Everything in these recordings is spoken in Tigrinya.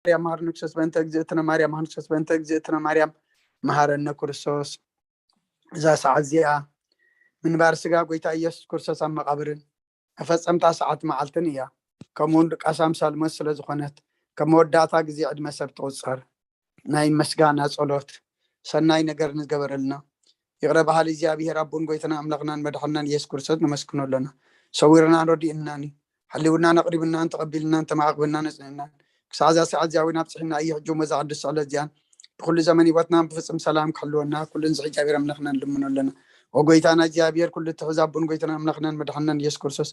ማርያም መሃርነ ክርስቶስ፣ በእንተ እግዝእትነ ማርያም መሃርነ ክርስቶስ፣ በእንተ እግዝእትነ ማርያም መሃረነ ክርስቶስ። እዛ ሰዓት እዚኣ ምንባር ስጋ ጎይታ ኢየሱስ ክርስቶስ ኣብ መቓብርን መፈጸምታ ሰዓት መዓልትን እያ። ከምኡውን ድቃስ ኣምሳል ሞት ስለ ዝኾነት፣ ከም መወዳእታ ግዜ ዕድመ ሰብ ትቑጸር። ናይ ምስጋና ጸሎት። ሰናይ ነገር ንዝገበረልና ይቕረ በሃሊ እግዚኣብሔር ኣቦን ጎይታና ኣምላኽናን መድሓንናን ኢየሱስ ክርስቶስ ነመስግኖ ኣለና። ሰዊርናን ረዲእናን እዩ። ሓሊውናን ኣቕሪብናን ተቐቢልናን ተማዕቕብናን ኣጽኒዕናን። ክሳዕ እዛ ሰዓት እዚኣ እውን ኣብጽሒና እዩ። ሕጂ እሞ እዛ ቅድስቲ ዕለት እዚኣን ብኩሉ ዘመን ህይወትናን ብፍጹም ሰላም ክሕልወና ኩሉ ንዝሒ እግዚኣብሔር ኣምላኽና ንልምኖ ኣለና። ኦ ጎይታና እግዚኣብሔር ኩሉ እትሕዝ ኣቦን ጎይታና ኣምላኽናን መድሓንናን ኢየሱስ ክርስቶስ፣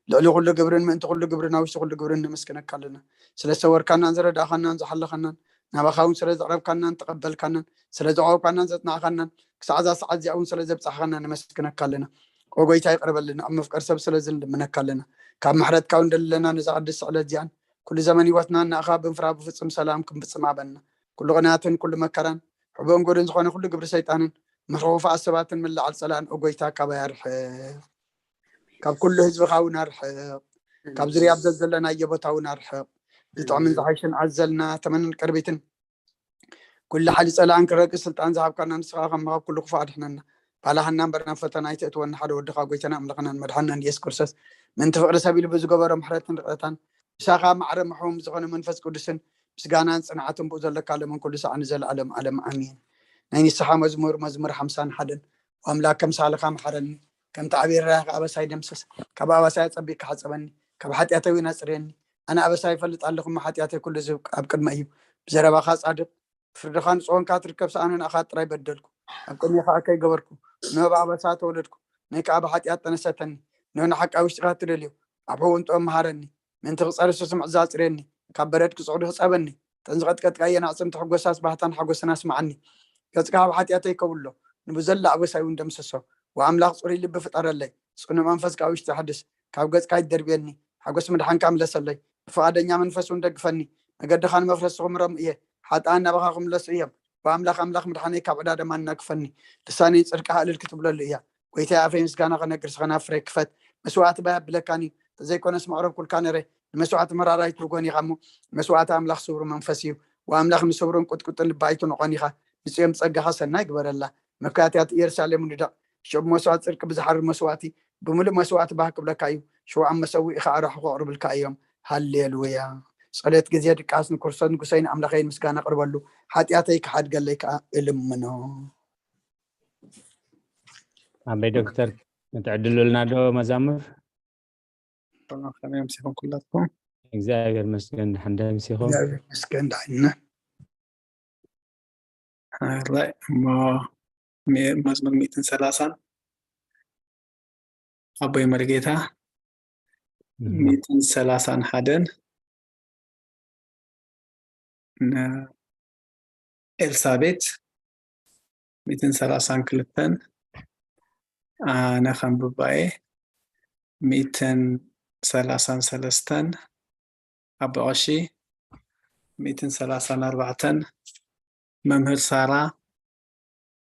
ልዕሊ ኩሉ ግብርን ምእንቲ ኩሉ ግብርን ኣብ ውሽጢ ኩሉ ግብርን ነመስግነካ ኣለና። ስለ ዝተወርካናን ዝረዳእኻናን ዝሓለኻናን፣ ናባኻ እውን ስለ ዘቕረብካናን ተቐበልካናን፣ ስለ ዘዕቆብካናን ዘጽናዕካናን፣ ክሳዕ እዛ ሰዓት እዚኣ እውን ስለ ዘብጻሕኻና ነመስግነካ ኣለና። ኦ ጎይታ ይቕረበልና፣ ኣብ መፍቀር ሰብ ስለ ዝንልምነካ ኣለና። ካብ ምሕረትካ እውን ደለና ነዛ ቅድስቲ ዕለት እዚኣን ኩሉ ዘመን ህይወትናን ንኣኻ ብምፍራ ብፍጹም ሰላም ክንፍጽም ኣበና። ኩሉ ቅንያትን ኩሉ መከራን ሕቡእን ጎድን ዝኾነ ኩሉ ግብሪ ሰይጣንን ምሕርኹፋት ሰባትን ምልዓል ጸላእን ኦ ጎይታ ካባይ ኣርሕቕ። ካብ ኩሉ ህዝብኻ እውን ኣርሕቕ። ካብ ዙርያ ኣብ ዘዘለናዮ ቦታ እውን ኣርሕቕ። ዝጥዕምን ዝሓይሽን ኣዘልና ተመንን ቅርቢትን ኩሉ ሓይሊ ጸላእን ክረግእ ስልጣን ዝሃብካና ንስኻ ከም ካብ ኩሉ ክፉእ ኣድሕነና። ባላሃና እምበር ናብ ፈተና ኣይተእትወና ሓደ ወድኻ ጎይታና ኣምላኽናን መድሓንናን ኢየሱስ ክርስቶስ ምእንቲ ፍቕሪ ሰብ ኢሉ ብዝገበሮ ምሕረትን ርቕታን ምሳኻ ማዕረ ምሕውም ዝኾነ መንፈስ ቅዱስን ምስጋናን ጽንዓትን ብኡ ዘለካ ለምን ኩሉ ሰዓት ንዘለኣለም ኣለም ኣሜን። ናይ ንስሓ መዝሙር መዝሙር ሓምሳን ሓደን። ኣምላክ ከም ሳልኻ መሓረኒ፣ ከምቲ ዓብዪ ርራይኻ ኣበሳይ ደምስስ። ካብ ኣበሳይ ኣጸቢቅካ ሓጸበኒ፣ ካብ ሓጢኣተይ እውን ኣጽርየኒ። ኣነ ኣበሳይ ይፈልጥ ኣለኹ፣ እሞ ሓጢኣተይ ኩሉ ዝብ ኣብ ቅድመይ እዩ። ብዘረባኻ ጻድቕ፣ ብፍርድኻ ንጹህ ኮንካ ትርከብ፣ ሰኣነ ንኣኻ ጥራይ በደልኩ፣ ኣብ ቅድሜኻ ከይገበርኩ። እነሆ ብኣበሳ ተወለድኩ፣ ነይ ከኣ ብሓጢኣት ጠነሰተኒ። እነሆ ንሓቃ ውሽጥኻ ትደልዮ፣ ኣብ ሕውንጥኦም መሃረኒ። ምእንቲ ክጸርሱ ስምዕዛ ኣጽርየኒ፣ ካብ በረድ ክጽዕዱ ህጸበኒ። እተን ዝቐጥቀጥካየን ኣዕጽምቲ ሕጎሳስ ባህታን ሓጎስን ኣስምዓኒ። ገጽካ ኣብ ሓጢኣተይ ከውሎ፣ ንብዘላ ኣበሳይ እውን ደምስሶ። ወኣምላኽ ጽሩይ ልቢ ፍጠረለይ፣ ጽኑዕ መንፈስ ካብ ውሽጢ ኣሕድስ። ካብ ገጽካ ኣይትደርብየኒ፣ ሓጎስ ምድሓንካ ምለሰለይ። ብፍቓደኛ መንፈስ እውን ደግፈኒ። መገድኻ ንመፍረስቲ ክምሮም እየ፣ ሓጥኣን ናባኻ ክምለሱ እዮም። ወኣምላኽ ኣምላኽ ምድሓነይ ካብ ዕዳ ደማ እናግፈኒ። ልሳነይ ጽድቅኻ እልል ክትብለሉ እያ። ጎይታይ ኣፈይ ምስጋና ከነግር ስኸና ፍረ ክፈት። መስዋዕቲ ባይ ኣብለካን እዩ፣ ተዘይኮነስ መቕረብኩልካ ነረ። ንመስዋዕቲ መራራይ ትርጎን ኢኻ እሞ፣ መስዋዕቲ ኣምላኽ ስብሩ መንፈስ እዩ። ወኣምላኽ ንስብሩን ቁጥቁጥን ልቢ ኣይትንቖን ኢኻ። ንጽዮን ብጸጋኻ ሰናይ ግበረላ። መካትያት ኢየሩሳሌም ንደቕ። ሽዑ ብመስዋዕቲ ጽድቂ ብዝሓርር መስዋዕቲ፣ ብምሉእ መስዋዕቲ ባህ ክብለካ እዩ። ሽዑ ኣብ መሰውኢኻ ኣራሑ ከቕርብልካ እዮም። ሃሌሉያ። ጸሎት ግዜ ድቃስ ንክርስቶስ ንጉሰይ ንኣምላኸይ ምስጋና ቅርበሉ። ሓጢኣተይ ክሓድገለይ ከኣ እልምኖ። ኣበይ ዶክተር፣ ክትዕድሉልና ዶ መዛሙር? ከመይ ኣምሲኹም ኩላትኩም? እግዚኣብሔር መስገን፣ ድሓን ዶ ኣምሲኹም? እግዚኣብሔር መስገን፣ ድሓን ኢና። ራይ፣ እሞ ሚ-፣ መዝሙር ሚእትን ሰላሳን ኣቦይ መርጌታ፣ እህ። ሚእትን ሰላሳን ሓደን፣ ን-፣ ኤልሳቤት፣ ሚእትን ሰላሳን ክልተን፣ ኣነ ከንብባ እየ፣ ሚእትን ሰላሳን ሰለስተን፣ ኣቦ ቀሺ፣ ሚእትን ሰላሳን ኣርባዕተን፣ መምህር ሳራ፣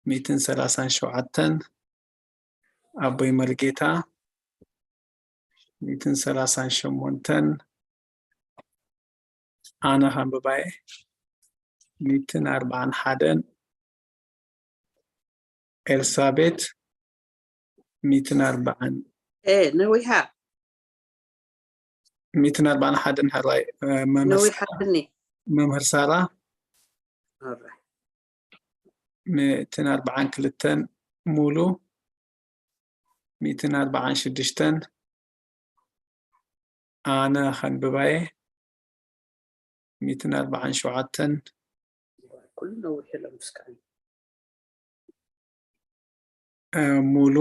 ሚእትን ሰላሳን ሸውዓተን፣ ኣቦይ መርጌታ፣ ሚእትን ሰላሳን ሸሞንተን፣ ኣነ ከንብባ እየ፣ ሚእትን ኣርባዓን ሓደን፣ ኤልሳቤት፣ ሚእትን ኣርባዓን፣ ኤ፣ ነዊሓ። ሚእትን ኣርባዓን ሓደን፣ ሕራይ፣ እ፣ መምህር ነዊሓ ሳራ፣ ብኒ። መምህር ሳራ፣ ሕራይ። ሚእትን ኣርባዓን ክልተን፣ ሙሉ፣ ሚእትን ኣርባዓን ሽዱሽተን፣ ኣነ ከንብባ እየ፣ ሚእትን ኣርባዓን ሸውዓተን፣ ኩሉ ነዊሕ የለን፣ እስካዕ። እ፣ ሙሉ፣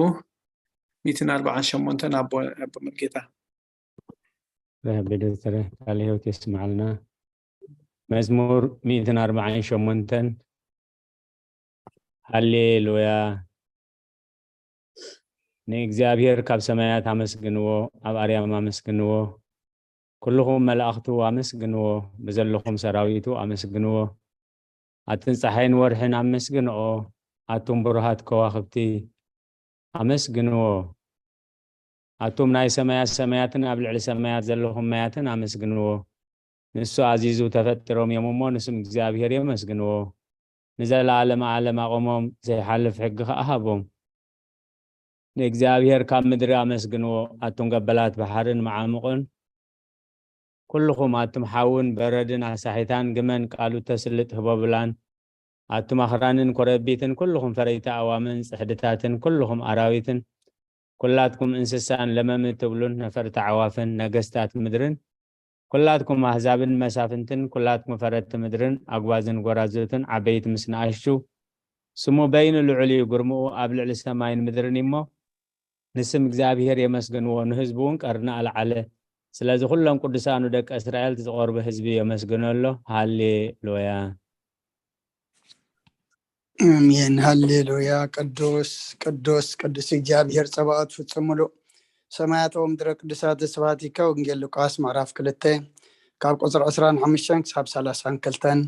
ሚእትን ኣርባዓን ሸሞንተን፣ ኣቦ፣ ኣቦ መርጌታ። ረቢ ዶክተር ቃለ ህይወት የስምዓልና። መዝሙር ሚእትን ኣርባዓን ሸሞንተን። ሃሌሉያ። ንእግዚኣብሔር ካብ ሰማያት ኣመስግንዎ፣ ኣብ ኣርያም ኣመስግንዎ። ኩልኹም መላእኽቱ ኣመስግንዎ፣ ብዘለኹም ሰራዊቱ ኣመስግንዎ። ኣትን ጸሓይን ወርሕን ኣመስግንኦ፣ ኣቱም ብሩሃት ከዋኽብቲ ኣመስግንዎ። ኣቱም ናይ ሰማያት ሰማያትን ኣብ ልዕሊ ሰማያት ዘለኹም ማያትን ኣመስግንዎ። ንሱ ኣዚዙ ተፈጢሮም እዮም እሞ፣ ንስም እግዚኣብሔር የመስግንዎ። ንዘለዓለመ ዓለም ኣቑሞም፣ ዘይሓልፍ ሕጊ ኸኣ ሃቦም። ንእግዚኣብሔር ካብ ምድሪ ኣመስግንዎ፣ ኣቱም ገበላት ባሕርን መዓሙቕን፣ ኩልኹም ኣቱም ሓውን በረድን ኣሳሒታን፣ ግመን ቃሉ ተስልጥ ህቦብላን፣ ኣቱም ኣኽራንን ኮረቢትን፣ ኩልኹም ፈረይቲ ኣእዋምን ጽሕድታትን፣ ኩልኹም ኣራዊትን፣ ኩላትኩም እንስሳን ለመም እትብሉን ነፈርቲ ኣዕዋፍን፣ ነገስታት ምድርን፣ ኩላትኩም ኣህዛብን መሳፍንትን፣ ኩላትኩም ፈረድቲ ምድርን፣ ኣጉባዝን ጎራዙትን፣ ዓበይቲ ምስ ንኣሽቱ፣ ስሙ በይኑ ልዑል እዩ፣ ግርምኡ ኣብ ልዕሊ ሰማይን ምድርን እዩ እሞ፣ ንስም እግዚኣብሔር የመስግንዎ፣ ንህዝቡ እውን ቀርኒ ኣልዓለ። ስለዚ ኩሎም ቅዱሳኑ ደቂ እስራኤል፣ እቲ ዝቖርበ ህዝቢ የመስግኖ ኣሎ። ሃሌሉያ። ኣሜን። ሃሌሉያ። ቅዱስ፣ ቅዱስ፣ ቅዱስ እግዚኣብሔር ጸባኦት ፍጹም ምሉእ ሰማያት ወምድረ ቅዱሳት ስብሐቲከ። ወንጌል ሉቃስ ምዕራፍ ክልተ ካብ ቁጽሪ ዕስራን ሓሙሽተን ክሳብ ሰላሳን ክልተን።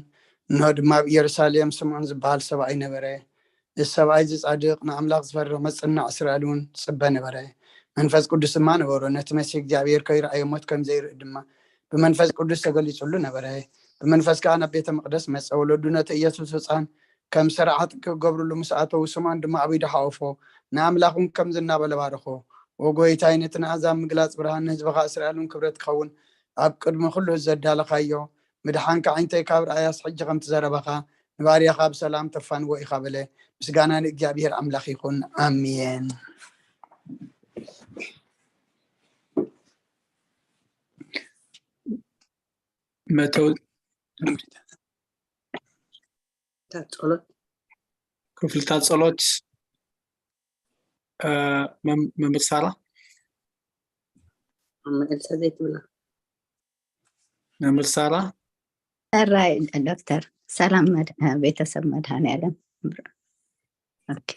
እንሆ ድማ ኣብ ኢየሩሳሌም ስምዖን ዝበሃል ሰብኣይ ነበረ። እዚ ሰብኣይ እዚ ጻድቕ፣ ንኣምላኽ ዝፈርህ መጽናዕ እስራኤል እውን ዝጽበ ነበረ። መንፈስ ቅዱስ ድማ ነበሮ። ነቲ መሲሕ እግዚኣብሔር ከይረኣዮ ሞት ከም ዘይርኢ ድማ ብመንፈስ ቅዱስ ተገሊጹሉ ነበረ። ብመንፈስ ከኣ ናብ ቤተ መቕደስ መጸ። ወለዱ ነቲ ኢየሱስ ህጻን ከም ስርዓት ክገብርሉ ምስ ኣተዉ፣ ስምዖን ድማ ኣብ ኢዱ ሓቆፎ፣ ንኣምላኽ እውን ከምዚ እናበለ ባረኾ። ኦ ጐይታይ፣ ነቲ ንኣህዛብ ምግላጽ ብርሃን፣ ንህዝብኻ እስራኤል እውን ክብረት ክኸውን ኣብ ቅድሚ ኩሉ ዘዳለኻዮ፣ ምድሓንካ ኣዒንተይ ካብ ረኣያስ፣ ሕጂ ከምቲ ዘረባኻ ንባርያኻ ብሰላም ተፋንዎ ኢኻ በለ። ምስጋና ንእግዚኣብሔር ኣምላኽ ይኹን። ኣሜን። መተው ታት ጸሎት ክፍልታት ጸሎት እ፣ መም- መምህር ሳራ መመልሳ ዘይትብላ መምህር ሳራ ሕራይ ዶክተር ሰላም መድ- ቤተሰብ መድኃኔዓለም። ኦኬ።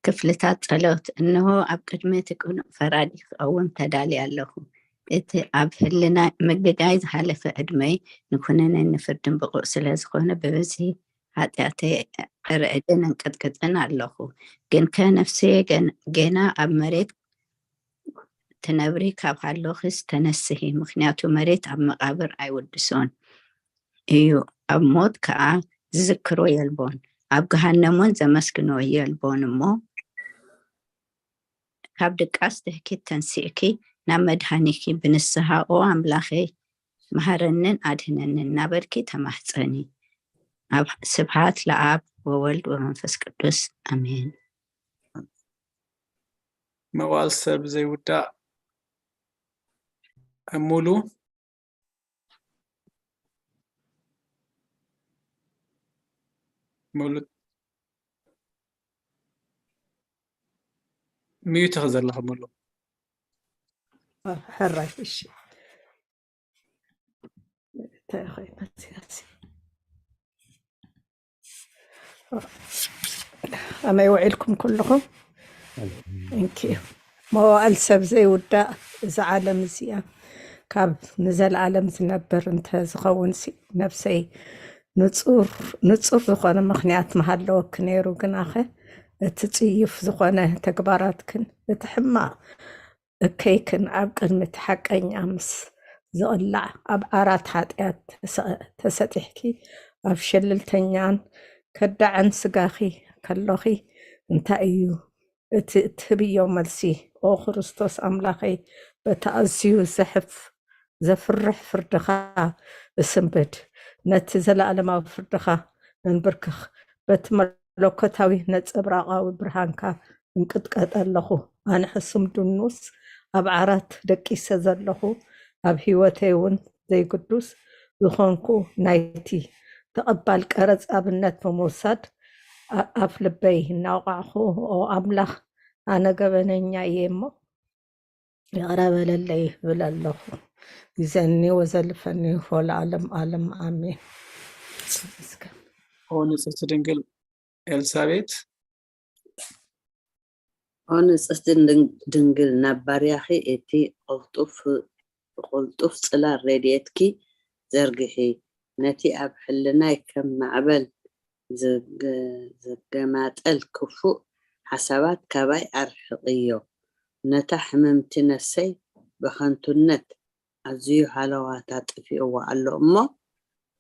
ክፍልታት ጸሎት። እንሆ ኣብ ቅድሚ እቲ ቅኑዕ ፈራዲ ክቐውም ተዳልየ ኣለኹ። እቲ ኣብ ህልና ምግጋይ ዝሓለፈ ዕድመይ ንኩነኔን ንፍርድን ብቑዕ ስለ ዝኾነ ብብዝሒ ኃጢኣተይ እርዕድን እንቅጥቅጥን ኣለኹ። ግንከ ነፍሰየ ገን- ጌና ኣብ መሬት ትነብሪ ካብ ሃለኽስ ተነስሂ፣ ምኽንያቱ መሬት ኣብ መቓብር ኣይውድሶን እዩ፣ ኣብ ሞት ከኣ ዝዝክሮ የልቦን፣ ኣብ ገሃነሞን ዘመስግኖ የልቦን እሞ፣ ካብ ድቃስ ትህኪት ተንሲእኪ ናብ መድሃኒኪ ብንስሃ ኦ ኣምላኸይ መሃረንን ኣድህነንን እናበልኪ ተማህጸኒ። ኣብ ስብሃት ለኣብ ወወልድ ወመንፈስ ቅዱስ ኣሜን። መዋል ሰብ ዘይውዳእ ሙሉ ሙሉ ሚዩት ኢኺ ዘለኺ ሙሉ ሕራይ እሺ እንታይ ኾይ መሲያሲ ኣመይ ውዒልኩም ኩልኹም እንኪ መዋእል ሰብ ዘይውዳእ እዛ ዓለም እዚኣ ካብ ንዘለኣለም ዝነብር እንተ ዝኸውን ሲ ነብሰይ ንጹር ንጹር ዝኾነ ምኽንያት ምሃለወኪ ነይሩ ግናኸ እቲ ጽዩፍ ዝኾነ ተግባራትክን እቲ ሕማቕ እከይክን ኣብ ቅድሚ እቲ ሓቀኛ ምስ ዝቕላዕ ኣብ ዓራት ሓጢኣት ተሰጢሕኪ ኣብ ሸልልተኛን ከዳዕን ስጋኺ ከሎኺ እንታይ እዩ እቲ እትህብዮ መልሲ? ኦ ክርስቶስ ኣምላኸይ በቲ ኣዝዩ ዘሕፍ ዘፍርሕ ፍርድኻ እስንብድ ነቲ ዘለኣለማዊ ፍርድኻ እንብርክኽ በቲ መለኮታዊ ነጸብራቓዊ ብርሃንካ እንቅጥቀጥ ኣለኹ። ኣነ ሕሱም ድኑስ ኣብ ዓራት ደቂሰ ዘለኹ፣ ኣብ ህይወተይ እውን ዘይግዱስ ዝኾንኩ ናይቲ ተቐባል ቀረጽ ኣብነት ብምውሳድ ኣፍ ልበይ እናወቓዕኹ ኦ ኣምላኽ ኣነ ገበነኛ እየ እሞ ይቕረ በለለይ ይብል ኣለኹ። ግዘኒ ወዘልፈኒ ሆ ለዓለም ዓለም ኣሜን። ኦ ንጽሕቲ ድንግል ኤልሳቤት ኦ ንጽሕቲ ድንግል ናብ ባርያኺ እቲ ቅልጡፍ ጽላል ረድኤትኪ ዘርግሒ፣ ነቲ ኣብ ሕልናይ ከም ማዕበል ዝገማጠል ክፉእ ሓሳባት ካባይ ኣርሕቕዮ፣ ነታ ሕምምቲ ነፍሰይ ብኸንቱነት ኣዝዩ ሃለዋታ ጠፊእዋ ኣሎ እሞ፣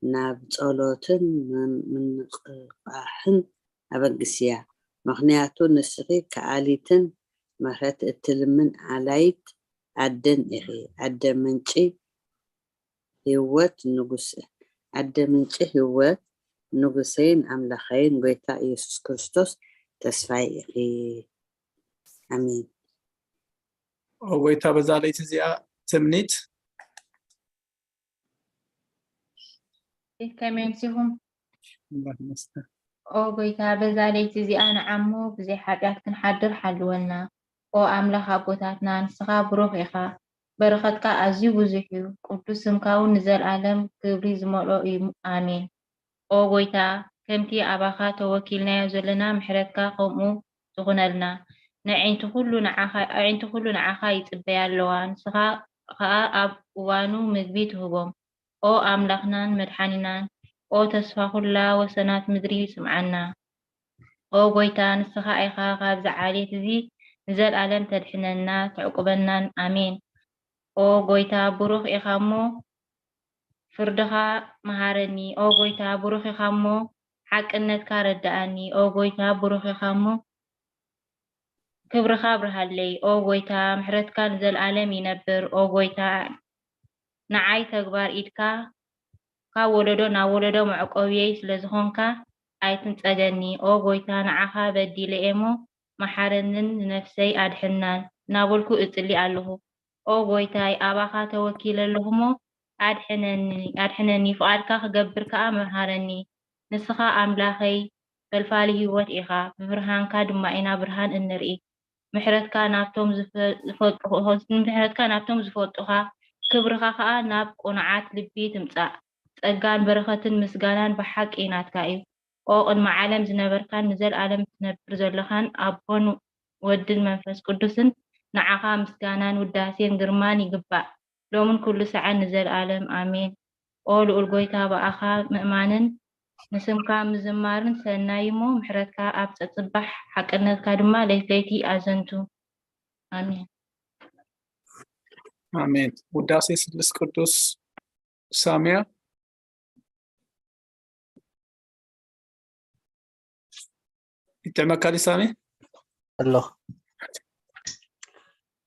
ናብ ጸሎትን ምንቕቓሕን ኣበግስያ። ምኽንያቱ ንስኺ ከኣሊትን ምሕረት እትልምን ኣላይት ኣደን ኢኺ። ኣደ ምንጪ ህይወት ንጉስ፣ ኣደ ምንጪ ህይወት ንጉሰይን ኣምላኸይን ጎይታ ኢየሱስ ክርስቶስ ተስፋይ ኢኺ። ኣሜን። ኦ ጎይታ፣ በዛ ለይቲ እዚኣ ትምኒት ከመይ ኣምሲኹም? ኦ ጎይታ፣ በዛ ለይቲ እዚኣ ንዓሞ ብዘይ ሓጢኣት ክንሓድር ሓልወና። ኦ ኣምላኽ ኣቦታትና፣ ንስኻ ብሩኽ ኢኻ፣ በረኸትካ ኣዝዩ ብዙሕ እዩ፣ ቅዱስ ስምካ እውን ንዘልኣለም ክብሪ ዝመልኦ እዩ። ኣሜን። ኦ ጎይታ፣ ከምቲ ኣባኻ ተወኪልናዮ ዘለና ምሕረትካ ከምኡ ትኹነልና። ንኣዒንቲ ኩሉ ንዓኻ ኣዒንቲ ኩሉ ንዓኻ ይጽበያ ኣለዋ፣ ንስኻ ኸኣ ኣብ እዋኑ ምግቢ ትህቦም። ኦ ኣምላኽናን መድሓኒናን፣ ኦ ተስፋ ኩላ ወሰናት ምድሪ ስምዓና። ኦ ጎይታ፣ ንስኻ ኢኻ ካብዚ ዓሌት እዚ ንዘልኣለም ተድሕነና ተዕቁበናን። ኣሜን። ኦ ጎይታ፣ ብሩኽ ኢኻ እሞ ፍርድኻ መሃረኒ። ኦ ጎይታ፣ ብሩኽ ኢኻ እሞ ሓቅነትካ ረድኣኒ። ኦ ጎይታ፣ ብሩኽ ኢኻ እሞ ክብርኻ ኣብርሃለይ። ኦ ጎይታ፣ ምሕረትካ ንዘልኣለም ይነብር። ኦ ጎይታ፣ ንዓይ ተግባር ኢድካ ካብ ወለዶ ናብ ወለዶ መዕቆብየይ ስለ ዝኾንካ ኣይትንጸገኒ። ኦ ጎይታ፣ ንዓኻ በዲለ እየ እሞ መሓረንን ንነፍሰይ ኣድሕናን እናበልኩ እጽሊ ኣለኹ። ኦ ጎይታይ፣ ኣባኻ ተወኪለ ኣለኹ እሞ ኣድሕነኒ፣ ኣድሕነኒ፣ ፍቓድካ ክገብር ከኣ መሃረኒ። ንስኻ ኣምላኸይ ፈልፋሊ ህይወት ኢኻ፣ ብብርሃንካ ድማ ኢና ብርሃን እንርኢ። ምሕረትካ ናብቶም ዝፈ- ዝፈልጡኻ፣ ምሕረትካ ናብቶም ዝፈልጡኻ፣ ክብርኻ ከኣ ናብ ቅኑዓት ልቢ ትምጻእ። ጸጋን በረኸትን ምስጋናን ብሓቂ ናትካ እዩ። ኦ ቅድሚ ዓለም ዝነበርካን ንዘልኣለም እትነብር ዘለኻን ኣቦን ወድን መንፈስ ቅዱስን፣ ንዓኻ ምስጋናን ውዳሴን ግርማን ይግባእ፣ ሎምን ኩሉ ሰዓን ንዘልኣለም ኣሜን። ኦ ልኡል ጎይታ፣ ብኣኻ ምእማንን ንስምካ ምዝማርን ሰናይ እሞ፣ ምሕረትካ ኣብ ጸጽባሕ፣ ሓቅነትካ ድማ ለይቲ ለይቲ ኣዘንቱ። ኣሜን። ኣሜን። ውዳሴ ስሉስ ቅዱስ ሳሚያ ይጥዕመካ ድዩ ሳሚ? ኣለኹ።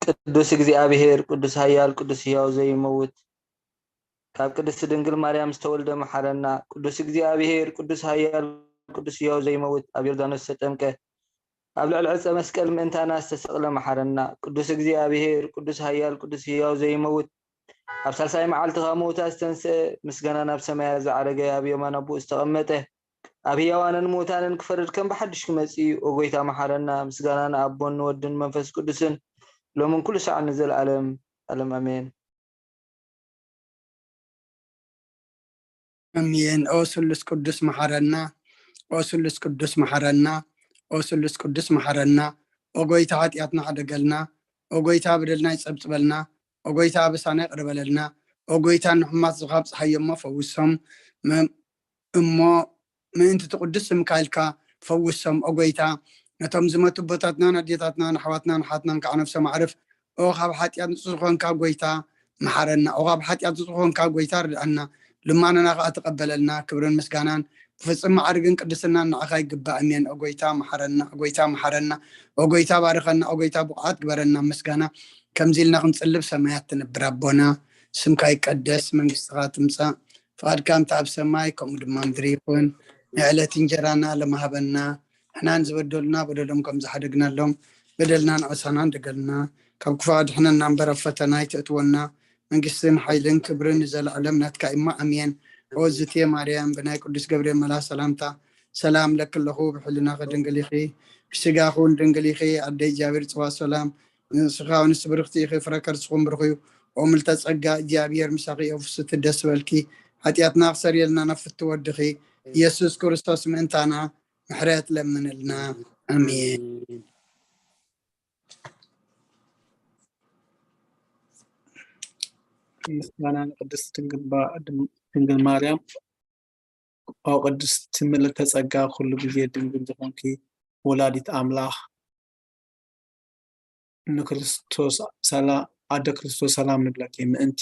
ቅዱስ እግዚኣብሔር፣ ቅዱስ ኃያል፣ ቅዱስ ሕያው ዘይመውት፣ ካብ ቅድስት ድንግል ማርያም ዝተወልደ መሓረና። ቅዱስ እግዚኣብሔር፣ ቅዱስ ኃያል፣ ቅዱስ ሕያው ዘይመውት፣ ኣብ ዮርዳኖስ ዝተጠምቀ፣ ኣብ ልዕሊ ዕፀ መስቀል ምእንታና ዝተሰቕለ መሓረና። ቅዱስ እግዚኣብሔር፣ ቅዱስ ኃያል፣ ቅዱስ ሕያው ዘይመውት፣ ኣብ ሳልሳይ መዓልቲ ካብ ምውታት ዝተንስአ፣ ምስጋና ናብ ሰማያት ዝዓረገ፣ ኣብ የማን ኣቦኡ ዝተቐመጠ፣ ኣብ ህያዋንን ምውታንን ክፈርድ ከም ብሓድሽ ክመጽእ እዩ። ኦ ጎይታ መሓረና። ምስጋና ንኣቦን ንወድን መንፈስ ቅዱስን፣ ሎምን ኩሉ ሰዓት ንዘለኣለም ዓለም ኣሜን። ኣሜን። ኦ ስሉስ ቅዱስ መሓረና፣ ኦ ስሉስ ቅዱስ መሓረና፣ ኦ ስሉስ ቅዱስ መሓረና። ኦ ጎይታ ሓጢኣትና ሕደገልና፣ ኦ ጎይታ በደልና ይጸብጽበልና፣ ኦ ጎይታ ኣበሳና ይቕረ በለልና፣ ኦ ጎይታ ንሕሙማት ዝኻብ ጸሓይ እሞ ፈውሶም፣ ም- እሞ ምእንቲ እቲ ቅዱስ ስምካ ኢልካ ፈውሶም ኦ ጎይታ። ነቶም ዝመቱ ኣቦታትናን ኣዴታትናን ኣሕዋትናን ኣሓትናን ከዓ ነፍሶም ኣዕርፍ። ኦ ካብ ሓጢኣት ንጹህ ዝኾንካ ጎይታ መሓረና። ኦ ካብ ሓጢኣት ንጹህ ዝኾንካ ጎይታ ርድኣና። ልማኖና ከዓ ተቐበለልና። ክብርን ምስጋናን ብፍጹም ማዕርግን ቅድስናን ንዓኻ ይግባእ። ኣሜን። ኦ ጎይታ መሓረና፣ ኦ ጎይታ መሓረና፣ ኦ ጎይታ ባርኸና፣ ኦ ጎይታ ብቑዓት ግበረና። ምስጋና ከምዚ ኢልና ክንጽልብ ሰማያት ትነብር ኣቦና፣ ስምካ ይቀደስ፣ መንግስትኻ ትምጻእ፣ ፍቓድካ እንተ ኣብ ሰማይ ከምኡ ድማ ምድሪ ይኹን። ናይ ዕለት እንጀራና ሎሚ ሃበና፣ ንሕና ንዝበደሉና በደሎም ከም ዝሓደግናሎም፣ በደልና ንዕሳና እንደገልና፣ ካብ ክፉእ ኣድሕነና እምበር ኣብ ፈተና ኣይተእትወና፣ መንግስትን ሓይልን ክብርን ንዘለዓለም ናትካ እማ ኣሜን። ኦ ዝቴ ማርያም፣ ብናይ ቅዱስ ገብርኤል መልኣክ ሰላምታ ሰላም ለኪ ኣለኹ፣ ብሕልናኺ ድንግል ኢኺ፣ ብስጋኺ እውን ድንግል ኢኺ። ኣደ እግዚኣብሔር ጽባሕ ሰላም፣ ንስኻ ኣንስቲ ብርኽቲ ኢኺ፣ ፍረ ከርስኹም ብሩኽ እዩ። ኦ ምልተ ጸጋ፣ እግዚኣብሔር ምሳኺ እዩ። ፍስቲ ደስ በልኪ፣ ሓጢኣትና ክሰርየልና ናብ ፍቲ ወድኺ ኢየሱስ ክርስቶስ ምእንታና ምሕረት ለምንልና። ኣሜን። ምስጋና ንቅድስት ድንግል ባ- ድንግል ማርያም። ኦ ቅድስቲ ምልዕተ ጸጋ፣ ኩሉ ግዜ ድንግል ዝኾንኪ ወላዲት ኣምላኽ፣ ንክርስቶስ ሰላ ኣደ ክርስቶስ ሰላም ንብለኪ፣ ምእንቲ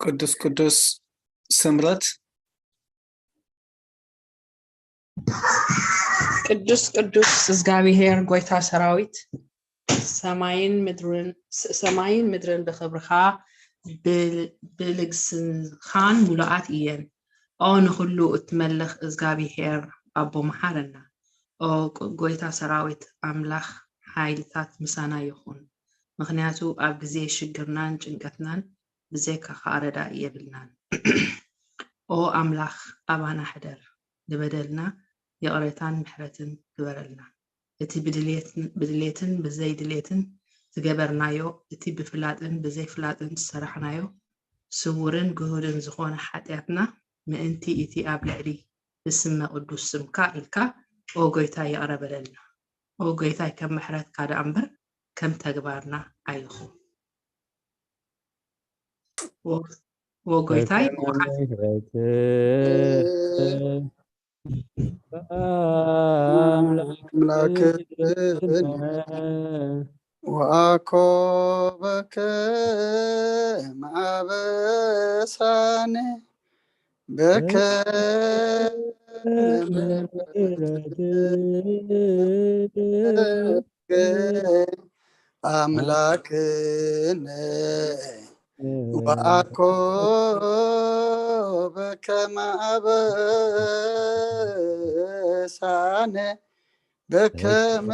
ቅዱስ ቅዱስ ስምረት። ቅዱስ ቅዱስ እግዚኣብሔር ጎይታ ሰራዊት፣ ሰማይን ምድርን ስ- ሰማይን ምድርን ብኽብርኻ ብል- ብልግስኻን ሙሉኣት እየን። ኦ ንኹሉ እትመልኽ እግዚኣብሔር ኣቦ መሓረና። ኦ ቅ- ጎይታ ሰራዊት ኣምላኽ ሓይልታት ምሳና ይኹን። ምኽንያቱ ኣብ ግዜ ሽግርናን ጭንቀትናን ብዘይካኻ ኣረዳኢ የብልናን። ኦ ኣምላኽ ኣባና ሕደር፣ ንበደልና ይቕሬታን ምሕረትን ግበረልና። እቲ ብድሌትን ብድሌትን ብዘይድሌትን ዝገበርናዮ፣ እቲ ብፍላጥን ብዘይፍላጥን ዝሰራሕናዮ ስውርን ግሁድን ዝኾነ ሓጢኣትና ምእንቲ እቲ ኣብ ልዕሊ ብስመ ቅዱስ ስምካ ኢልካ ኦ ጎይታ ይቕረ በለልና። ኦ ጎይታይ ከም ምሕረትካ ደኣ እምበር ከም ተግባርና ኣይኹን። ኦ ጎይታይ ብቕዓት ኣምላክ ወአኮበከ ማበሳነ በከ አምላክነ ወአኮበከ ማበሳነ በከመ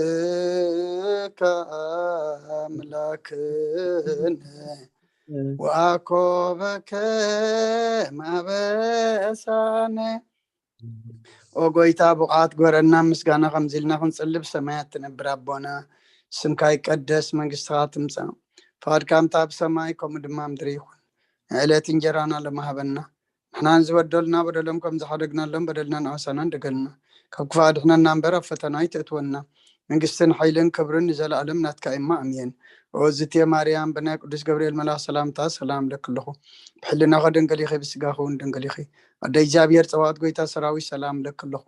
ምሕረትከ አምላክነ ወአኮበከ ማበሳነ። ኦ ጎይታ ብቕዓት ግበረና፣ ምስጋና ከምዚ ኢልና ክንጽልብ ሰማያት ትነብር ኣቦና፣ ስምካ ይቀደስ፣ መንግስትኻ ትምጻእ፣ ፍቓድካ ከምታ ኣብ ሰማይ ከምኡ ድማ ምድሪ ይኹን። ንዕለት እንጀራና ለማህበና፣ ንሕናን ዝበደሉና በደሎም ከም ዝሓደግናሎም በደልና ንኣውሳና እንደገልና፣ ካብ ክፉእ ኣድሕነና እምበር ኣብ ፈተና ኣይተእትወና። መንግስትን ሓይልን ክብርን ንዘለኣለም ናትካ እማ ኣሜን። ኦ ዝቴ ማርያም ብናይ ቅዱስ ገብርኤል መልኣኽ ሰላምታ ሰላም ለክልኹ። ብሕልናኸ ድንግል ኢኺ፣ ብስጋኸ እውን ድንግል ኢኺ። ኣደ እግዚኣብሔር ጸባኦት ጎይታ ሰራዊት ሰላም ለክልኹ።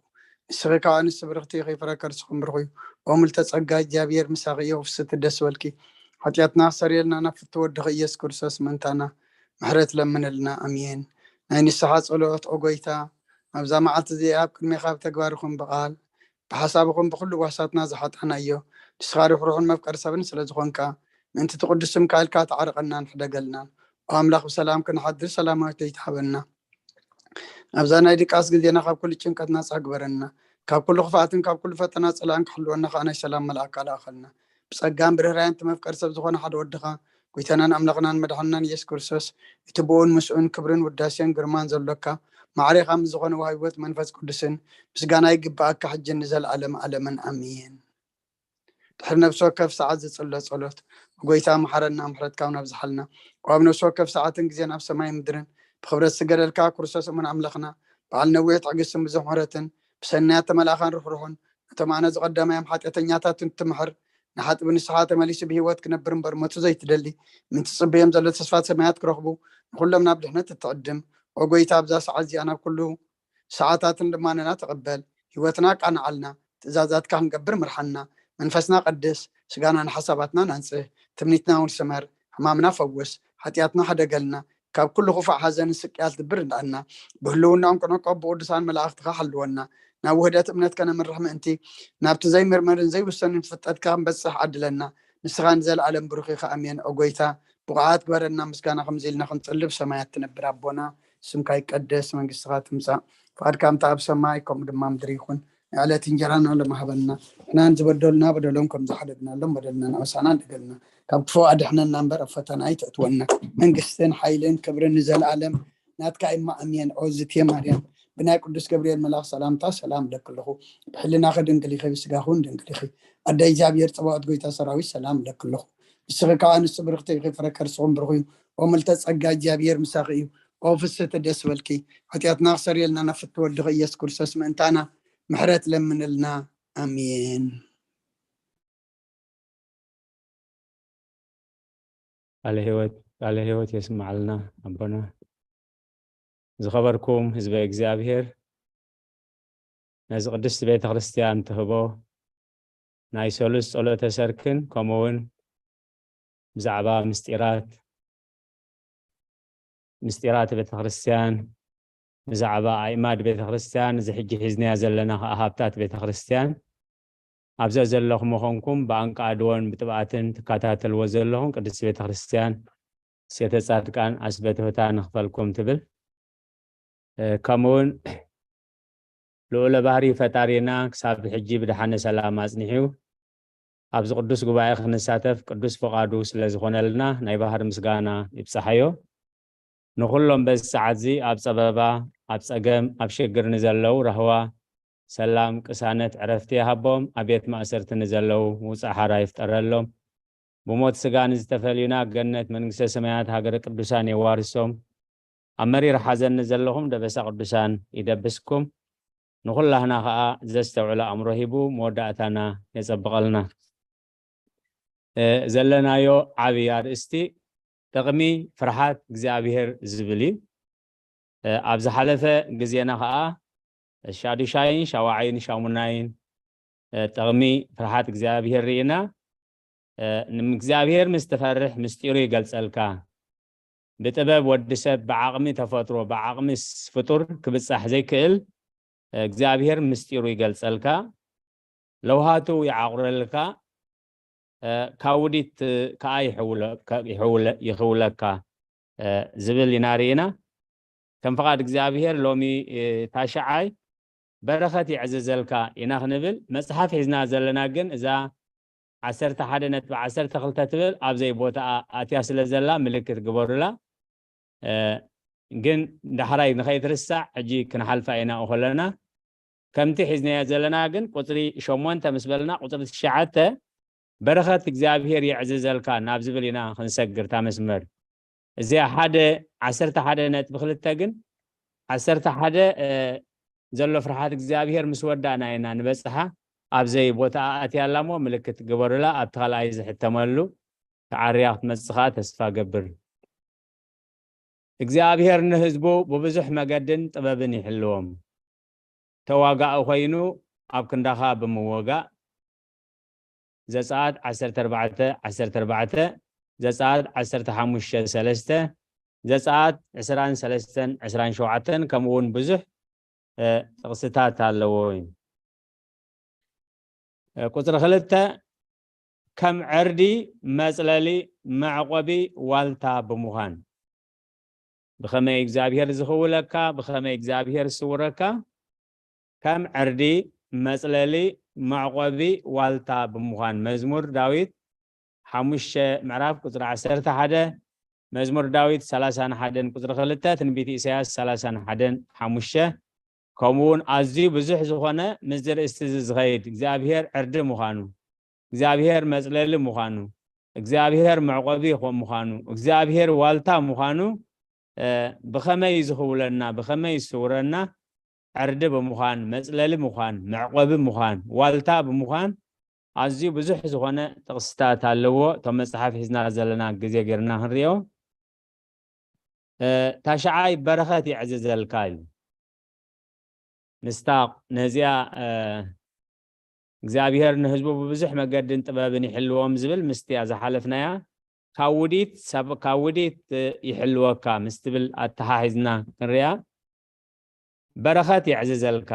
ንስኺ ከኣ ኣንስቲ ብርኽቲ ኢኺ፣ ፍረ ከርስኹም ብሩኽ እዩ። ኦ ምልተ ጸጋ እግዚኣብሔር ምሳኺ እዩ፣ ፍስቲ ደስ በልኪ። ሓጢኣትና ክሰርየልና ናብ ፍትው ወድኺ ኢየሱስ ክርስቶስ ምእንታና ምሕረት ለምንልና። ኣሜን። ናይ ንስሓ ጸሎት ኦ ጎይታ፣ ኣብዛ መዓልቲ እዚኣ ኣብ ቅድሜኻ ብተግባር ይኹን ብቓል ብሓሳብ ይኹን ብኹሉ ጓሳትና ዝሓጣናዮ፣ ንስኻ ርሕሩሕን መፍቀሪ ሰብን ስለ ዝኾንካ፣ ምእንቲ እቲ ቅዱስ ስምካ ኢልካ ተዓርቐናን ሕደገልና። ኦ ኣምላኽ ብሰላም ክንሓድር ሰላማዊት ለይቲ ሃበና። ኣብዛ ናይ ድቃስ ግዜና ካብ ኩሉ ጭንቀት ናጻ ግበረና። ካብ ኩሉ ክፍኣትን ካብ ኩሉ ፈተና ጸላእን ክሕልወና ከኣ ናይ ሰላም መልኣካ ልኣኸልና። ብጸጋን ብርህራየን እቲ መፍቀሪ ሰብ ዝኾነ ሓደ ወድኻ፣ ጎይታናን ኣምላኽናን መድሓንናን ኢየሱስ ክርስቶስ፣ እቲ ብኡን ምስኡን ክብርን ውዳሴን ግርማን ዘሎካ፣ ማዕሬኻ ምስ ዝኾነ ወሃቢ ህይወት መንፈስ ቅዱስን ምስጋና ይግብኣካ፣ ሕጅን ንዘለኣለም ኣለምን ኣሜን። ድሕሪ ነፍሲ ወከፍ ሰዓት ዝጽሎ ጸሎት። ጎይታ መሓረና፣ ምሕረትካ እውን ኣብዝሓልና። ኣብ ነፍሲ ወከፍ ሰዓትን ግዜን ኣብ ሰማይ ምድርን ብኽብረት ዝገደልካ ክርስቶስ እሙን ኣምላኽና፣ በዓል ነዊሕ ትዕግስትን ብዙሕ ምሕረትን፣ ብሰናያት ተመልኣኻን ርሕሩሕን፣ ነቶም ኣነ ዝቐደማዮም ሓጢኣተኛታት እንትምሕር፣ ንሓጥቢ ንስኻ ተመሊሱ ብህይወት ክነብር እምበር ሞቱ ዘይትደሊ፣ ምእንቲ ጽበዮም ዘሎ ተስፋ ሰማያት ክረኽቡ፣ ንኹሎም ናብ ድሕነት እትዕድም። ኦ ጎይታ፣ ኣብዛ ሰዓት እዚኣ ናብ ኩሉ ሰዓታትን ልማነና ተቐበል። ህይወትና ኣቃንዓልና፣ ትእዛዛትካ ክንገብር ምርሓና። መንፈስና ቀድስ፣ ስጋና ንሓሳባትና ናንጽህ፣ ትምኒትና እውን ስመር፣ ሕማምና ፈውስ፣ ሓጢኣትና ሕደገልና፣ ካብ ኩሉ ክፉእ ሓዘንን ስቅያት ልቢ ርድኣና። ብህልውናኦም ክንዕቆብ ብቅዱሳን መላእኽትኻ ሓልወና። ናብ ውህደት እምነት ከነምርሕ ምእንቲ፣ ናብቲ ዘይምርመርን ዘይውሰንን ፍልጠትካ ክንበጽሕ ዓድለና። ንስኻ ንዘለኣለም ብሩኽ ኢኻ። ኣሜን። ኦ ጎይታ፣ ብቑዓት ግበረና፣ ምስጋና ከምዚ ኢልና ክንጽልብ ሰማያት ትነብር ኣቦና፣ ስምካ ይቀደስ፣ መንግስትኻ ትምጻእ፣ ፍቓድካ ከምታ ኣብ ሰማይ ከምኡ ድማ ምድሪ ይኹን። ንዕለት እንጀራና ሎሚ ሃበና፣ ንሕናን ዝበደሉና በደሎም ከም ዝሓደግናሎም በደልና ንኣውሳና እንደገልና፣ ካብ ክፉእ ኣድሕነና እምበር ኣብ ፈተና ኣይተእትወና። መንግስትን ሓይልን ክብርን ንዘለኣለም ናትካ እማ ኣሜን። ኦ ዝቴ ማርያም፣ ብናይ ቅዱስ ገብርኤል መልኣኽ ሰላምታ ሰላም እለኪ ኣለኹ። ብሕልናኺ ድንግል ኢኺ፣ ብስጋኺ እውን ድንግል ኢኺ። ኣደ እግዚኣብሔር ጸባኦት ጎይታ ሰራዊት ሰላም እለኪ ኣለኹ። ንስኺ ከኣ ኣንስቲ ብርኽቲ ኢኺ፣ ፍረ ከርስኹም ብሩኽ እዩ። ኦ ምልተ ጸጋ እግዚኣብሔር ምሳኺ እዩ። ኦ ፍስህቲ ደስ በልኪ። ሓጢኣትና ክሰርየልና ናብ ፍትወ ወድኺ ኢየሱስ ክርስቶስ ምእንታና ምሕረት ለምንልና። ኣሜን። ቃለ ህይወት ቃለ ህይወት የስማዓልና ኣቦና። ዝኸበርኩም ህዝበ እግዚኣብሔር፣ ነዚ ቅድስቲ ቤተ ክርስቲያን ትህቦ ናይ ሰሉስ ጸሎተ ሰርክን ከምኡ እውን ብዛዕባ ምስጢራት ምስጢራት ቤተክርስትያን፣ ብዛዕባ ኣእማድ ቤተክርስትያን፣ እዚ ሕጂ ሒዝናያ ዘለና ከዓ ሃብታት ቤተክርስትያን፣ ኣብዛ ዘለኹም ምኾንኩም ብኣንቃድዎን ብጥብኣትን ትከታተልዎ ዘለኹም ቅድስቲ ቤተክርስትያን ሴተ ጻድቃን ኣስበትህታ ንኽፈልኩም ትብል። ከምኡውን ልዑለ ባህሪ ፈጣሪና ክሳብ ሕጂ ብደሓነ ሰላም ኣጽኒሑ ኣብዚ ቅዱስ ጉባኤ ክንሳተፍ ቅዱስ ፍቓዱ ስለ ዝኾነልና ናይ ባህር ምስጋና ይብጻሓዮ። ንኹሎም በዚ ሰዓት እዚ ኣብ ጸበባ፣ ኣብ ጸገም፣ ኣብ ሽግር ንዘለዉ ራህዋ፣ ሰላም፣ ቅሳነት፣ ዕረፍቲ ይሃቦም። ኣብ ቤት ማእሰርቲ ንዘለዉ ውጻእ ሓራ ይፍጠረሎም። ብሞት ስጋ ንዝተፈልዩና ገነት መንግስተ ሰማያት ሃገረ ቅዱሳን የዋርሶም። ኣብ መሪር ሓዘን ንዘለኹም ደበሳ ቅዱሳን ይደብስኩም። ንኹላህና ኸኣ ዘስተውዕሎ ኣእምሮ ሂቡ መወዳእታና የጸብቐልና። እ፣ ዘለናዮ ዓብዪ ኣርእስቲ ጥቕሚ ፍርሃት እግዚኣብሔር ዝብል እዩ። እ፣ ኣብ ዝሓለፈ ግዜና ኸኣ ሻዱሻይን ሻዋዓይን ሻሙናይን፣ እ፣ ጥቕሚ ፍርሃት እግዚኣብሔር ርኢና። እ፣ ንእግዚኣብሔር ምስ ትፈርሕ ምስጢሩ ይገልጸልካ። ብጥበብ ወዲ ሰብ፣ ብዓቕሚ ተፈጥሮ፣ ብዓቕሚ ስ-፣ ፍጡር ክብጻሕ ዘይክእል፣ እ፣ እግዚኣብሔር ምስጢሩ ይገልጸልካ። ለውሃቱ ይዓቑረልካ፣ እ፣ ካውዲት ከኣ ይሕውለ-፣ ከ-፣ ይሕውለ-፣ ይኽውለካ፣ እ፣ ዝብል ኢና ርኢና። ከም ፍቓድ እግዚኣብሔር ሎሚ፣ እ፣ ታሽዓይ በረኸት የዕዝዘልካ ኢና ክንብል መጽሓፍ ሒዝና ዘለና ግን እዛ ዓሰርተ ሓደ ነጥቢ ዓሰርተ ክልተ ትብል ኣብ ዘይቦታኣ ኣትያ ስለ ዘላ ምልክት ግበሩላ። እ፣ ግን ዳሕራይ ንኸይትርሳዕ ሕጂ ክንሓልፋ ኢና ከለና ከምቲ ሒዝናዮ ዘለና ግን ቁጽሪ ሸሞንተ ምስ በልና ቁጽሪ ትሽዓተ በረኸት እግዚኣብሔር የዕዝዘልካ ናብ ዝብል ኢና ክንሰግር እታ መስመር። እዚኣ ሓደ ዓሰርተ ሓደ ነጥቢ ክልተ ግን ዓሰርተ ሓደ፣ እ፣ ዘሎ ፍርሃት እግዚኣብሔር ምስ ወዳእና ኢና ንበጽሓ። ኣብ ዘይቦታኣ ኣትያ ኣላ እሞ ምልክት ግበሩላ። ኣብቲ ካልኣይ ዝሕተመሉ ተዓርያ ክትመጽእ ከኣ ተስፋ ገብር። እግዚኣብሔር ንህዝቡ ብብዙሕ መገድን ጥበብን ይሕልዎም። ተዋጋኢ ኮይኑ ኣብ ክንዳኻ ብምውጋእ፣ ዘጸኣት ዓሰርተ ኣርባዕተ ዓሰርተ ኣርባዕተ፣ ዘጸኣት ዓሰርተ ሓሙሽተ ሰለስተ፣ ዘጸኣት ዕስራን ሰለስተን ዕስራን ሸውዓተን፣ ከምኡ እውን ብዙሕ፣ እ፣ ጥቕስታት ኣለዎ እዩ። እ፣ ቁጽሪ ክልተ፣ ከም ዕርዲ መጽለሊ መዕቆቢ ዋልታ ብምዃን። ብኸመይ እግዚኣብሔር ዝኽውለካ፣ ብኸመይ እግዚኣብሔር ዝስውረካ? ከም ዕርዲ መጽለሊ መዕቆቢ ዋልታ ብምዃን። መዝሙር ዳዊት ሓሙሽተ ምዕራፍ ቁጽሪ ዓሰርተ ሓደ፣ መዝሙር ዳዊት ሰላሳን ሓደን ቁጽሪ ክልተ፣ ትንቢት ኢሳያስ ሰላሳን ሓደን ሓሙሽተ። ከምኡ እውን ኣዝዩ ብዙሕ ዝኾነ ምስዚ ርእስቲ እዚ ዝኸይድ እግዚኣብሔር ዕርዲ ምዃኑ፣ እግዚኣብሔር መጽለሊ ምዃኑ፣ እግዚኣብሔር መዕቆቢ ምዃኑ፣ እግዚኣብሔር ዋልታ ምዃኑ፣ እ፣ ብኸመይ ዝኽውለና፣ ብኸመይ ዝስውረና፣ ዕርዲ ብምዃን፣ መጽለሊ ምዃን፣ መዕቆቢ ምዃን፣ ዋልታ ብምዃን፣ ኣዝዩ ብዙሕ ዝኾነ ጥቕስታት ኣለዎ። እቶም መጽሓፍ ሒዝና ዘለና ግዜ ጌርና ክንሪኦ። እ፣ ታሽዓይ በረኸት የዕዝዘልካ እዩ። ምስታ ነዚኣ፣ እ፣ እግዚኣብሔር ንህዝቡ ብብዙሕ መገድን ጥበብን ይሕልዎም ዝብል ምስቲያ ዝሓለፍናያ ካብ ውዲት ሰብ-፣ ካብ ውዲት፣ እ፣ ይሕልወካ ምስ ትብል ኣተሓሒዝና ክንሪኣ። በረኸት የዕዝዘልካ።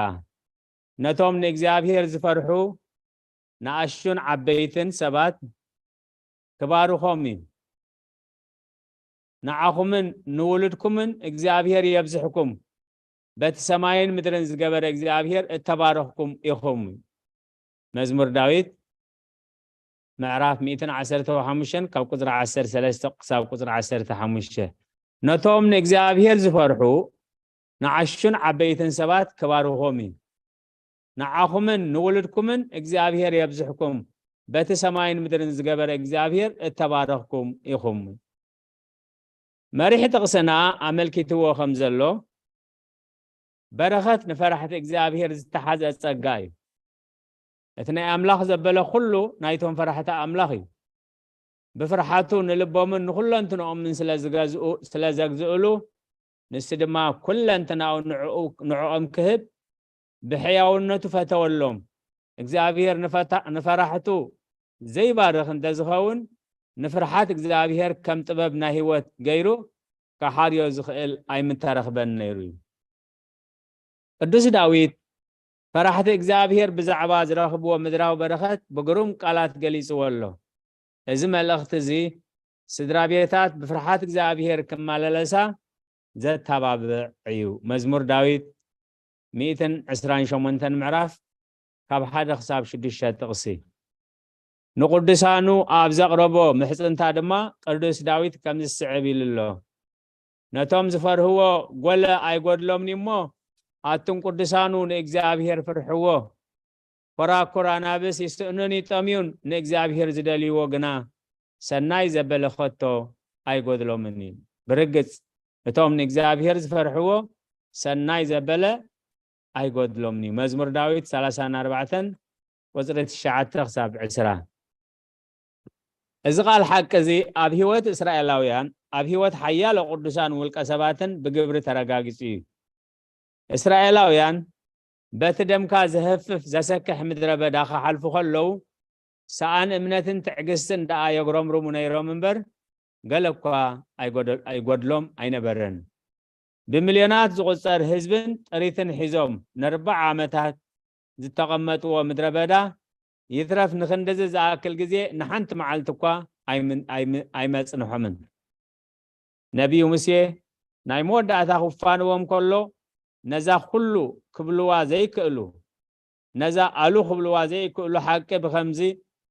ነቶም ንእግዚኣብሔር ዝፈርሑ ንኣሽቱን ዓበይትን ሰባት ክባርኾም እዩ። ንዓኹምን ንውሉድኩምን እግዚኣብሔር የብዝሕኩም። በቲ ሰማይን ምድርን ዝገበረ እግዚኣብሔር እተባረኽኩም ኢኹም። መዝሙር ዳዊት ምዕራፍ ሚእትን ዓሰርተ ሓሙሽተን ካብ ቁጽሪ ዓሰርተ ሰለስተ ክሳብ ቁጽሪ ዓሰርተ ሓሙሽተ። ነቶም ንእግዚኣብሔር ዝፈርሑ ንዓሹን ዓበይትን ሰባት ክባርኾም እዩ። ንዓኹምን ንውሉድኩምን እግዚኣብሔር የብዝሕኩም። በቲ ሰማይን ምድርን ዝገበረ እግዚኣብሔር እተባረኽኩም ኢኹም። መሪሕ ጥቕስና ኣመልኪትዎ ከም ዘሎ፣ በረኸት ንፈራሕቲ እግዚኣብሔር ዝተሓዘ ጸጋ እዩ። እቲ ናይ ኣምላኽ ዘበለ ኩሉ ናይቶም ፈራሕቲ ኣምላኽ እዩ። ብፍርሓቱ ንልቦምን ንኹለንትንኦምን ስለ ዝገዝኡ-፣ ስለ ዘግዝእሉ፣ ንሱ ድማ ኩለንትናኡ ንዕኡ-፣ ንዕኦም ክህብ ብሕያውነቱ ፈተወሎም። እግዚኣብሔር ንፈታ-፣ ንፈራሕቱ ዘይባርኽ እንተዝኸውን፣ ንፍርሓት እግዚኣብሔር ከም ጥበብ ናይ ህይወት ገይሩ ክሓርዮ ዝኽእል ኣይምተረኽበን ነይሩ እዩ። ቅዱስ ዳዊት ፈራሕቲ እግዚኣብሔር ብዛዕባ ዝረኽብዎ ምድራዊ በረኸት ብግሩም ቃላት ገሊጽዎ ኣሎ። እዚ መልእኽቲ እዚ ስድራ ቤታት ብፍርሓት እግዚኣብሔር ክመላለሳ ዘተባብዕ እዩ። መዝሙር ዳዊት ሚእትን ዕስራን ሸሞንተን ምዕራፍ ካብ ሓደ ክሳብ ሽዱሽተ ጥቕሲ። ንቅዱሳኑ ኣብ ዘቕረቦ ምሕጽንታ ድማ ቅዱስ ዳዊት ከምዚ ዝስዕብ ኢሉ ኣሎ። ነቶም ዝፈርህዎ ጎለ ኣይጎድሎምን እሞ፣ ኣቱም ቅዱሳኑ ንእግዚኣብሔር ፍርሕዎ። ኮራኩር ኣናብስ ይስእኑን ይጠምዩን፣ ንእግዚኣብሔር ዝደልይዎ ግና ሰናይ ዘበለ ከቶ ኣይጎድሎምን እዩ። ብርግጽ እቶም ንእግዚኣብሔር ዝፈርሕዎ ሰናይ ዘበለ ኣይጎድሎምን እዩ። መዝሙር ዳዊት ሰላሳን ኣርባዕተን ቁጽሪ ትሽዓተ ክሳብ ዕስራ። እዚ ቃል ሓቂ እዚ ኣብ ህይወት እስራኤላውያን፣ ኣብ ህይወት ሓያሎ ቅዱሳን ውልቀ ሰባትን ብግብሪ ተረጋጊጹ እዩ። እስራኤላውያን በቲ ደምካ ዝህፍፍ ዘሰክሕ ምድረ በዳ ክሓልፉ ከለዉ፣ ሰኣን እምነትን ትዕግስትን ደኣ የጉረምርሙ ነይሮም እምበር፣ ገለ እኳ ኣይጎደ-፣ ኣይጎድሎም ኣይነበረን። ብሚልዮናት ዝቑጸር ህዝብን ጥሪትን ሒዞም ንኣርብዓ ዓመታት ዝተቐመጥዎ ምድረ በዳ፣ ይትረፍ ንኽንድዚ ዝኣክል ግዜ ንሓንቲ መዓልቲ እኳ ኣይምን-፣ ኣይም-፣ ኣይመጽንሖምን። ነቢዩ ሙሴ ናይ መወዳእታ ክፋንዎም ከሎ፣ ነዛ ኩሉ ክብልዋ ዘይክእሉ፣ ነዛ ኣሉ ክብልዋ ዘይክእሉ ሓቂ ብኸምዚ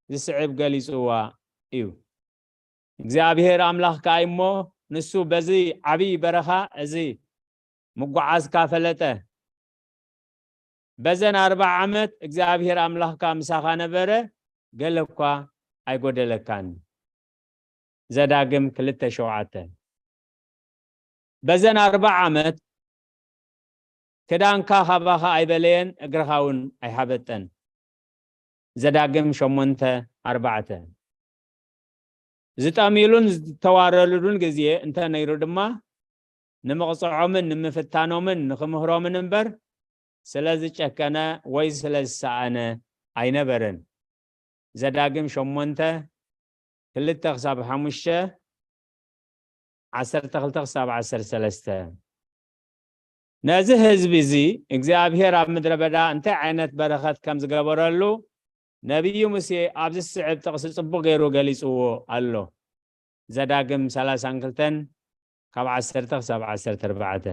ዝስዕብ ገሊጽዋ እዩ። እግዚኣብሔር ኣምላኽካ እሞ፣ ንሱ በዚ ዓብዪ በረኻ እዚ ምጓዓዝካ ፈለጠ። በዘን ኣርብዓ ዓመት እግዚኣብሔር ኣምላኽካ ምሳኻ ነበረ፣ ገለ እኳ ኣይጎደለካን። ዘዳግም ክልተ ሸውዓተ። በዘን ኣርብዓ ዓመት ክዳንካ ካባኻ ኣይበለየን፣ እግርኻ እውን ኣይሓበጠን። ዘዳግም ሸሞንተ ኣርባዕተ። ዝጠምዩሉን ዝተዋረዱሉን ግዜ እንተ ነይሩ ድማ፣ ንምቕጽዖምን ንምፍታኖምን ንኽምህሮምን እምበር፣ ስለ ዝጨከነ ወይ ስለ ዝሰኣነ ኣይነበረን። ዘዳግም ሸሞንተ፣ ክልተ ክሳብ ሓሙሽተ፣ ዓሰርተ ክልተ ክሳብ ዓሰርተ ሰለስተ። ነዚ ህዝቢ እዚ እግዚኣብሔር ኣብ ምድረ በዳ እንታይ ዓይነት በረኸት ከም ዝገበረሉ ነቢዩ ሙሴ ኣብዚ ዝስዕብ ጥቕሲ ጽቡቕ ገይሩ ገሊጽዎ ኣሎ። ዘዳግም ሰላሳን ክልተን ካብ ዓሰርተ ክሳብ ዓሰርተ ኣርባዕተ።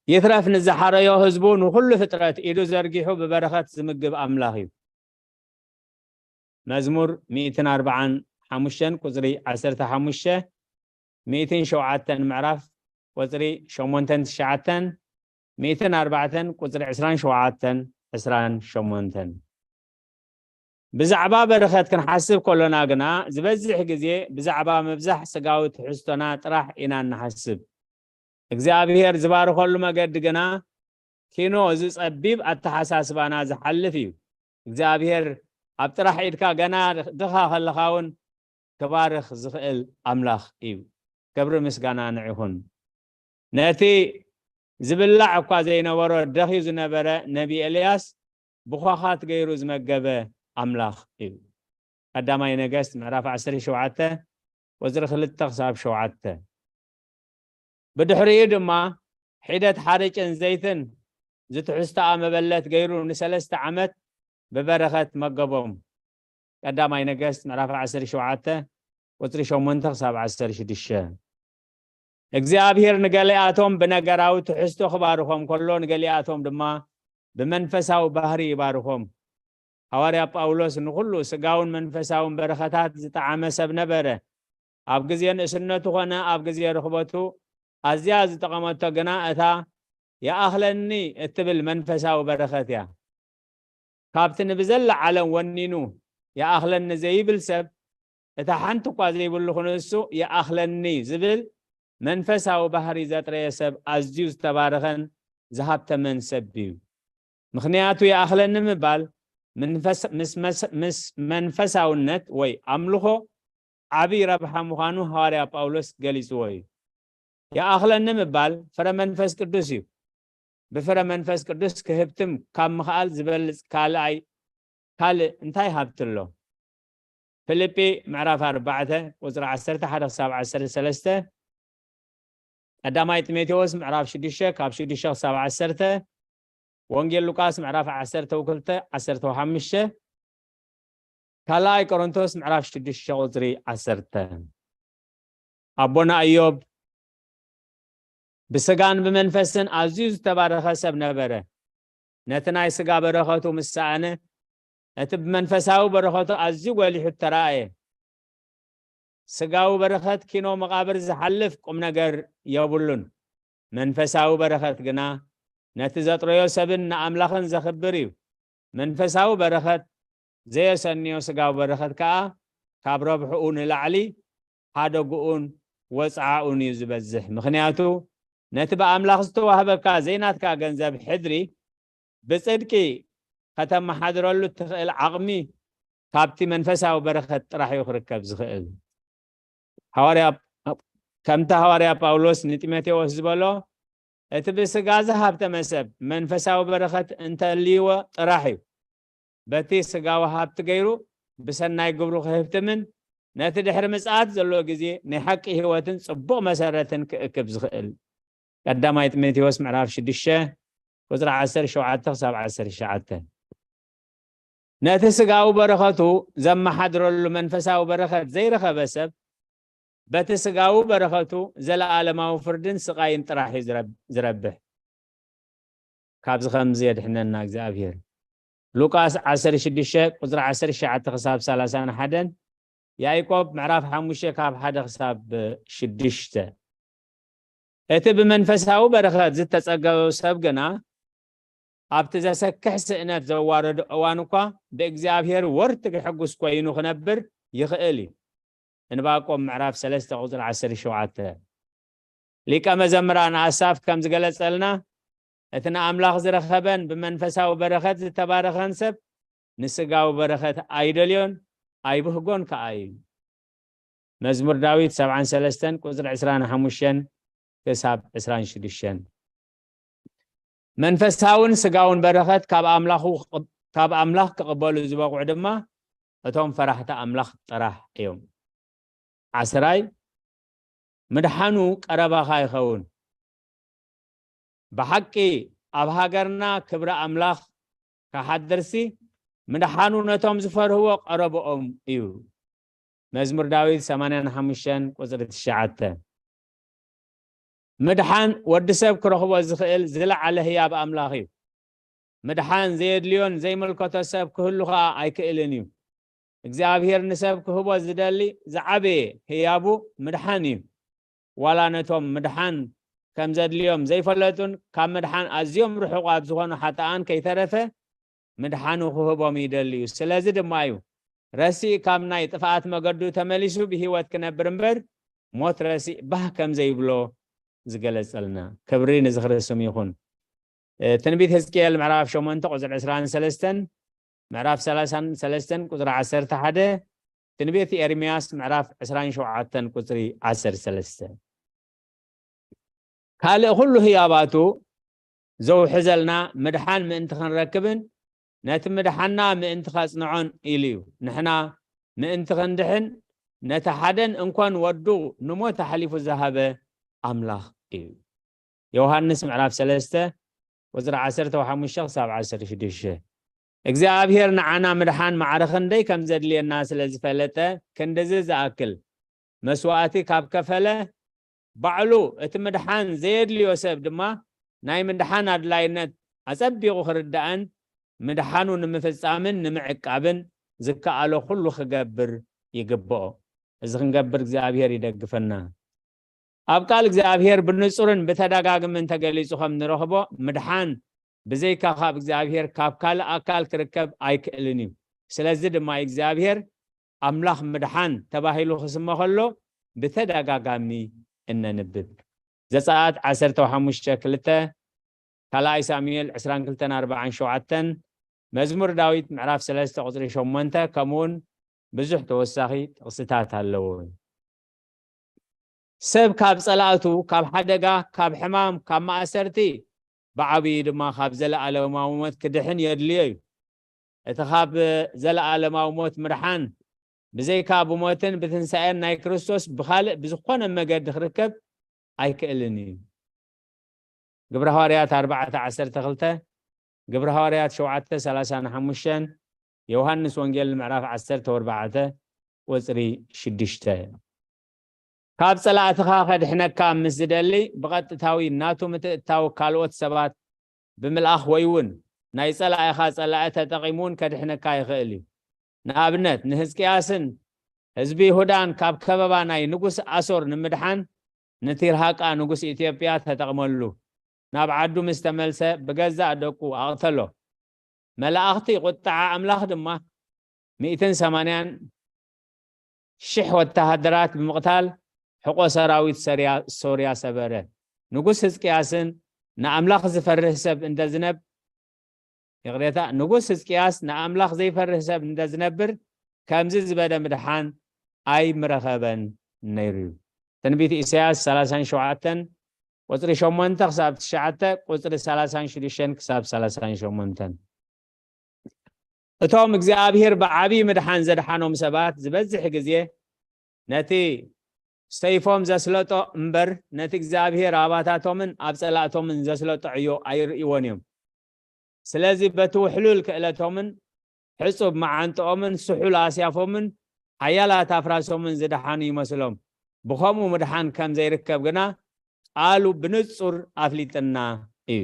ይትረፍ ንዝሓረዮ ህዝቡ ንኹሉ ፍጥረት ኢዱ ዘርጊሑ ብበረኸት ዝምግብ ኣምላኽ እዩ። መዝሙር ሚእትን ኣርባዓን ሓሙሽተን ቁጽሪ ዓሰርተ ሓሙሽተ፣ ሚእትን ሸውዓተን ምዕራፍ ቁጽሪ ሸሞንተን ትሽዓተን፣ ሚእትን ኣርባዕተን ቁጽሪ ዕስራን ሸውዓተን፣ ዕስራን ሸሞንተን። ብዛዕባ በረኸት ክንሓስብ ከሎና ግና፣ ዝበዝሕ ግዜ ብዛዕባ ምብዛሕ ስጋዊ ትሕዝቶና ጥራሕ ኢና እንሓስብ። እግዚኣብሔር ዝባርኸሉ መገዲ ግና፣ ኪኖ እዚ ጸቢብ ኣተሓሳስባና ዝሓልፍ እዩ። እግዚኣብሔር ኣብ ጥራሕ ኢድካ ገና ድኻ ከለኻ እውን ክባርኽ ዝኽእል ኣምላኽ እዩ። ክብሪ ምስጋና ንዕኹን። ነቲ ዝብላዕ እኳ ዘይነበሮ ደኽዩ ዝነበረ ነቢ ኤልያስ ብዃኻት ገይሩ ዝመገበ ኣምላኽ እዩ። ቀዳማይ ነገስት ምዕራፍ ዓሰርተ ሸውዓተ ቁጽሪ ክልተ ክሳብ ሸውዓተ። ብድሕሪኡ ድማ ሒደት ሓርጭን ዘይትን ዝትሕዝቶኣ መበለት ገይሩ ንሰለስተ ዓመት ብበረኸት መገቦም። ቀዳማይ ነገስት ምዕራፍ ዓሰርተ ሸውዓተ ቁጽሪ ሸሞንተ ክሳብ ዓሰርተ ሽዱሽተ። እግዚኣብሔር ንገሊኣቶም ብነገራዊ ትሕዝቶ ክባርኾም ከሎ፣ ንገሊኣቶም ድማ ብመንፈሳዊ ባህሪ ይባርኾም። ሃዋርያ ጳውሎስ ንኹሉ ስጋውን መንፈሳውን በረኸታት ዝጠዓመ ሰብ ነበረ። ኣብ ግዜ ንእስነቱ ኾነ ኣብ ግዜ ርኽበቱ ኣዝያ ዝጠቐመቶ ግና እታ "ይኣኽለኒ" እትብል መንፈሳዊ በረኸት እያ። ካብቲ ንብዘላ ዓለም ወኒኑ "ይኣኽለኒ" ዘይብል ሰብ፣ እታ ሓንቲ እኳ ዘይብሉ ክንሱ "ይኣኽለኒ" ዝብል መንፈሳዊ ባህሪ ዘጥረየ ሰብ ኣዝዩ ዝተባረኸን ዝሃብተመን ሰብ እዩ። ምኽንያቱ "ይኣኽለኒ" ምባል መንፈስ-፣ ምስ መስ-፣ ምስ መንፈሳውነት ወይ ኣምልኾ ዓብዪ ረብሓ ምዃኑ ሃዋርያ ጳውሎስ ገሊጽዎ እዩ። "ይኣኽለኒ" ምባል ፍረ መንፈስ ቅዱስ እዩ። ብፍረ መንፈስ ቅዱስ ክህብትም ካብ ምኽኣል ዝበልጽ ካልኣይ ካልእ እንታይ ሃብቲ ኣሎ? ፊልጲ ምዕራፍ ኣርባዕተ ቁጽሪ ዓሰርተ ሓደ ክሳብ ዓሰርተ ሰለስተ፣ ቀዳማይ ጢሞቴዎስ ምዕራፍ ሽዱሽተ ካብ ሽዱሽተ ክሳብ ዓሰርተ፣ ወንጌል ሉቃስ ምዕራፍ ዓሰርተ ክልተ ዓሰርተ ሓሙሽተ፣ ካልኣይ ቆሮንቶስ ምዕራፍ ሽዱሽተ ቁጽሪ ዓሰርተ። ኣቦና እዮብ ብስጋን ብመንፈስን ኣዝዩ ዝተባረኸ ሰብ ነበረ። ነቲ ናይ ስጋ በረኸቱ ምስ ሰኣነ፣ እቲ ብመንፈሳዊ በረኸቱ ኣዝዩ ጎሊሑ ተራእየ። ስጋዊ በረኸት ኪኖ መቓብር ዝሓልፍ ቁም ነገር የብሉን። መንፈሳዊ በረኸት ግና ነቲ ዘጥረዮ ሰብን ንኣምላኽን ዘኽብር እዩ። መንፈሳዊ በረኸት ዘየሰንዮ ስጋዊ በረኸት ከኣ ካብ ረብሕኡ ንላዕሊ ሓደግኡን ወጽዓኡን እዩ ዝበዝሕ። ምኽንያቱ ነቲ ብኣምላኽ ዝተዋህበካ ዘይናትካ ገንዘብ ሕድሪ ብጽድቂ ከተመሓድረሉ እትኽእል ዓቕሚ ካብቲ መንፈሳዊ በረኸት ጥራሕ እዩ ክርከብ ዝኽእል። ሃዋርያ፣ ከምቲ ሃዋርያ ጳውሎስ ንጢሞቴዎስ ዝበሎ፣ እቲ ብስጋ ዝሃብተመ ሰብ መንፈሳዊ በረኸት እንተልይዎ ጥራሕ እዩ። በቲ ስጋዊ ሃብቲ ገይሩ ብሰናይ ግብሩ ክህብትምን ነቲ ድሕሪ ምጽኣት ዘሎ ግዜ ናይ ሓቂ ህይወትን ጽቡቕ መሰረትን ክእክብ ዝኽእል። ቀዳማይ ጢሞቴዎስ ምዕራፍ ሽዱሽተ ቁጽሪ ዓሰርተ ሸውዓተ ክሳብ ዓሰርተ ትሽዓተ። ነቲ ስጋዊ በረኸቱ ዘመሓድረሉ መንፈሳዊ በረኸት ዘይረኸበ ሰብ በቲ ስጋዊ በረኸቱ ዘለኣለማዊ ፍርድን ስቓይን ጥራሕ እዩ ዝረብ-፣ ዝረብሕ። ካብዚ ከምዚ የድሕነና እግዚኣብሔር። ሉቃስ ዓሰርተ ሽዱሽተ ቁጽሪ ዓሰርተ ትሽዓተ ክሳብ ሰላሳን ሓደን፣ ያዕቆብ ምዕራፍ ሓሙሽተ ካብ ሓደ ክሳብ ሽዱሽተ። እቲ ብመንፈሳዊ በረኸት ዝተጸገበ ሰብ ግና ኣብቲ ዘሰክሕ ስእነት ዘዋረዶ እዋን እኳ ብእግዚኣብሔር ወርቲ ክሕጉስ ኮይኑ ክነብር ይኽእል እዩ። እንባቆም ምዕራፍ ሰለስተ ቁጽሪ ዓሰርተ ሸውዓተ። ሊቀ መዘምራን ኣሳፍ ከም ዝገለጸልና፣ እቲ ንኣምላኽ ዝረኸበን ብመንፈሳዊ በረኸት ዝተባረኸን ሰብ ንስጋዊ በረኸት ኣይደልዮን ኣይብህጎን ከኣ እዩ። መዝሙር ዳዊት ሰብዓን ሰለስተን ቁጽሪ ዕስራን ሓሙሽተን ክሳብ ዕስራን ሽዱሽተን። መንፈሳውን ስጋውን በረኸት ካብ ኣምላኹ፣ ካብ ኣምላኽ ክቕበሉ ዝበቕዑ ድማ እቶም ፈራሕቲ ኣምላኽ ጥራሕ እዮም። ዓስራይ፣ ምድሓኑ ቀረባኻ ይኸውን። ብሓቂ ኣብ ሃገርና ክብሪ ኣምላኽ ክሓድርሲ፣ ምድሓኑ ነቶም ዝፈርህዎ ቀረብኦም እዩ። መዝሙር ዳዊት ሰማንያን ሓሙሽተን ቁጽሪ ትሽዓተ። ምድሓን ወዲ ሰብ ክረኽቦ ዝኽእል ዝለዓለ ህያብ ኣምላኽ እዩ። ምድሓን ዘየድልዮን ዘይምልከቶ ሰብ ክህሉ ኸኣ ኣይክእልን እዩ። እግዚኣብሔር ንሰብ ክህቦ ዝደሊ ዝዓበየ ህያቡ ምድሓን እዩ። ዋላ ነቶም ምድሓን ከም ዘድልዮም ዘይፈለጡን ካብ ምድሓን ኣዝዮም ርሑቓት ዝኾኑ ሓጥኣን ከይተረፈ ምድሓኑ ክህቦም ይደሊ እዩ። ስለዚ ድማ እዩ ረሲእ ካብ ናይ ጥፍኣት መገዱ ተመሊሱ ብህይወት ክነብር እምበር ሞት ረሲእ ባህ ከም ዘይብሎ ዝገለጸልና። ክብሪ ንዝኽሪ ስም ይኹን። እ፣ ትንቢት ሕዝቅኤል ምዕራፍ ሸሞንተ ቁጽሪ ዕስራን ሰለስተን፣ ምዕራፍ ሰላሳን ሰለስተን ቁጽሪ ዓሰርተ ሓደ፣ ትንቢት ኤርምያስ ምዕራፍ ዕስራን ሸውዓተን ቁጽሪ ዓሰርተ ሰለስተ። ካልእ ኩሉ ህያባቱ ዘውሕዘልና ምድሓን ምእንቲ ክንረክብን ነቲ ምድሓንና ምእንቲ ከጽንዖን ኢሉ እዩ። ንሕና ምእንቲ ክንድሕን ነቲ ሓደን እንኮን ወዱ ንሞት ኣሕሊፉ ዝሃበ ኣምላኽ እዩ። ዮሃንስ ምዕራፍ ሰለስተ ቁጽሪ ዓሰርተ ሓሙሽተ ክሳብ ዓሰርተ ሽዱሽተ። እግዚኣብሔር ንዓና ምድሓን ማዕረ ክንደይ ከም ዘድልየና ስለ ዝፈለጠ፣ ክንድዚ ዝኣክል መስዋእቲ ካብ ከፈለ፣ ባዕሉ እቲ ምድሓን ዘየድልዮ ሰብ ድማ ናይ ምድሓን ኣድላይነት ኣጸቢቑ ክርዳእን ምድሓኑ ንምፍጻምን ንምዕቃብን ዝከኣሎ ኩሉ ክገብር ይግብኦ። እዚ ክንገብር እግዚኣብሔር ይደግፈና። ኣብ ቃል እግዚኣብሔር ብንጹርን ብተደጋግምን ተገሊጹ ከም ንረኽቦ፣ ምድሓን ብዘይካ ካብ እግዚኣብሔር ካብ ካልእ ኣካል ክርከብ ኣይክእልን እዩ። ስለዚ ድማ እግዚኣብሔር ኣምላኽ ምድሓን ተባሂሉ ክስመ ከሎ ብተደጋጋሚ እነንብብ። ዘጸኣት ዓሰርተ ሓሙሽተ ክልተ፣ ካልኣይ ሳሙኤል ዕስራን ክልተን ኣርባዓን ሸውዓተን፣ መዝሙር ዳዊት ምዕራፍ ሰለስተ ቁጽሪ ሸሞንተ፣ ከምኡውን ብዙሕ ተወሳኺ ጥቕስታት ኣለዎ። ሰብ ካብ ጸላእቱ፣ ካብ ሓደጋ፣ ካብ ሕማም፣ ካብ ማእሰርቲ፣ ብዓብዩ ድማ ካብ ዘለኣለማዊ ሞት ክድሕን የድልዮ እዩ። እቲ ካብ ዘለኣለማዊ ሞት ምድሓን ብዘይካ ብሞትን ብትንሳኤን ናይ ክርስቶስ ብኻልእ ብዝኾነ መገዲ ክርከብ ኣይክእልን እዩ። ግብረ ሃዋርያት ኣርባዕተ ዓሰርተ ክልተ፣ ግብረ ሃዋርያት ሸውዓተ ሰላሳን ሓሙሽተን፣ ዮሃንስ ወንጌል ምዕራፍ ዓሰርተ ኣርባዕተ ቁጽሪ ሽዱሽተ። ካብ ጸላእትኻ ከድሕነካ ምስ ዝደሊ ብቐጥታዊ ናቱ ምትእትታው ካልኦት ሰባት ብምልኣኽ ወይ እውን ናይ ጸላኢኻ ጸላኢ ተጠቒሙ እውን ከድሕነካ ይኽእል እዩ። ንኣብነት ንህዝቅያስን ህዝቢ ይሁዳን ካብ ከበባ ናይ ንጉስ ኣሶር ንምድሓን ንቲርሃቃ ንጉስ ኢትዮጵያ ተጠቕመሉ። ናብ ዓዱ ምስ ተመልሰ ብገዛእ ደቁ ኣቕተሎ። መላእኽቲ ቁጥዓ ኣምላኽ ድማ ሚእትን ሰማንያን ሽሕ ወተሃደራት ብምቕታል ሕቆ ሰራዊት ሶርያ ሰበረ። ንጉስ ህዝቅያስን ንኣምላኽ ዝፈርህ ሰብ እንተ ዝነብ ይቕሬታ፣ ንጉስ ህዝቅያስ ንኣምላኽ ዘይፈርህ ሰብ እንተ ዝነብር ከምዚ ዝበለ ምድሓን ኣይምረኸበን ነይሩ እዩ። ትንቢት ኢሳያስ ሰላሳን ሸውዓተን ቁጽሪ ሸሞንተ ክሳብ ትሽዓተ፣ ቁጽሪ ሰላሳን ሽዱሽተን ክሳብ ሰላሳን ሸሞንተን። እቶም እግዚኣብሔር ብዓብዪ ምድሓን ዘድሓኖም ሰባት ዝበዝሕ ግዜ ነቲ ሰይፎም ዘስለጦ እምበር ነቲ እግዚኣብሔር ኣባታቶምን ኣብ ጸላእቶምን ዘስለጦ ዕዮ ኣይርእይዎን እዮም። ስለዚ በቲ ውሕሉል ክእለቶምን ሕጹብ መዓንጥኦምን ስሑል ኣስያፎምን ሓያላት ኣፍራሶምን ዝደሓኑ ይመስሎም። ብኸምኡ ምድሓን ከም ዘይርከብ ግና ቃሉ ብንጹር ኣፍሊጥና እዩ።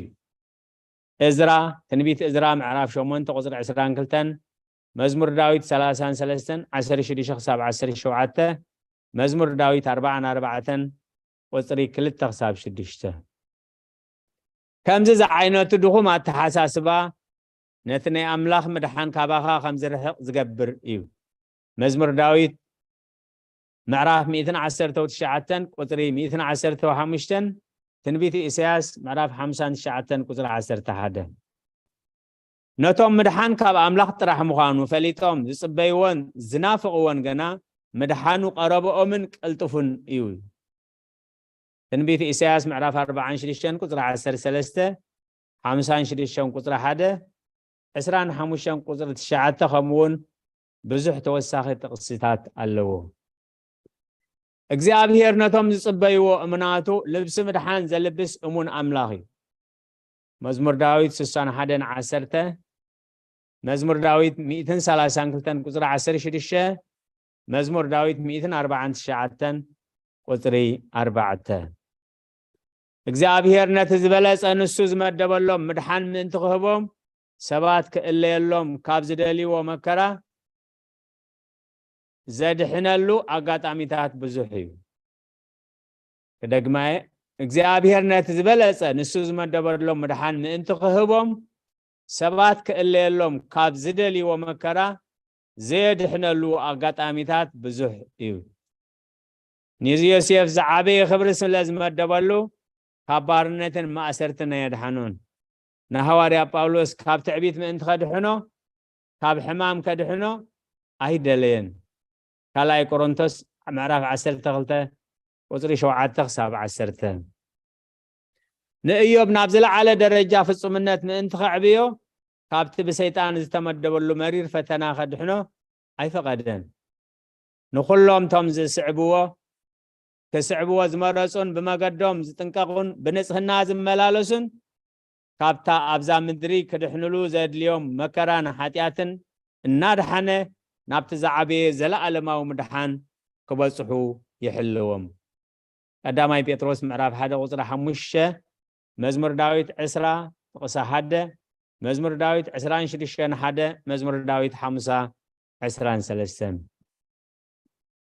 እዝራ፣ ትንቢት እዝራ ምዕራፍ ሸሞንተ ቁጽሪ ዕስራን ክልተን፣ መዝሙር ዳዊት ሰላሳን ሰለስተን ዓሰርተ ሽዱሽተ ክሳብ ዓሰርተ ሸውዓተ፣ መዝሙር ዳዊት ኣርባዓን ኣርባዕተን ቁጽሪ ክልተ ክሳብ ሽዱሽተ። ከምዚ ዝዓይነቱ ድኹም ኣተሓሳስባ ነቲ ናይ ኣምላኽ ምድሓን ካባኻ ከም ዝርሕቕ ዝገብር እዩ። መዝሙር ዳዊት ምዕራፍ ሚእትን ዓሰርተ ትሽዓተን ቁጽሪ ሚእትን ዓሰርተ ሓሙሽተን፣ ትንቢት ኢሳያስ ምዕራፍ ሓምሳን ትሽዓተን ቁጽሪ ዓሰርተ ሓደ። ነቶም ምድሓን ካብ ኣምላኽ ጥራሕ ምዃኑ ፈሊጦም ዝጽበይዎን ዝናፍቕዎን ግና ምድሓኑ ቀረብኦምን ቅልጥፉን እዩ። ትንቢት ኢሳያስ ምዕራፍ ኣርባዓን ሽዱሽተን ቁጽሪ ዓሰርተ ሰለስተ፣ ሓምሳን ሽዱሽተን ቁጽሪ ሓደ፣ ዕስራን ሓሙሽተን ቁጽሪ ትሽዓተ፣ ከምኡ እውን ብዙሕ ተወሳኺ ጥቕስታት ኣለዎ። እግዚኣብሔር ነቶም ዝጽበይዎ እምናቱ ልብሲ ምድሓን ዘልብስ እሙን ኣምላኽ እዩ። መዝሙር ዳዊት ስሳን ሓደን ዓሰርተ፣ መዝሙር ዳዊት ሚእትን ሰላሳን ክልተን ቁጽሪ ዓሰርተ ሽዱሽተ፣ መዝሙር ዳዊት ሚእትን ኣርባዓን ትሽዓተን ቁጽሪ ኣርባዕተ። እግዚኣብሔር ነቲ ዝበለጸ ንሱ ዝመደበሎም ምድሓን ምእንቲ ክህቦም ሰባት ክእለየሎም ካብ ዝደልይዎ መከራ ዘድሕነሉ ኣጋጣሚታት ብዙሕ እዩ። ክደግማየ፣ እግዚኣብሔር ነቲ ዝበለጸ ንሱ ዝመደበሎም ምድሓን ምእንቲ ክህቦም ሰባት ክእለየሎም ካብ ዝደልይዎ መከራ ዘየድሕነሉ ኣጋጣሚታት ብዙሕ እዩ። ንዚ ዮሴፍ ዝዓበየ ክብሪ ስለ ዝመደበሉ ካብ ባርነትን ማእሰርትን ኣየድሓኖን። ንሃዋርያ ጳውሎስ ካብ ትዕቢት ምእንቲ ከድሕኖ፣ ካብ ሕማም ከድሕኖ ኣይደለየን። ካልኣይ ቆሮንቶስ ምዕራፍ ዓሰርተ ክልተ ቁጽሪ ሸውዓተ ክሳብ ዓሰርተ። ንእዮብ ናብ ዝለዓለ ደረጃ ፍጹምነት ምእንቲ ከዕብዮ ካብቲ ብሰይጣን ዝተመደበሉ መሪር ፈተና ከድሕኖ ኣይፈቐደን። ንኹሎም ቶም ዝስዕብዎ ክስዕብዎ ዝመረጹን ብመገዶም ዝጥንቀቑን ብንጽህና ዝመላለሱን ካብታ ኣብዛ ምድሪ ክድሕንሉ ዘድልዮም መከራን ሓጢኣትን እናድሓነ ናብቲ ዝዓበየ ዘለኣለማዊ ምድሓን ክበጽሑ ይሕልዎም። ቀዳማይ ጴጥሮስ ምዕራፍ ሓደ ቁጽሪ ሓሙሽተ፣ መዝሙር ዳዊት ዕስራ ጥቕሲ ሓደ፣ መዝሙር ዳዊት ዕስራን ሽዱሽተን ሓደ፣ መዝሙር ዳዊት ሓምሳ ዕስራን ሰለስተን።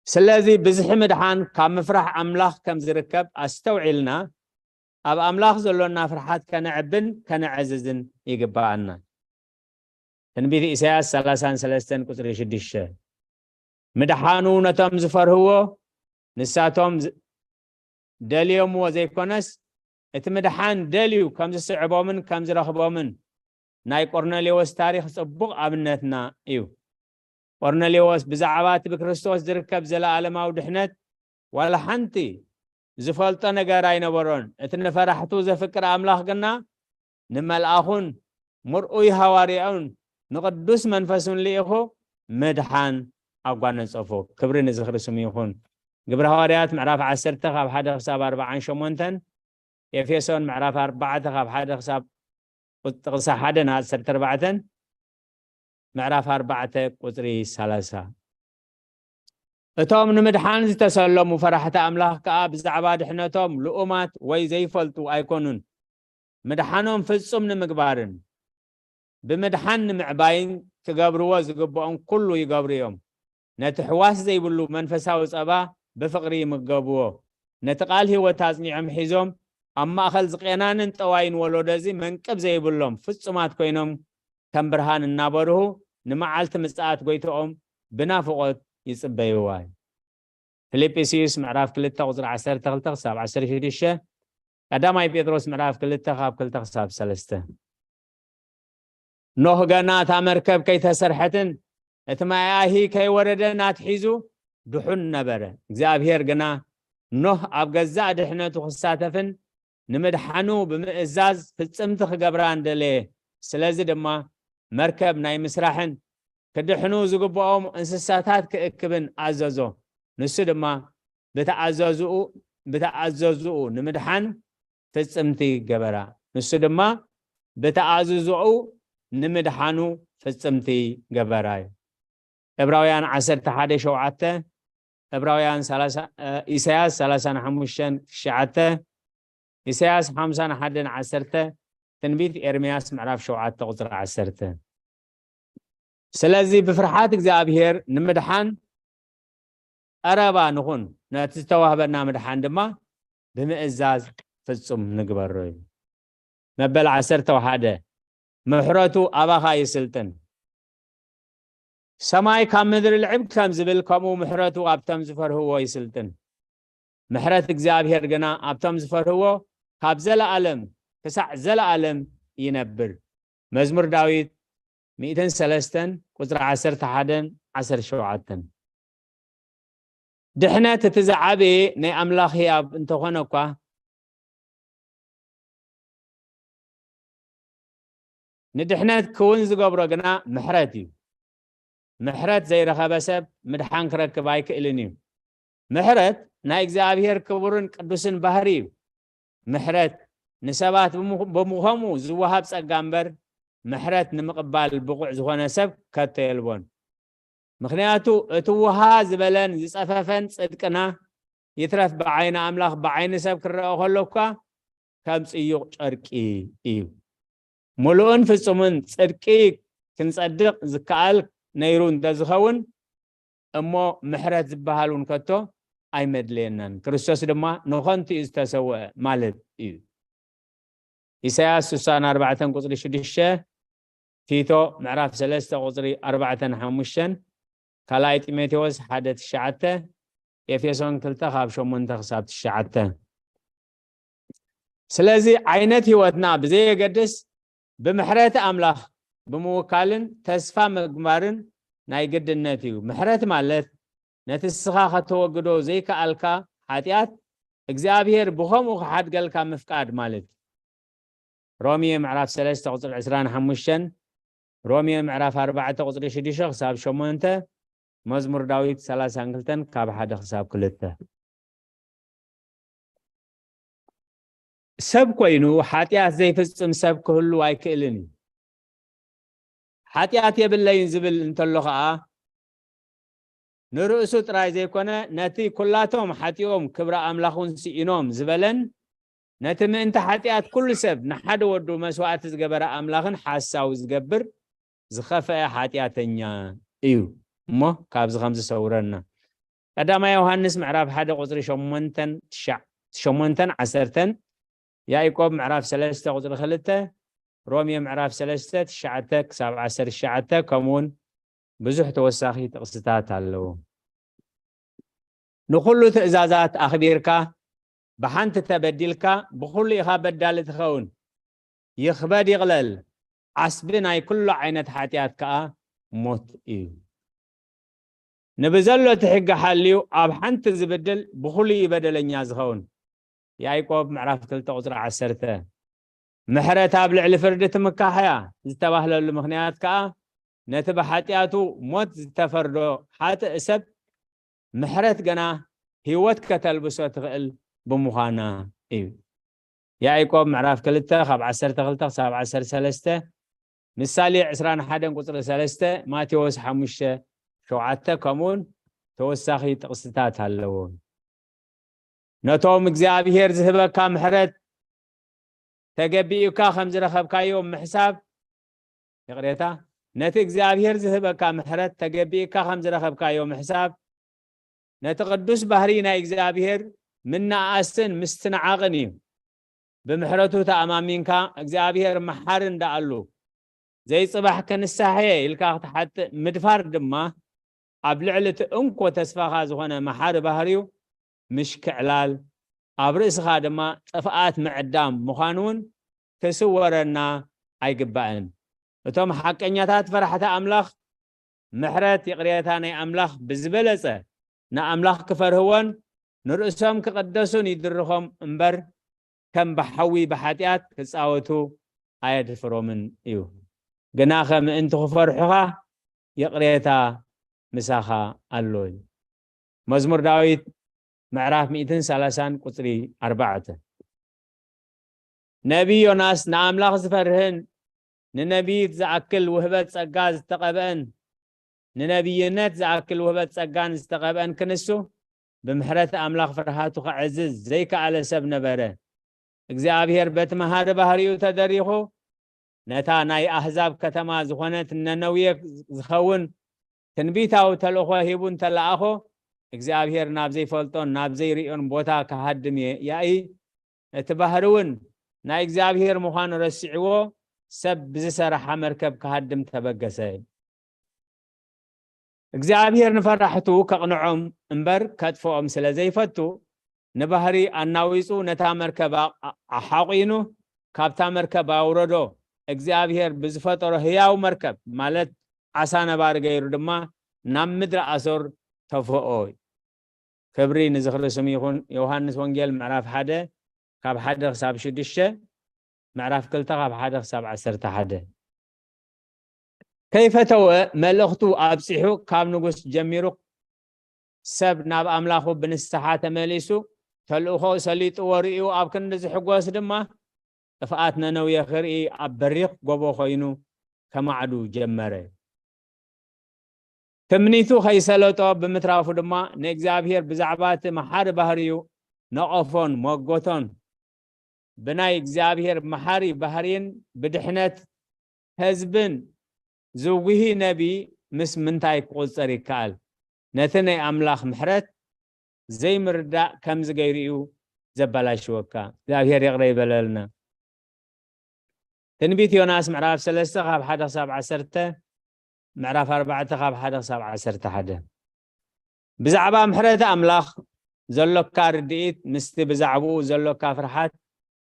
ስለዚ ብዝሒ ምድሓን ካብ ምፍራሕ ኣምላኽ ከም ዝርከብ ኣስተውዒልና ኣብ ኣምላኽ ዘሎና ፍርሓት ከነዕብን ከነዕዝዝን ይግብኣና። ትንቢት ኢሳያስ ሰላሳን ሰለስተን ቁጽሪ ሽዱሽተ። ምድሓኑ ነቶም ዝፈርህዎ ንሳቶም ዝ-፣ ደልዮምዎ ዘይኮነስ እቲ ምድሓን ደልዩ ከም ዝስዕቦምን ከም ዝረኽቦምን ናይ ቆርኔሌዎስ ታሪኽ ጽቡቕ ኣብነትና እዩ። ቆርኔሌዎስ ብዛዕባ እቲ ብክርስቶስ ዝርከብ ዘለኣለማዊ ድሕነት ዋላ ሓንቲ ዝፈልጦ ነገር ኣይነበሮን። እቲ ንፈራሕቱ ዘፍቅር ኣምላኽ ግና ንመልኣኹን ምርኡይ ሃዋርያኡን ንቕዱስ መንፈሱን ልኢኹ ምድሓን ኣጓነጸፎ። ክብሪ ንዝኽሪ ስሙ ይኹን። ግብሪ ሃዋርያት ምዕራፍ ዓሰርተ ካብ ሓደ ክሳብ ኣርባዓን ሸሞንተን፣ ኤፌሶን ምዕራፍ ኣርባዕተ ካብ ሓደ ክሳብ ቁ-፣ ጥቕሲ ሓደ ንዓሰርተ ኣርባዕተን፣ ምዕራፍ ኣርባዕተ ቁጽሪ ሰላሳ። እቶም ንምድሓን ዝተሰለሙ ፈራሕቲ ኣምላኽ ከኣ ብዛዕባ ድሕነቶም ልኡማት ወይ ዘይፈልጡ ኣይኮኑን። ምድሓኖም ፍጹም ንምግባርን ብምድሓን ንምዕባይን ክገብርዎ ዝግብኦም ኩሉ ይገብሩ እዮም። ነቲ ሕዋስ ዘይብሉ መንፈሳዊ ጸባ ብፍቕሪ ይምገብዎ። ነቲ ቃል ህይወት ኣጽኒዖም ሒዞም ኣብ ማእከል ዝቄናንን ጠዋይን ወለዶ እዚ መንቅብ ዘይብሎም ፍጹማት ኮይኖም ከም ብርሃን እናበርሁ ንመዓልቲ ምጽኣት ጎይትኦም ብናፍቖት ይጽበይዋ እዩ። ፊልጵስዩስ ምዕራፍ ክልተ ቁጽሪ ዓሰርተ ክልተ ክሳብ ዓሰርተ ሽዱሽተ፣ ቀዳማይ ጴጥሮስ ምዕራፍ ክልተ ካብ ክልተ ክሳብ ሰለስተ። ኖህ ገና እታ መርከብ ከይተሰርሐትን እቲ ማይ ኣሂ ከይወረደን ኣትሒዙ ድሑን ነበረ። እግዚኣብሔር ግና ኖህ ኣብ ገዛእ ድሕነቱ ክሳተፍን ንምድሓኑ ብምእዛዝ ፍጽምቲ ክገብራን ደለየ። ስለዚ ድማ መርከብ ናይ ምስራሕን ክድሕኑ ዝግብኦም እንስሳታት ክእክብን ኣዘዞ። ንሱ ድማ ብተኣዘዝኡ፣ ብተኣዘዝኡ ንምድሓን ፍጽምቲ ገበራ። ንሱ ድማ ብተኣዘዝኡ ንምድሓኑ ፍጽምቲ ገበራ እዩ። ዕብራውያን ዓሰርተ ሓደ ሸውዓተ፣ ዕብራውያን ሰላሳ፣ እ፣ ኢሳያስ ሰላሳን ሓሙሽተን ትሽዓተ፣ ኢሳያስ ሓምሳን ሓደን ዓሰርተ፣ ትንቢት ኤርምያስ ምዕራፍ ሸውዓተ ቁጽሪ ዓሰርተ። ስለዚ ብፍርሓት እግዚኣብሔር ንምድሓን ቀረባ ንኹን፣ ነቲ ዝተዋህበና ምድሓን ድማ ብምእዛዝ ፍጹም ንግበሮ እዩ። መበል ዓሰርተ ሓደ፣ ምሕረቱ ኣባኻ ይስልጥን። ሰማይ ካብ ምድሪ ልዕብ ከም ዝብል፣ ከምኡ ምሕረቱ ኣብቶም ዝፈርህዎ ይስልጥን። ምሕረት እግዚኣብሔር ግና ኣብቶም ዝፈርህዎ ካብ ዘለኣለም ክሳዕ ዘለኣለም ይነብር። መዝሙር ዳዊት ሚእትን ሰለስተን ቁጽሪ ዓሰርተ ሓደን ዓሰርተ ሸውዓተን። ድሕነት እቲ ዝዓበየ ናይ ኣምላኽ ህያብ እንተኾነ እኳ፣ ንድሕነት ክውን ዝገብሮ ግና ምሕረት እዩ። ምሕረት ዘይረኸበ ሰብ ምድሓን ክረክብ ኣይክእልን እዩ። ምሕረት ናይ እግዚኣብሔር ክቡርን ቅዱስን ባህሪ እዩ። ምሕረት ንሰባት ብምኹ-፣ ብምኾኑ ዝወሃብ ጸጋ እምበር፣ ምሕረት ንምቕባል ብቑዕ ዝኾነ ሰብ ከቶ የልቦን። ምኽንያቱ እቲ ውሃ ዝበለን ዝጸፈፈን ጽድቅና፣ ይትረፍ ብዓይኒ ኣምላኽ ብዓይኒ ሰብ ክረአ ከሎ እኳ ከም ጽዩቕ ጨርቂ እዩ። ምሉእን ፍጹምን ጽድቂ ክንጸድቕ ዝከኣል ነይሩ እንተዝኸውን እሞ፣ ምሕረት ዝበሃል እውን ከቶ ኣይመድለየናን። ክርስቶስ ድማ ንኸንቱ እዩ ዝተሰውአ ማለት እዩ። ኢሳያስ ስሳን ኣርባዕተን ቁጽሪ ሽዱሽተ፣ ቲቶ ምዕራፍ ሰለስተ ቁጽሪ ኣርባዕተን ሓሙሽተን፣ ካልኣይ ጢሞቴዎስ ሓደ ትሽዓተ፣ ኤፌሶን ክልተ ካብ ሸሞንተ ክሳብ ትሽዓተ። ስለዚ ዓይነት ህይወትና ብዘየገድስ ብምሕረት ኣምላኽ ብምውካልን ተስፋ ምግባርን ናይ ግድነት እዩ። ምሕረት ማለት ነቲ ንስኻ ከተወግዶ ዘይከኣልካ ሓጢኣት እግዚኣብሔር ብኸምኡ ክሓድገልካ ምፍቃድ ማለት እዩ። ሮሜ ምዕራፍ ሰለስተ ቁጽሪ ዕስራን ሓሙሽተን፣ ሮሜ ምዕራፍ ኣርባዕተ ቁጽሪ ሽዱሽተ ክሳብ ሸሞንተ፣ መዝሙር ዳዊት ሰላሳን ክልተን ካብ ሓደ ክሳብ ክልተ። ሰብ ኮይኑ ሓጢኣት ዘይፍጽም ሰብ ክህሉ ኣይክእልን እዩ። ሓጢኣት የብለይን ዝብል እንተሎ ኸኣ፣ ንርእሱ ጥራይ ዘይኮነ፣ ነቲ ኩላቶም ሓጢኦም ክብሪ ኣምላኽ እውን ስኢኖም ዝበለን፣ ነቲ ምእንቲ ሓጢኣት ኩሉ ሰብ ንሓደ ወዱ መስዋእቲ ዝገበረ ኣምላኽን ሓሳዊ ዝገብር ዝኸፍአ ሓጢኣተኛ እዩ። እሞ ካብዚ ከም ዝሰውረና። ቀዳማይ ዮሃንስ ምዕራፍ ሓደ ቁጽሪ ሸሞንተን ትሽዓ፣ ሸሞንተን ዓሰርተን፣ ያዕቆብ ምዕራፍ ሰለስተ ቁጽሪ ክልተ፣ ሮሜ ምዕራፍ ሰለስተ ትሽዓተ ክሳብ ዓሰርተ ትሽዓተ፣ ከምኡውን ብዙሕ ተወሳኺ ጥቕስታት ኣለዉ። ንኹሉ ትእዛዛት ኣኽቢርካ፣ ብሓንቲ ተበዲልካ፣ ብኹሉ ኢኻ በዳሊ ትኸውን። ይኽበድ ይቕለል፣ ዓስቢ ናይ ኩሉ ዓይነት ሓጢኣት ከኣ ሞት እዩ። ንብዘሎ እቲ ሕጊ ሓልዩ ኣብ ሓንቲ ዝብድል ብኹሉ እዩ በደለኛ ዝኸውን። ያዕቆብ ምዕራፍ ክልተ ቁጽሪ ዓሰርተ። ምሕረት ኣብ ልዕሊ ፍርዲ ትምካሕያ ዝተባህለሉ ምኽንያት ከኣ ነቲ ብሓጢኣቱ ሞት ዝተፈርዶ ሓጥእ ሰብ ምሕረት ገና ህይወት ከተልብሶ ትኽእል ብምዃና እዩ። ያዕቆብ ምዕራፍ ክልተ ካብ ዓሰርተ ክልተ ክሳብ ዓሰርተ ሰለስተ፣ ምሳሌ ዕስራን ሓደን ቁጽሪ ሰለስተ፣ ማቴዎስ ሓሙሽተ ሸውዓተ፣ ከምኡውን ተወሳኺ ጥቕስታት ኣለዎ። ነቶም እግዚኣብሔር ዝህበካ ምሕረት ተገቢኡካ ከም ዝረኸብካዮ ምሕሳብ፣ ይቕሬታ፣ ነቲ እግዚኣብሔር ዝህበካ ምሕረት ተገቢእካ ከም ዝረኸብካዮ ምሕሳብ፣ ነቲ ቅዱስ ባህሪ ናይ እግዚኣብሔር ምንኣኣስን ምስትንዓቕን እዩ። ብምሕረቱ ተኣማሚንካ እግዚኣብሔር መሓሪ እንዳኣሉ ዘይጽባሕ ክንሳሕየ ኢልካ ክትሓጥእ ምድፋር ድማ ኣብ ልዕሊ እቲ እንኮ ተስፋኻ ዝኾነ መሓሪ ባህሪኡ ምሽክዕላል፣ ኣብ ርእስኻ ድማ ጥፍኣት ምዕዳም ምዃኑ እውን ክስወረና ኣይግባእን። እቶም ሓቀኛታት ፈራሕቲ ኣምላኽ ምሕረት ይቕሬታ ናይ ኣምላኽ ብዝበለጸ ንኣምላኽ ክፈርህዎን ንርእሶም ክቕደሱን ይድርኾም እምበር ከም ብሓዊ ብሓጢኣት ክጻወቱ ኣየድፍሮምን እዩ። ግናኸ ምእንቲ ክፈርሑኻ ይቕሬታ ምሳኻ ኣሎ እዩ። መዝሙር ዳዊት ምዕራፍ ሚእትን ሰላሳን ቁጽሪ ኣርባዕተ። ነቢ ዮናስ ንኣምላኽ ዝፈርህን ንነቢይት ዝኣክል ውህበት ጸጋ ዝተቐብአን ንነቢይነት ዝኣክል ውህበት ጸጋን ዝተቐብአን ክንሱ ብምሕረት ኣምላኽ ፍርሃቱ ከዕዝዝ ዘይከኣለ ሰብ ነበረ። እግዚኣብሔር በቲ መሃሪ ባህሪኡ ተደሪኹ ነታ ናይ ኣህዛብ ከተማ ዝኾነት ነነውየ ዝኸውን ትንቢታዊ ተልእኾ ሂቡ እንተለኣኾ እግዚኣብሔር ናብ ዘይፈልጦን ናብ ዘይርእዮን ቦታ ክሃድም ያኢ እቲ ባህሪ እውን ናይ እግዚኣብሔር ምዃኑ ረሲዕዎ ሰብ ብዝሰረሓ መርከብ ክሃድም ተበገሰ። እግዚኣብሔር ንፈራሕቱ ከቕንዖም እምበር ከጥፍኦም ስለ ዘይፈቱ ንባህሪ ኣናዊጹ ነታ መርከብ ኣሓቑኑ ካብታ መርከብ ኣውረዶ። እግዚኣብሔር ብዝፈጠሮ ህያው መርከብ ማለት ዓሳ ነባሪ ገይሩ ድማ ናብ ምድሪ ኣሶር ተፍኦ። ክብሪ ንዝኽሪ ስም ይኹን። ዮሃንስ ወንጌል ምዕራፍ ሓደ ካብ ሓደ ክሳብ ሽዱሽተ፣ ምዕራፍ ክልተ ካብ ሓደ ክሳብ ዓሰርተ ሓደ። ከይፈተወ መልእኽቱ ኣብጺሑ ካብ ንጉስ ጀሚሩ ሰብ ናብ ኣምላኹ ብንስሓ ተመሊሱ ተልእኾ ሰሊጥዎ ርእዩ ኣብ ክንዲ ዝሕጎስ ድማ ጥፍኣት ነነውየ ክርኢ ኣብ በሪኽ ጎቦ ኮይኑ ከማዕዱ ጀመረ። ትምኒቱ ከይሰለጦ ብምትራፉ ድማ ንእግዚኣብሔር ብዛዕባ እቲ መሓሪ ባህርዩ ነቐፎን መጎቶን። ብናይ እግዚኣብሔር መሓሪ ባህርይን ብድሕነት ህዝብን ዝጉሂ ነቢ ምስ ምንታይ ክቑጸር ይከኣል? ነቲ ናይ ኣምላኽ ምሕረት ዘይምርዳእ ከምዚ ገይሩ እዩ ዘበላሽወካ። እግዚኣብሔር ይቕረ ይበለልና። ትንቢት ዮናስ ምዕራፍ ሰለስተ ካብ ሓደ ክሳብ ዓሰርተ፣ ምዕራፍ ኣርባዕተ ካብ ሓደ ክሳብ ዓሰርተ ሓደ። ብዛዕባ ምሕረት ኣምላኽ ዘሎካ ርድኢት ምስቲ ብዛዕባኡ ዘሎካ ፍርሓት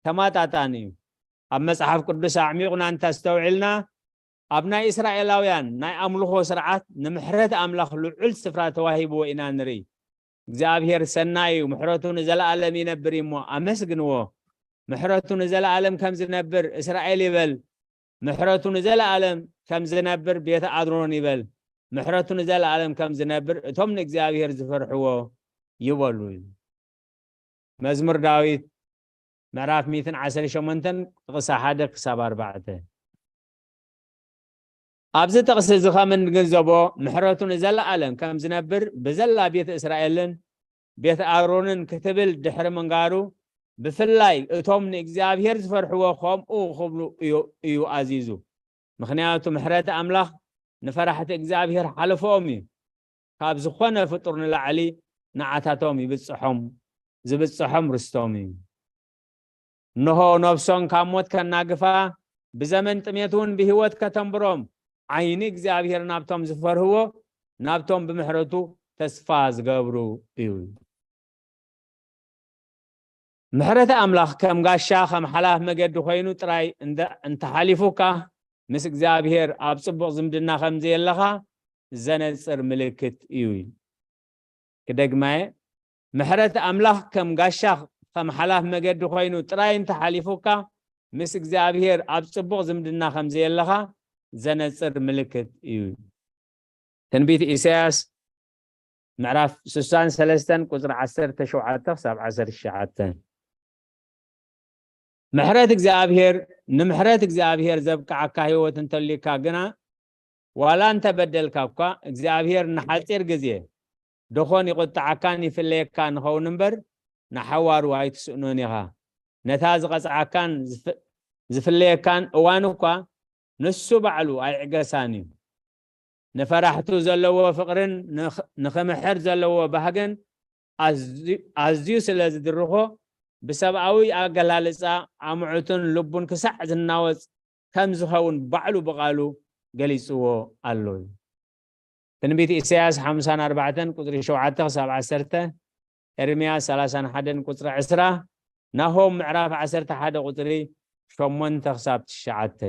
ተማጣጣኒ እዩ። ኣብ መጽሓፍ ቅዱስ ኣዕሚቑና እንተስተውዒልና ኣብ ናይ እስራኤላውያን ናይ ኣምልኾ ስርዓት ንምሕረት ኣምላኽ ልዑል ስፍራ ተዋሂብዎ ኢና ንርኢ። እግዚኣብሔር ሰናይ እዩ፣ ምሕረቱ ንዘለኣለም ይነብር እዩ እሞ ኣመስግንዎ። ምሕረቱ ንዘለኣለም ከም ዝነብር እስራኤል ይበል፣ ምሕረቱ ንዘለኣለም ከም ዝነብር ቤተ ኣድሮን ይበል፣ ምሕረቱ ንዘለኣለም ከም ዝነብር እቶም ንእግዚኣብሔር ዝፈርሕዎ ይበሉ። መዝሙር ዳዊት ምዕራፍ ሚእትን ዓሰርተ ሸሞንተን ጥቕሲ ሓደ ክሳብ ኣርባዕተ። ኣብዚ ጥቕሲ እዚ ከም እንግንዘቦ ምሕረቱ ንዘለኣለም ከም ዝነብር ብዘላ ቤተ እስራኤልን ቤተ ኣሮንን ክትብል ድሕሪ ምንጋሩ ብፍላይ እቶም ንእግዚኣብሔር ዝፈርሕዎ ከምኡ ክብሉ እዩ ኣዚዙ። ምኽንያቱ ምሕረት ኣምላኽ ንፈራሕቲ እግዚኣብሔር ሓለፈኦም እዩ። ካብ ዝኾነ ፍጡር ንላዕሊ ንዓታቶም ይብጽሖም ዝብጽሖም ርስቶም እዩ። እንሆ ነፍሶም ካብ ሞት ከናግፋ ብዘመን ጥሜት እውን ብህይወት ከተንብሮም ዓይኒ እግዚኣብሔር ናብቶም ዝፈርህዎ ናብቶም ብምሕረቱ ተስፋ ዝገብሩ እዩ። ምሕረት ኣምላኽ ከም ጋሻ ከም ሓላፍ መገዲ ኮይኑ ጥራይ እንተሓሊፉካ ምስ እግዚኣብሔር ኣብ ጽቡቕ ዝምድና ከም ዘየለኻ ዘነጽር ምልክት እዩ። ክደግማየ፣ ምሕረት ኣምላኽ ከም ጋሻ ከም ሓላፍ መገዲ ኮይኑ ጥራይ እንተሓሊፉካ ምስ እግዚኣብሔር ኣብ ጽቡቕ ዝምድና ከም ዘየለኻ ዘነጽር ምልክት እዩ። ትንቢት ኢሳያስ ምዕራፍ ስሳን ሰለስተን ቁጽሪ ዓሰርተ ሸውዓተ ክሳብ ዓሰርተ ትሽዓተ። ምሕረት እግዚኣብሔር፣ ንምሕረት እግዚኣብሔር ዘብቅዓካ ህይወት እንተልዩካ ግና፣ ዋላ እንተበደልካ እኳ፣ እግዚኣብሔር ንሓጺር ግዜ ደኾን ይቑጥዓካን ይፍለየካን ይኸውን እምበር፣ ንሓዋሩ ኣይትስእኖን ኢኻ። ነታ ዝቐጽዓካን ዝፍ-፣ ዝፍለየካን እዋን እኳ፣ ንሱ ባዕሉ ኣይዕገሳን እዩ። ንፈራሕቱ ዘለዎ ፍቕርን ንኽ-፣ ንኽምሕር ዘለዎ ባህግን ኣዝዩ፣ ኣዝዩ ስለ ዝድርኾ፣ ብሰብኣዊ ኣገላልጻ ኣምዑቱን ልቡን ክሳዕ ዝናወጽ ከም ዝኸውን ባዕሉ ብቓሉ ገሊጽዎ ኣሎ እዩ። ትንቢት ኢሳያስ ሓምሳን ኣርባዕተን ቁጽሪ ሸውዓተ ክሳብ ዓሰርተ፣ ኤርምያስ ሰላሳን ሓደን ቁጽሪ ዕስራ፣ ናሆም ምዕራፍ ዓሰርተ ሓደ ቁጽሪ ሸሞንተ ክሳብ ትሽዓተ።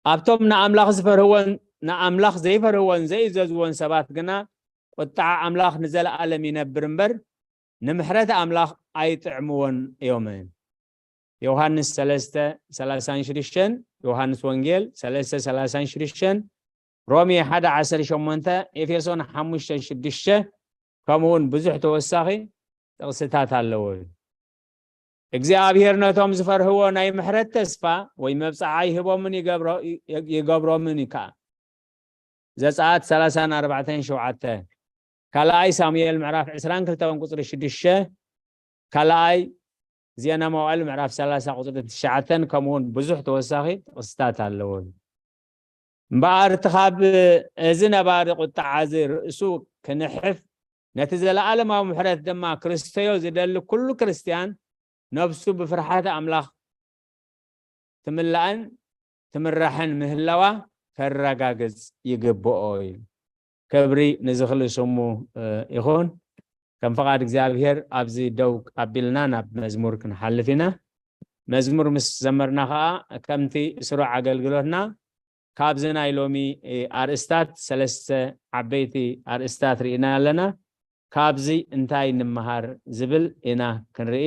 ኣብቶም ንኣምላኽ ዝፈርህዎን ንኣምላኽ ዘይፈርህዎን ዘይእዘዝዎን ሰባት ግና ቁጥዓ ኣምላኽ ንዘለኣለም ይነብር እምበር፣ ንምሕረት ኣምላኽ ኣይጥዕምዎን እዮም። ዮሃንስ ሰለስተ ሰላሳን ሽዱሽተን፣ ዮሃንስ ወንጌል ሰለስተ ሰላሳን ሽዱሽተን፣ ሮሜ ሓደ ዓሰርተ ሸሞንተ፣ ኤፌሶን ሓሙሽተ ሽዱሽተ፣ ከምኡ እውን ብዙሕ ተወሳኺ ጥቕስታት ኣለዎ። እግዚኣብሔር ነቶም ዝፈርህዎ ናይ ምሕረት ተስፋ ወይ መብጽዓ ይህቦምን ይገብሮ-፣ ይገብሮምን እዩ ከኣ። ዘጸኣት ሰላሳን ኣርባዕተን ሸውዓተ፣ ካልኣይ ሳሙኤል ምዕራፍ ዕስራን ክልተን ቁጽሪ ሽዱሽተ፣ ካልኣይ ዜና መዋዕል ምዕራፍ ሰላሳ ቁጽሪ ትሽዓተን፣ ከምኡውን ብዙሕ ተወሳኺ ጥቕስታት ኣለዎ። እምበኣር እቲ ካብ እዚ ነባሪ ቁጥዓ እዚ ርእሱ ክንሕፍ፣ ነቲ ዘለኣለማዊ ምሕረት ድማ ክርስተዮ ዝደሊ ኩሉ ክርስትያን ነብሱ ብፍርሓት ኣምላኽ ትምላእን ትምራሕን ምህላዋ ከረጋግጽ ይግብኦ እዩ። ክብሪ ንዝኽሊ ስሙ፣ እ፣ ይኹን። ከም ፍቓድ እግዚኣብሔር ኣብዚ ደው ኣቢልና ናብ መዝሙር ክንሓልፍ ኢና። መዝሙር ምስ ዘመርና ኸኣ ከምቲ ስሩዕ ኣገልግሎትና ካብዚ ናይ ሎሚ፣ እ፣ ኣርእስታት ሰለስተ ዓበይቲ ኣርእስታት ርኢና ኣለና። ካብዚ እንታይ ንምሃር ዝብል ኢና ክንርኢ።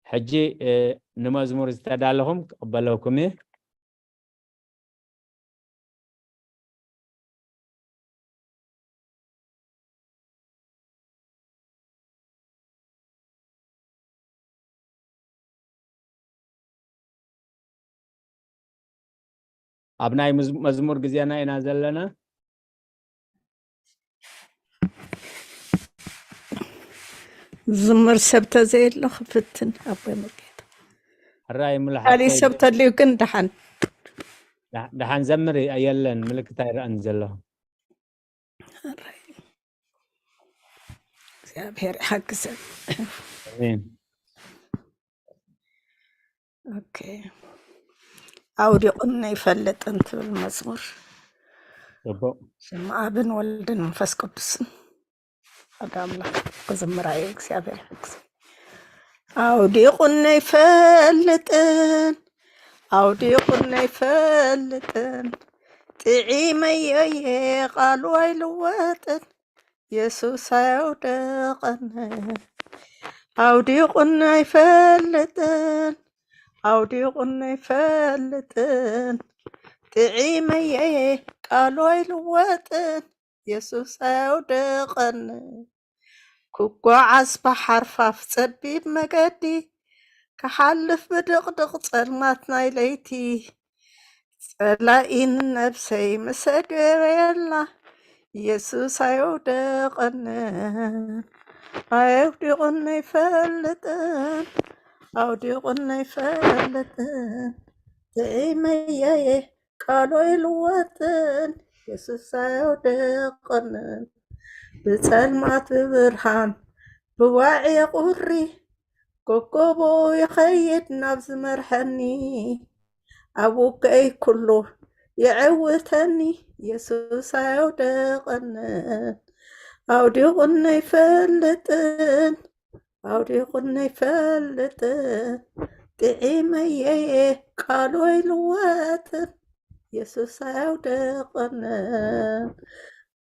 ሕጂ፣ እ፣ ንመዝሙር ዝተዳለኹም ክቕበለኩም እየ። ኣብ ናይ መዝ-፣ መዝሙር ግዜና ኢና ዘለና። ዝምር ሰብ ተዘየሎ ክፍትን ኣቦይ ሙሉጌታ። ሕራይ ሙሉ ካሊእ ሓፍተይ። ሰብ ተልዩ ግን ደሓን። ደሓ-፣ ደሓን ዘምር የለን፣ ምልክት ኣይረኣን ዘሎ። ሕራይ። እግዚኣብሔር ይሓግዘን። ኣሜን። ኦኬ። ኣውዲቑኒ ኣይፈልጥን ትብል መዝሙር። ጽቡቕ። ስም ኣብን ወልድን መንፈስ ቅዱስን ሓደ ኣምላኽ ክዝምራ እየ። እግዚኣብሔር ይሓግዘን። ኣውዲቑኒ ኣይፈልጥን፣ ኣውዲቑኒ ኣይፈልጥን፣ ጥዒመዮ እየ ቃሉ ኣይልወጥን፣ የሱስ ኣየውደቐንን። ኣውዲቑኒ ኣይፈልጥን፣ ኣውዲቑኒ ኣይፈልጥን፣ ጥዒመዮ እየ ቃሉ ኣይልወጥን፣ የሱስ ኣየውደቐንን። ክጓዓዝ ብሓርፋፍ ጸቢብ መገዲ፣ ክሓልፍ ብድቕድቕ ጸልማት ናይ ለይቲ፣ ጸላኢ ንነብሰይ ምስ ኣድበየላ፣ የሱስ ኣየውደቐንን። ኣየውዲቑኒ ኣይፈልጥን፣ ኣውዲቑኒ ኣይፈልጥን፣ ጥዒመዮ እየ ቃሉ ኣይልወጥን፣ የሱስ ኣየውደቐንን። ብጸልማት ብብርሃን ብዋዒ ቁሪ፣ ጎጎቦ ይኸይድ ናብ ዝመርሐኒ፣ ኣብ ውግአይ ኩሉ የዕውተኒ፣ የሱስ ኣየውደቐንን። ኣውዲቑኒ ኣይፈልጥን፣ ኣውዲቑኒ ኣይፈልጥን፣ ጥዒመዮ እየ ቃሉ ኣይልወጥን፣ የሱስ ኣየውደቐንን።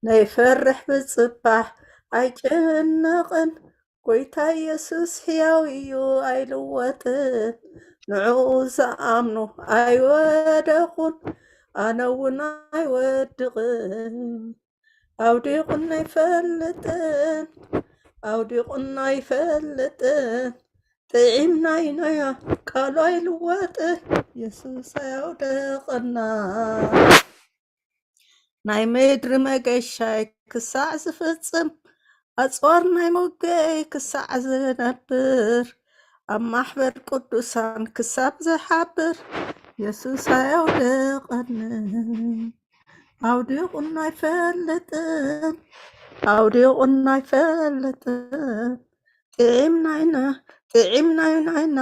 ነይፈርሕ ብጽባሕ ኣይጭነቕን፣ ጎይታ የሱስ ሕያው እዩ ኣይልወጥን፣ ንዕኡ ዝኣምኑ ኣይወደቑን፣ ኣነ እውን ኣይወድቕን። ኣውዲቑን ኣይፈልጥን፣ ኣውዲቑን ኣይፈልጥን። ጥዒምናይናያ ቃሉ ኣይልወጥን፣ የሱስ ኣያውደቐና። ናይ ምድሪ መገሻይ ክሳዕ ዝፍጽም፣ ኣጽዋር ናይ ሞገይ ክሳዕ ዝነብር፣ ኣብ ማሕበር ቅዱሳን ክሳብ ዝሓብር፣ የሱስ ኣያውደቐንን። ኣውዲቑን ኣይፈልጥን፣ ኣውዲቑን ኣይፈልጥን። ጥዒምናይና፣ ጥዒምናይናይና፣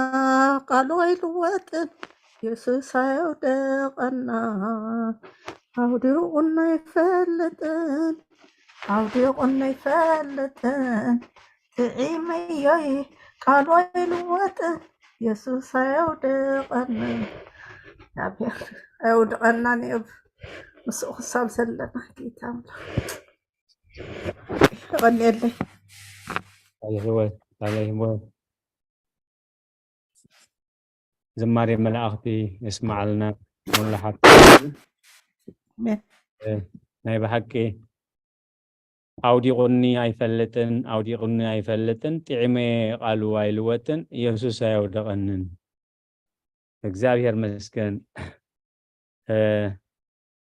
ቃሉ ኣይልወጥን፣ የሱስ ኣየውደቐና። ኣውዲቑን ኣይፈልጥን፣ ኣውዲቑን ኣይፈልጥን። ጥዒመዮይ፣ ቃሉ ኣይልወጥን፣ የሱስ ኣየውደቐንን። እግዚኣብሔር ኣየውድቐናን እዩ፣ ምስኡ ክሳብ ዘለና ጌታ ኣምላኽ። የቐንየለይ። ቃለ ህይወት፣ ቃለ ህይወት። ዝማሬ መላእኽቲ የስምዓልና። ሙሉ ሓብቲ ኣሜን። እ፣ ናይ ብሓቂ ኣውዲቑኒ ኣይፈልጥን፣ ኣውዲቑኒ ኣይፈልጥን፣ ጥዒመ ቃሉ ኣይልወጥን፣ ኢየሱስ ኣየውደቐንን። እግዚኣብሔር መስገን። እ፣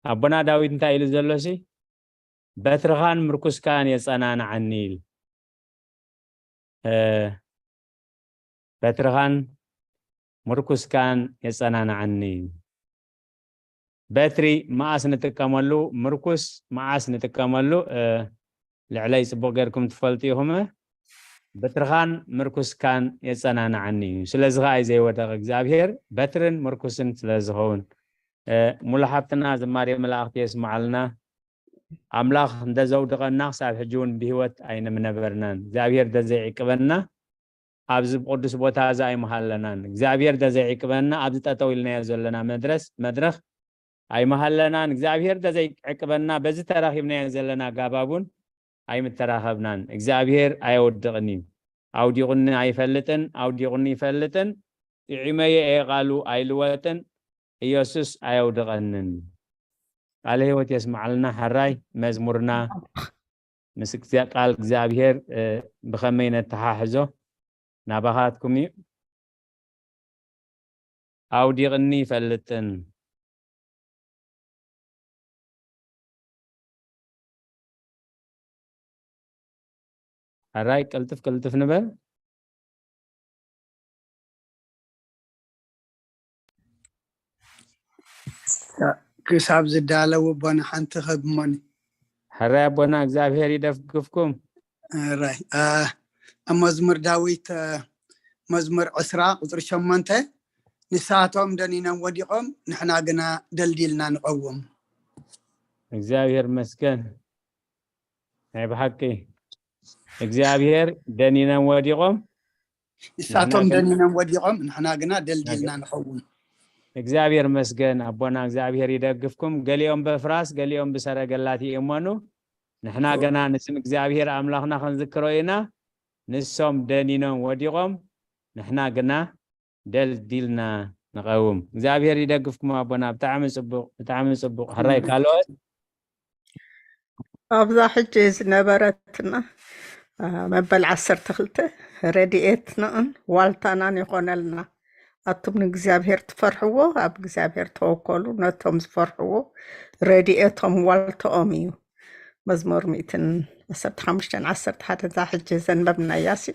ኣቦና ዳዊት እንታይ ኢሉ ዘሎሲ? በትርኻን ምርኩስካን የጸናንዓኒ ኢሉ። እ፣ በትርኻን ምርኩስካን የጸናንዓኒ። በትሪ መዓስ ንጥቀመሉ፣ ምርኩስ መዓስ ንጥቀመሉ፣ እ፣ ልዕለይ ጽቡቕ ጌርኩም ትፈልጡ ኢኹም። በትርኻን ምርኩስካን የጸናንዓኒ እዩ። ስለዚ ኸኣ እዩ ዘይወደቕ እግዚኣብሔር በትርን ምርኩስን ስለ ዝኸውን። እ፣ ሙሉ ሓብትና ዝማሬ መላእኽቲ የስምዓልና። ኣምላኽ እንተዘውድቐና ክሳብ ሕጂ እውን ብህይወት ኣይንምነበርናን። እግዚኣብሔር እንተዘይዕቅበና ኣብዚ ቅዱስ ቦታ እዚ ኣይምሃለናን። እግዚኣብሔር እንተዘይዕቅበና ኣብዚ ጠጠው ኢልናዮ ዘለና መድረስ-፣ መድረኽ ኣይምሃለናን። እግዚኣብሔር እንተዘይዕቅበና በዚ ተራኺብናዮ ዘለና ኣጋባብ እውን ኣይምተራኸብናን። እግዚኣብሔር ኣየውድቕን እዩ። ኣውዲቑኒ ኣይፈልጥን፣ ኣውዲቑኒ ይፈልጥን፣ ጥዒመዮ እየ ቃሉ ኣይልወጥን፣ ኢየሱስ ኣየውድቐንን። ቃለ ህይወት የስምዓልና። ሕራይ መዝሙርና ምስ እግዚኣብ-፣ ቃል እግዚኣብሔር፣ እ፣ ብኸመይ ነተሓሕዞ ናባኻትኩም እዩ። ኣውዲቕኒ ይፈልጥን። ሕራይ ቅልጥፍ ቅልጥፍ ንበል። ክሳብ ዝዳለው ኣቦና ሓንቲ ክብ እሞኒ። ሕራይ ኣቦና እግዚኣብሔር ይደግፍኩም። ሕራይ፣ እ፣ ኣብ መዝሙር ዳዊት፣ እ፣ መዝሙር ዕስራ ቁጽሪ ሸሞንተ፣ "ንሳቶም ደኒኖም ወዲቖም፣ ንሕና ግና ደልዲልና ንቐውም." እግዚኣብሔር መስገን። ናይ ብሓቂ እግዚኣብሔር ደኒኖም ወዲቖም፣ ንሳቶም ንሕና ግን ደኒኖም ወዲቖም፣ ንሕና ግና ደልዲልና ንኸውን። እግዚኣብሔር መስገን ኣቦና፣ እግዚኣብሔር ይደግፍኩም። ገሊኦም በፍራስ፣ ገሊኦም ብሰረገላት ይእመኑ። ንሕና ኦ። ገና ንስም እግዚኣብሔር ኣምላኽና ክንዝክሮ ኢና። ንሶም ደኒኖም ወዲቖም፣ ንሕና ግና ደልዲልና ንቐውም። እግዚኣብሔር ይደግፍኩም ኣቦና። ብጣዕሚ ጽቡቕ፣ ብጣዕሚ ጽቡቕ። ሕራይ ካልኦት? ኣብዛ ሕጂ ዝነበረትና፣ አ፣ መበል ዓሰርተ ክልተ ረድኤትናን ዋልታናን ይኾነልና። ኣቱም ንእግዚኣብሔር ትፈርሕዎ፣ ኣብ እግዚኣብሔር ተወከሉ። ነቶም ዝፈርሕዎ ረድኤቶም ዋልታኦም እዩ። መዝሙር ሚእትን ዓሰርተ ሓሙሽተን ዓሰርተ ሓደ እዛ ሕጂ ዘንበብናያ ሲ፣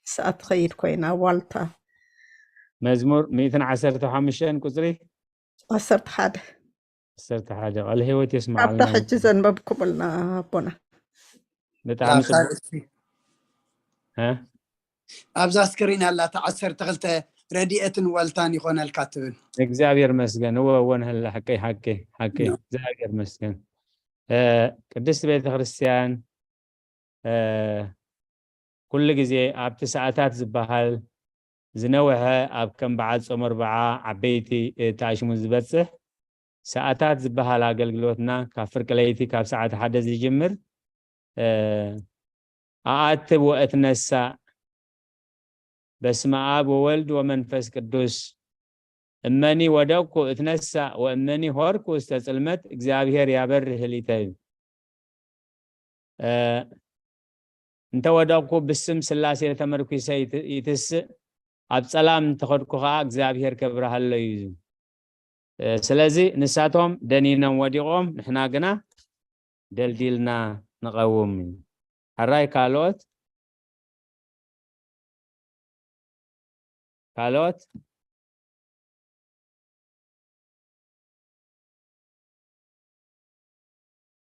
ምስኣ ትኸይድ ኮይና ዋልታ። መዝሙር ሚእትን ዓሰርተ ሓሙሽተን ቁጽሪ? ዓሰርተ ሓደ። ዓሰርተ ሓደ። ቃለ ህይወት የስምዓልና። ኣብታ ሕጂ ዘንበብኩምልና ኣቦና። ብጣዕሚ ኣብታ ጽቡቕ። እስቲ እ? ኣብዛ ስክሪን ኣላ፣ እታ ዓሰርተ ክልተ ረድኤትን ዋልታን ይኾነልካ ትብል። እግዚኣብሔር መስገን። እወ፣ እወ፣ ንህላ፣ ሓቀይ፣ ሓቀይ፣ ሓቀይ። ኖ። እግዚኣብሔር መስገን። እ፣ ቅድስት ቤተ ክርስቲያን፣ እ፣ ኩሉ ግዜ ኣብቲ ሰዓታት ዝበሃል ዝነውሐ፣ ኣብ ከም በዓል ጾመ ኣርብዓ ዓበይቲ፣ እ፣ ተኣሽሙ ዝበጽሕ ሰዓታት ዝበሃል ኣገልግሎትና ካብ ፍርቂ ለይቲ ካብ ሰዓት ሓደ ዝጅምር፣ እ፣ ኣኣትብ ወእትነሳእ በስመ ኣብ ወወልድ ወመንፈስ ቅዱስ እመኒ ወደቅኩ እትነሳእ ወእመኒ ሆርኩ ውስተ ጽልመት እግዚኣብሔር ያበርህ ህሊተዩ። እ፣ እንተ ወደቅኩ ብስም ስላሴ ተመርኩሰ ይት-፣ ይትስእ፣ ኣብ ጸላም እንተኸድኩ ኸኣ እግዚኣብሔር ከብርሃለዩ እዩ። እ፣ ስለዚ ንሳቶም ደኒኖም ወዲቖም፣ ንሕና ግና ደልዲልና ንቐውም እዩ። ሕራይ ካልኦት? ካልኦት?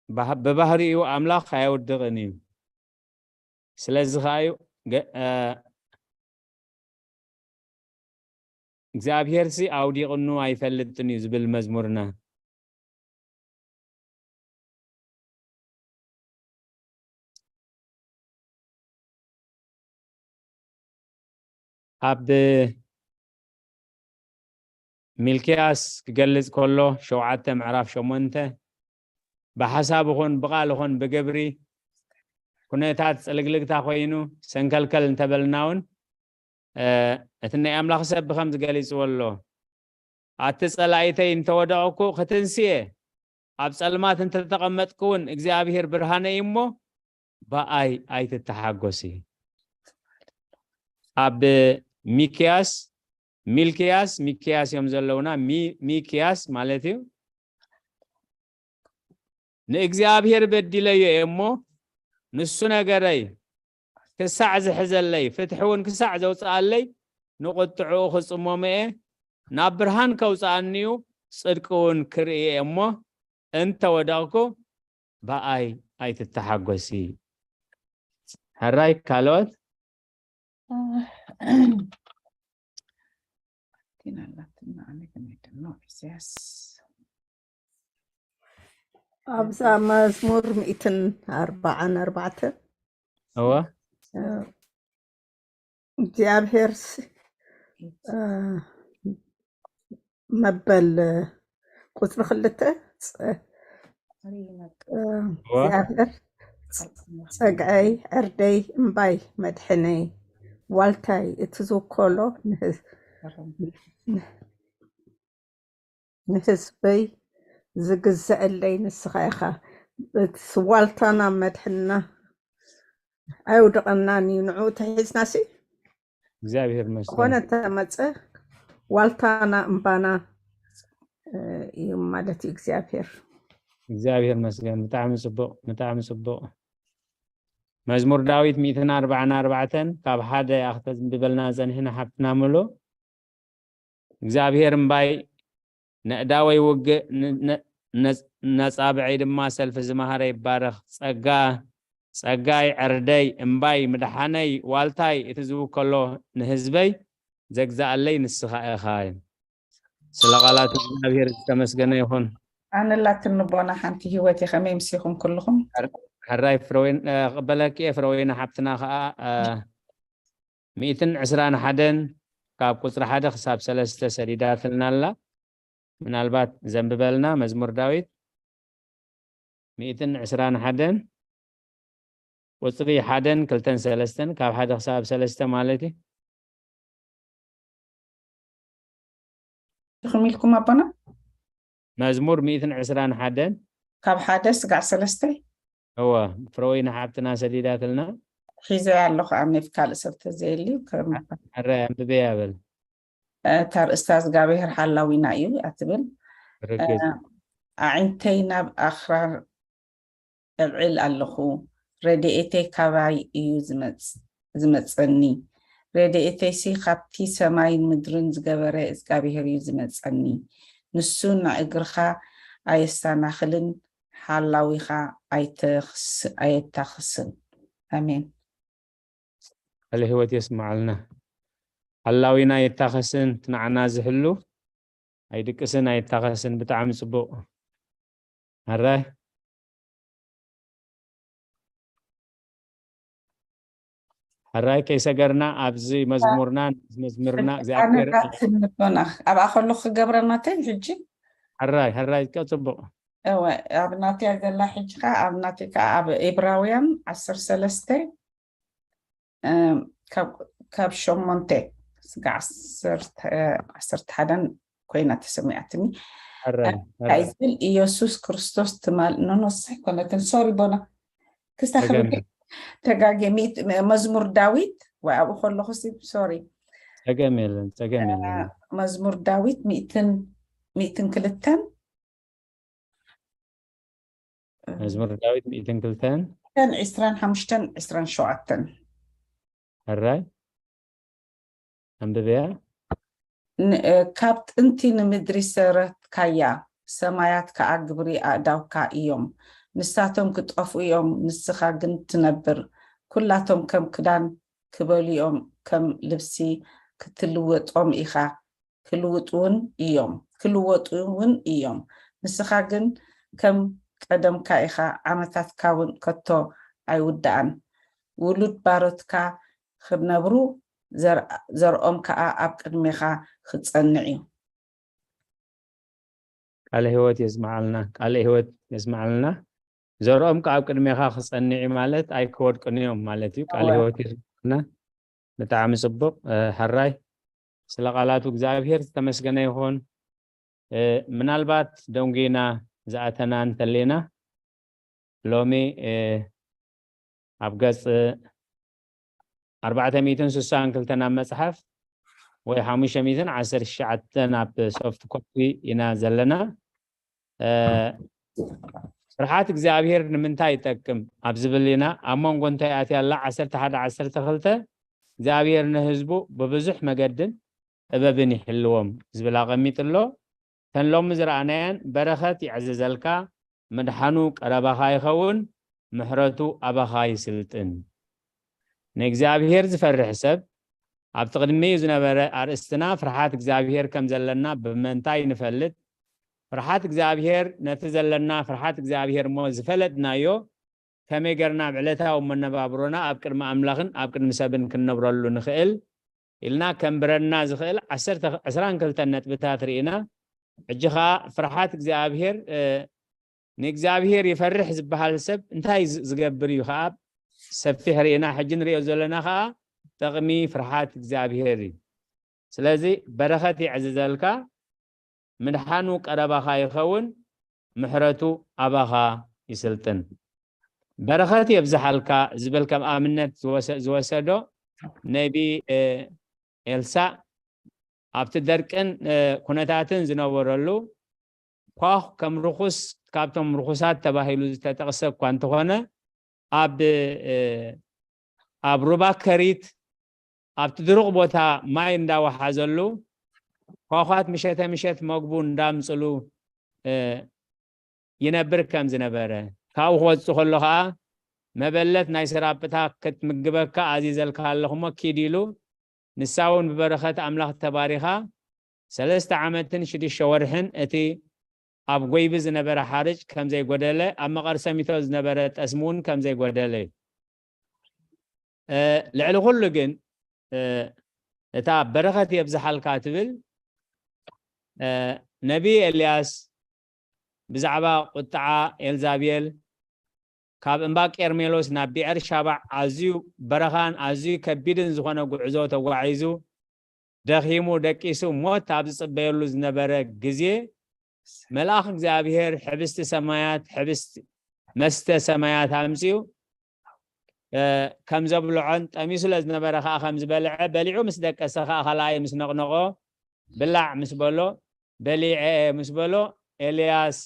ባህ-፣ ብባህሪኡ ኣምላኽ ኣየውድቕን እዩ። ስለዚ ኸኣ እዩ ገ-፣ እ፣ እግዚኣብሄርሲ ኣውዲቕኑ ኣይፈልጥን እዩ ዝብል መዝሙርና። ኣብ ሚልክያስ ክገልጽ ከሎ ሸውዓተ ምዕራፍ ሸሞንተ፣ ብሓሳብ ይኹን ብቓል ይኹን ብግብሪ ኩነታት ጽልግልግታ ኮይኑ ሰንከልከል እንተበልና እውን፣ እ፣ እቲ ናይ ኣምላኽ ሰብ ብኸምዚ ገሊጽዎ ኣሎ። ኣቲ ጸላኢተይ እንተወደቕኩ ክትንስየ፣ ኣብ ጸልማት እንተተቐመጥኩ እውን እግዚኣብሔር ብርሃነይ እሞ ብኣይ ኣይትተሓጎሲ። ኣብ ሚክያስ፣ ሚልክያስ፣ ሚክያስ እዮም ዘለውና፣ ሚ-፣ ሚክያስ ማለት እዩ። ንእግዚኣብሔር በዲለዮ እየ እሞ ንሱ ነገረይ ክሳዕ ዝሕዘለይ፣ ፍትሒ እውን ክሳዕ ዘውፅኣለይ ንቁጥዕኡ ክጽመሞ እየ። ናብ ብርሃን ከውፅኣኒ እዩ፣ ጽድቂ እውን ክርኢ እየ እሞ እንተ ወደቕኩ ብኣይ ኣይትተሓጎሲ። ሕራይ ካልኦት? ቲና ኣላትና ኣነ ከመይ ደሎ ኢሳያስ። ኣብዛ መዝሙር ሚእትን ኣርባዓን ኣርባዕተን እወ። እ፣ እግዚኣብሔር ስ-፣ እ፣ መበል ቁጽሪ ክልተ ጸ-፣ እ፣ እወ። እግዚኣብሔር ጸግዐይ፣ ዕርደይ፣ እምባይ፣ መድሕነይ፣ ዋልታይ፣ እቲ ዝውከሎ ንህዝ-፣ ንህዝበይ ዝግዘአለይ ንስኻ ኢኻ። እቲ ዋልታና መድሕንና ኣይውድቐናን እዩ። ንዕኡ ተሒዝናሲ እግዚኣብሔር ይመስገን። ዝኾነ ተመጸ ዋልታና እምባና፣ እ፣ እዩ ማለት እዩ እግዚኣብሔር። እግዚኣብሔር ይመስገን። ብጣዕሚ ጽቡቕ፣ ብጣዕሚ ጽቡቕ። መዝሙር ዳዊት ሚእትን ኣርባዓን ኣርባዕተን ካብ ሓደ እያ ክተንብበልና ጸኒሕና ሓፍትና ምሉ። እግዚኣብሔር እምባይ ነእዳወይ ውግእ ን-፣ ነ-፣ ነጽ-፣ ነጻብዐይ ድማ ሰልፊ ዝመሃረ ይባረኽ። ጸጋ፣ ጸጋይ ዕርደይ እምባይ ምድሓነይ ዋልታይ እቲ ዝውከሎ ንህዝበይ ዘግዛኣለይ ንስኻ ኢኻ። ስለ ቃላት እግዚኣብሔር ዝተመስገነ ይኹን። ኣነ ላትን ንቦና ሓንቲ ህይወት እየ። ከመይ ምሲኹም ኩልኹም? ሕር-፣ ሕራይ ፍረወይን፣ እ፣ ክቕበለኪ እየ። ፍረወይና ሓብትና ኸኣ፣ እ፣ ሚእትን ዕስራን ሓደን ካብ ቁጽሪ ሓደ ክሳብ ሰለስተ ሰዲዳትልና ኣላ። ምናልባት ዘንብበልና መዝሙር ዳዊት ሚእትን ዕስራን ሓደን ቁጽሪ ሓደን ክልተን ሰለስተን ካብ ሓደ ክሳብ ሰለስተ ማለት እዩ። ትኽም ኢልኩም ኣቦና? መዝሙር ሚእትን ዕስራን ሓደን ካብ ሓደ ስጋዕ ሰለስተ። እወ፣ ፍረወይኒ ሓብትና ሰዲዳትልና። ሒዘ ኣለኹ ኣሜፍ ካልእ ሰብ ተዘየልዩ ከም ሕራይ ኣንብበያ በል። እታ ርእስታ እግዚኣብሔር ሓላዊና እዩ እያ ትብል። ርግጽ። እ፣ ኣዒንተይ ናብ ኣኽራር እልዕል ኣለኹ፣ ረድኤተይ ካባይ እዩ ዝመጽ-፣ ዝመጸኒ። ረድኤተይሲ ካብቲ ሰማይን ምድርን ዝገበረ እግዚኣብሔር እዩ ዝመጸኒ። ንሱ ንእግርኻ ኣየሰናኽልን፣ ሓላዊኻ ኣይተኽስ-፣ ኣየታኽስን። ኣሜን። ቃለ ህይወት የስምዓልና። ሓላዊና የታኸስን፣ እቲ ንዓና ዝሕሉ ኣይድቅስን፣ ኣይታኸስን። ብጣዕሚ ጽቡቕ። ሕራይ። ሕራይ ከይሰገርና ኣብዚ መዝሙርና፣ መዝሙርና እግዚኣብሔር ኣነጋትን ልቦና ኣብኣ ከለኹ ክገብረ ናተይ ሕጂ። ሕራይ፣ ሕራይ፣ ከ ጽቡቕ። እወ፣ ኣብ ናተያ ዘላ ሕጂ ከኣ ኣብ ናተይ ከኣ ኣብ ኤብራውያን ዓሰርተ ሰለስተ፣ እም፣ ካብ፣ ካብ ሸሞንተ ስጋዕ ዓሰርተ፣ ዓሰርተ ሓደን ኮይና ተሰሚዓትኒ። ሕራይ እንታይ ዝብል? ኢየሱስ ክርስቶስ ትማል ኖኖስ ኣይኮነትን። ሶሪ ቦና ክስታክብር ተገምል ተጋጌ ሚእት- መዝሙር ዳዊት ወይ ኣብኡ ከለኹ ሲ ሶሪ ጸገም የለን ጸገም የለን መዝሙር ዳዊት ሚእትን ሚእትን ክልተን መዝሙር ዳዊት ሚእትን ክልተን ተን ዕስራን ሓሙሽተን ዕስራን ሸውዓተን ሕራይ ኣንብብያ ን- እ፣ ካብ ጥንቲ ንምድሪ ሰረትካያ፣ ሰማያት ከኣ ግብሪ ኣእዳውካ እዮም። ንሳቶም ክጠፍኡ እዮም፣ ንስኻ ግን ትነብር። ኩላቶም ከም ክዳን ክበሉ እዮም፣ ከም ልብሲ ክትልውጦም ኢኻ። ክልውጡ እውን እዮም፣ ክልወጡ እውን እዮም። ንስኻ ግን ከም ቀደምካ ኢኻ፣ ዓመታትካ እውን ከቶ ኣይውዳእን። ውሉድ ባሮትካ ክነብሩ፣ ዘር- ዘርኦም ከኣ ኣብ ቅድሜኻ ክጸንዕ እዩ። ቃለ ህይወት የስምዓልና ቃለ ህይወት የስምዓልና። ዘርኦም ከኣ ኣብ ቅድሜኻ ክጸንዕ እዩ ማለት ኣይክወድቅን እዮም ማለት እዩ። ቃለ እወ። ህይወት የስምዓልና። ብጣዕሚ ጽቡቕ እ፣ ሕራይ ስለ ቃላቱ እግዚኣብሔር ዝተመስገነ ይኹን። እ፣ ምናልባት ደንጉና ዝኣተና እንተሌና ሎሚ እ፣ ኣብ ገጽ ኣርባዕተ ሚእትን ስሳን ክልተን ኣብ መጽሓፍ ወይ ሓሙሽተ ሚእትን ዓሰርተ ትሽዓተን ኣብ ሶፍት ኮፒ ኢና ዘለና። እ፣ ፍርሓት እግዚኣብሔር ንምንታይ ይጠቅም ኣብ ዝብል ኢና ኣብ መንጎ እንታይ ኣትያ ኣላ ዓሰርተ ሓደ ዓሰርተ ክልተ እግዚኣብሔር ንህዝቡ ብብዙሕ መገድን ጥበብን ይሕልዎም ዝብል ኣቐሚጡ ኣሎ። ተን ሎሚ ዝረኣናየን በረኸት ይዕዝዘልካ፣ ምድሓኑ ቀረባኻ ይኸውን፣ ምሕረቱ ኣባኻ ይስልጥን። ንእግዚኣብሔር ዝፈርሕ ሰብ ኣብቲ ቅድሚኡ ዝነበረ ኣርእስትና ፍርሓት እግዚኣብሔር ከም ዘለና ብምንታይ ንፈልጥ? ፍርሓት እግዚኣብሔር ነቲ ዘለና ፍርሓት እግዚኣብሔር እሞ ዝፈለጥናዮ ከመይ ገርና ኣብ ዕለታዊ መነባብሮና ኣብ ቅድሚ ኣምላኽን ኣብ ቅድሚ ሰብን ክንነብረሉ ንኽእል ኢልና ከንብረና ዝኽእል ዓሰርተ ዕስራን ክልተን ነጥብታት ርኢና። ሕጂ ኸኣ ፍርሓት እግዚኣብሔር እ፣ ንእግዚኣብሔር ይፈርሕ ዝበሃል ሰብ እንታይ ዝ- ዝገብር እዩ ኸዓ ሰፊሕ ርኢና። ሕጂ ንሪኦ ዘለና ኸዓ ጥቕሚ ፍርሓት እግዚኣብሔር እዩ። ስለዚ በረኸት የዕዝዘልካ፣ ምድሓኑ ቀረባኻ ይኸውን፣ ምሕረቱ ኣባኻ ይስልጥን። በረኸት የብዝሓልካ ዝብል ከም ኣብነት ዝወሰ- ዝወሰዶ ነቢ እ፣ ኤልሳእ ኣብቲ ደርቅን እ፣ ኩነታትን ዝነበረሉ ኳኽ ከም ርኹስ ካብቶም ርኹሳት ተባሂሉ ዝተጠቕሰ እኳ እንተኾነ ኣብ እ፣ ኣብ ሩባ ከሪት ኣብቲ ድሩቕ ቦታ ማይ እንዳወሓዘሉ ኳዃት ምሸተ ምሸት መግቡ እንዳምፅሉ እ፣ ይነብር ከም ዝነበረ ካብኡ ክወፅእ ከሎ ከዓ መበለት ናይ ሰራጵታ ክትምግበካ ኣዚዘልካ ኣለኹ እሞ ኪድ ኢሉ ንሳ እውን ብበረኸት ኣምላኽ ተባሪኻ ሰለስተ ዓመትን ሽዱሽተ ወርሕን እቲ ኣብ ጎይቢ ዝነበረ ሓርጭ ከም ዘይጎደለ ኣብ መቐርሰሚቶ ዝነበረ ጠስሚ እውን ከም ዘይጎደለ እዩ። እ፣ ልዕሊ ኩሉ ግን እ፣ እታ በረኸት የብዝሓልካ ትብል እ፣ ነቢ ኤልያስ ብዛዕባ ቁጥዓ ኤልዛቤል ካብ እምባ ቄርሜሎስ ናብ ብኤር ሻባዕ ኣዝዩ በረኻን ኣዝዩ ከቢድን ዝኾነ ጉዕዞ ተጓዒዙ ደኺሙ ደቂሱ ሞት ኣብ ዝጽበየሉ ዝነበረ ግዜ መልኣኽ እግዚኣብሔር ሕብስቲ ሰማያት ሕብስቲ መስተ ሰማያት ኣምፅኡ እ፣ ከም ዘብልዖን ጠሚዩ ስለ ዝነበረ ከዓ ከም ዝበልዐ በሊዑ ምስ ደቀሰ ከዓ ካልኣይ ምስ ነቕነቆ ብላዕ ምስ በሎ በሊዐ እየ ምስ በሎ ኤልያስ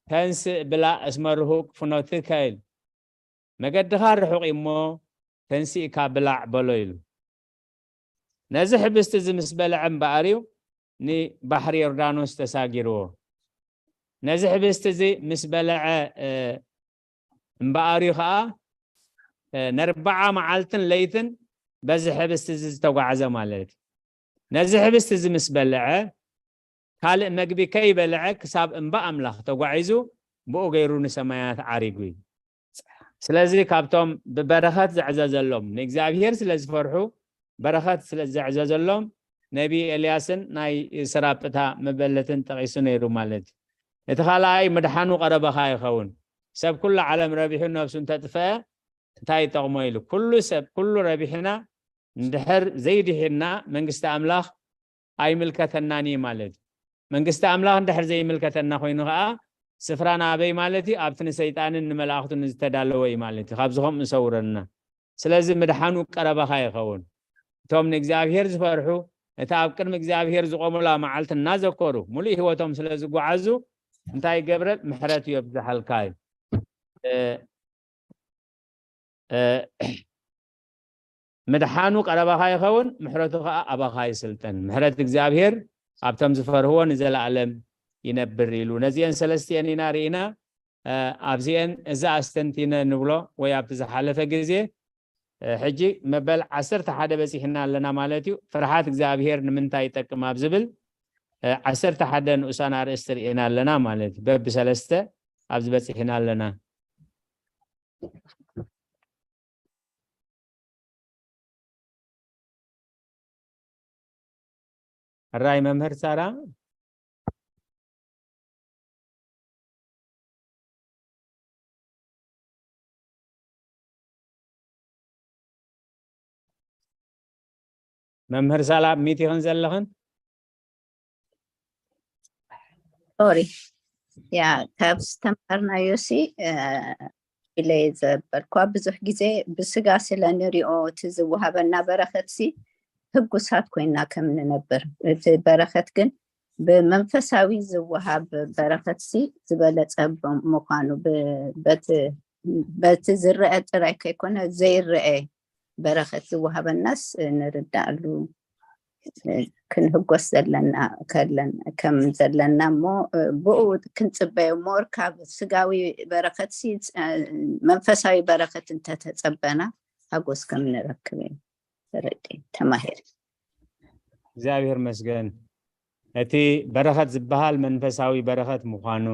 ተንስእ ብላዕ እስመ ርሁቅ ፍኖትከ ኢሉ መገድኻ ርሑቕ እሞ ተንሲእካ ብላዕ በሎ ኢሉ ነዚ ሕብስቲ እዚ ምስ በልዐ እምበኣር እዩ ንባሕሪ ዮርዳኖስ ተሳጊርዎ ነዚ ሕብስቲ እዚ ምስ በልዐ እ፣ እምበኣር እዩ ከዓ እ፣ ነርባዓ መዓልትን ለይትን በዚ ሕብስቲ እዚ ዝተጓዕዘ ማለት እዩ ነዚ ሕብስቲ እዚ ምስ በልዐ ካልእ መግቢ ከይበልዐ ክሳብ እምባ ኣምላኽ ተጓዒዙ ብኡ ገይሩ ንሰማያት ዓሪጉ እዩ ስለዚ ካብቶም ብበረኸት ዘዕዘዘሎም ንእግዚኣብሔር ስለ ዝፈርሑ በረኸት ስለ ዘዕዘዘሎም ነቢ ኤልያስን ናይ ሰራጵታ መበለትን ጠቒሱ ነይሩ ማለት እዩ እቲ ካልኣይ ምድሓኑ ቀረባኻ ይኸውን ሰብ ኩሉ ዓለም ረቢሑ ነብሱ እንተጥፈአ እንታይ ይጠቕሞ ኢሉ ኩሉ ሰብ ኩሉ ረቢሕና እንድሕር ዘይድሒና መንግስቲ ኣምላኽ ኣይምልከተናን እዩ ማለት እዩ መንግስቲ ኣምላኽ እንድሕር ዘይምልከተና ኮይኑ ከዓ ስፍራና ኣበይ ማለት እዩ? ኣብቲ ንሰይጣንን ንመላእኽቱን ዝተዳለወ እዩ ማለት እዩ። ካብዚ ከምኡ ሰውረና። ስለዚ ምድሓኑ ቀረባኻ ይኸውን። እቶም ንእግዚኣብሔር ዝፈርሑ፣ እታ ኣብ ቅድሚ እግዚኣብሔር ዝቖሙላ መዓልቲ እናዘከሩ፣ ሙሉእ ህይወቶም ስለ ዝጓዓዙ፣ እንታይ ይገብረል? ምሕረቱ የብዝሓልካ እዩ። እ፣ እ፣ ምድሓኑ ቀረባኻ ይኸውን፣ ምሕረቱ ኸዓ ኣባኻ ይስልጥን። ምሕረት እግዚኣብሔር ኣብቶም ዝፈርህዎ ንዘለኣለም ይነብር ኢሉ። ነዚአን ሰለስቲአን ኢና ርኢና። እ፣ ኣብዚአን እዚ ኣስተንቲነ ንብሎ ወይ ኣብቲ ዝሓለፈ ግዜ፣ እ፣ ሕጂ መበል ዓሰርተ ሓደ በጺሕና ኣለና ማለት እዩ። ፍርሃት እግዚኣብሔር ንምንታይ ይጠቅም ኣብ ዝብል፣ እ፣ ዓሰርተ ሓደ ንኡሳን ኣርእስቲ ርኢና ኣለና ማለት እዩ። በብሰለስተ ኣብዚ በጺሕና ኣለና። ሕራይ መምህር ሳራ። መምህር ሳላ ሚት ይኽን ዘለኽን? ሶሪ፣ ያ ካብ ዝተማርናዮ ሲ ኢለ ዘበልኳ። ብዙሕ ግዜ ብስጋ ስለ ንሪኦ እቲ ዝወሃበና በረኸት ሲ ህጉሳት ኮይና ከም ንነብር፣ እቲ በረኸት ግን ብመንፈሳዊ ዝወሃብ በረኸት ሲ ዝበለጸ ምዃኑ በቲ ዝረአ ጥራይ ከይኮነ ዘይረአ በረኸት ዝወሃበናስ ንርዳእሉ ክንህጎስ ዘለና ከም ዘለና እሞ ብኡ ክንጽበዮ ሞር ካብ ስጋዊ በረኸት መንፈሳዊ በረኸት እንተተጸበና ሓጎስ ከም ንረክብ እዩ ተረዲ ተማሂር። እግዚኣብሔር መስገን። እቲ በረኸት ዝበሃል መንፈሳዊ በረኸት ምዃኑ፣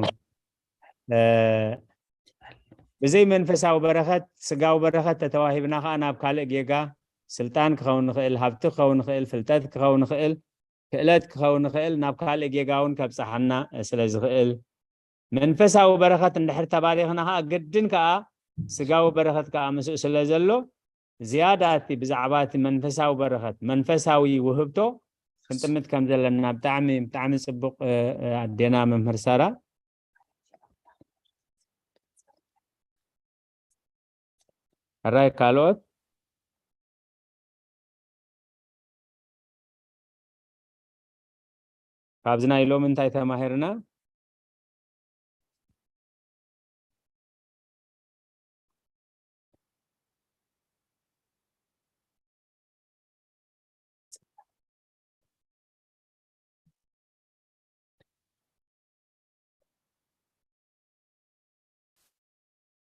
ብዘይ መንፈሳዊ በረኸት፣ ስጋዊ በረኸት ተተዋሂብና ኸዓ ናብ ካልእ ጌጋ፣ ስልጣን ክኸውን ንኽእል፣ ሃብቲ ክኸውን ንኽእል፣ ፍልጠት ክኸውን ንኽእል፣ ክእለት ክኸውን ንኽእል፣ ናብ ካልእ ጌጋ እውን ከብጽሓና ስለ ዝኽእል፣ መንፈሳዊ በረኸት እንድሕር ተባሪኽና ኸዓ ግድን ከኣ ስጋዊ በረኸት ከኣ ምስኡ ስለ ዘሎ ዝያዳ እቲ ብዛዕባ እቲ መንፈሳዊ በረኸት መንፈሳዊ ውህብቶ ክንጥምት ከም ዘለና ብጣዕሚ ብጣዕሚ ጽቡቕ ኣዴና መምህር ሳራ። ሕራይ ካልኦት ካብዚ ናይ ሎሚ እንታይ ተማሂርና?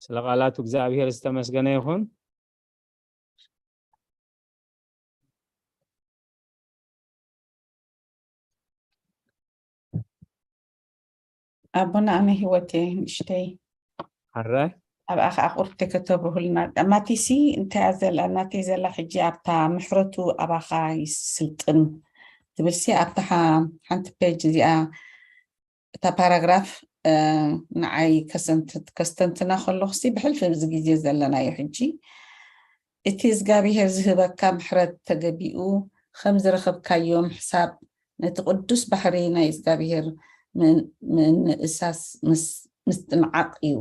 ስለ ቃላቱ እግዚኣብሔር ዝተመስገነ ይኹን። ኣቦና ኣነ ህይወቴ ንእሽተይ ሓራይ ኣብኣ ከዓ ቁርብቲ ከተብርሁልና። ማቲሲ እንታይ እያ ዘላ? ናተይ ዘላ ሕጂ ኣብታ ምሕረቱ ኣባኻ ይስልጥን ትብልሲ ኣብታ ሓንቲ ፔጅ እዚኣ እታ ፓራግራፍ ንዓይ ከስተንትና ከለኹሲ ብሕልፊ እዚ ግዜ ዘለናዮ ሕጂ እቲ እግዚኣብሄር ዝህበካ ምሕረት ተገቢኡ ከም ዝረኸብካዮ ምሕሳብ ነቲ ቅዱስ ባሕሪ ናይ እግዚኣብሄር ምንእሳስ ምስትንዓቕ እዩ።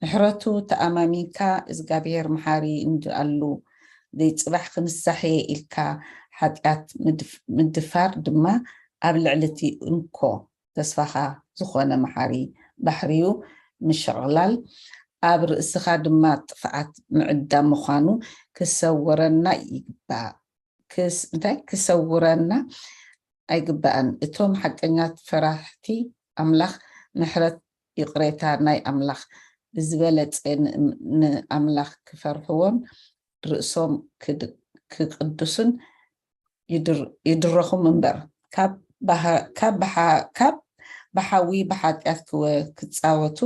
ምሕረቱ ተኣማሚንካ እግዚኣብሄር መሓሪ እንድኣሉ ዘይፅባሕ ክንሳሕየ ኢልካ ሓጢኣት ምድፋር ድማ ኣብ ልዕሊ እቲ እንኮ ተስፋኻ ዝኾነ መሓሪ ባሕርዩ ምሽቕላል ኣብ ርእስኻ ድማ ጥፍኣት ምዕዳም ምዃኑ ክሰወረና ይግባእ። እንታይ ክሰውረና ኣይግባእን። እቶም ሓቀኛት ፈራሕቲ ኣምላኽ ምሕረት ይቕሬታ ናይ ኣምላኽ ብዝበለጸ ንኣምላኽ ክፈርሕዎን ርእሶም ክቅድሱን ይድረኹም እምበር ካብ ብሓዊ ብሓጢኣት ክጻወቱ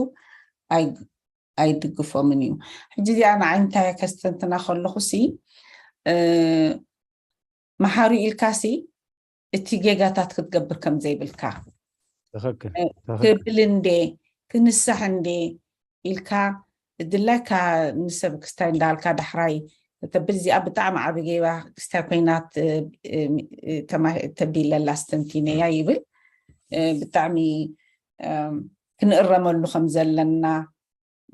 ኣይድግፎምን እዩ። ሕጂ እዚኣ ንዓይ እንታይ ከስተንትና ከለኹ ሲ መሓሪ ኢልካ ሲ እቲ ጌጋታት ክትገብር ከም ዘይብልካ ክብል እንዴ ክንሳሕ እንዴ ኢልካ ድላይካ ንሰብ ክስታይ እንዳልካ ዳሕራይ ተብል እዚኣ ብጣዕሚ ዓቢ ጌባ ክስታይ ኮይና ተቢለላ ስተንቲነያ ይብል። እ፣ ብጣዕሚ፣ እም፣ ክንእረመሉ ከም ዘለና፣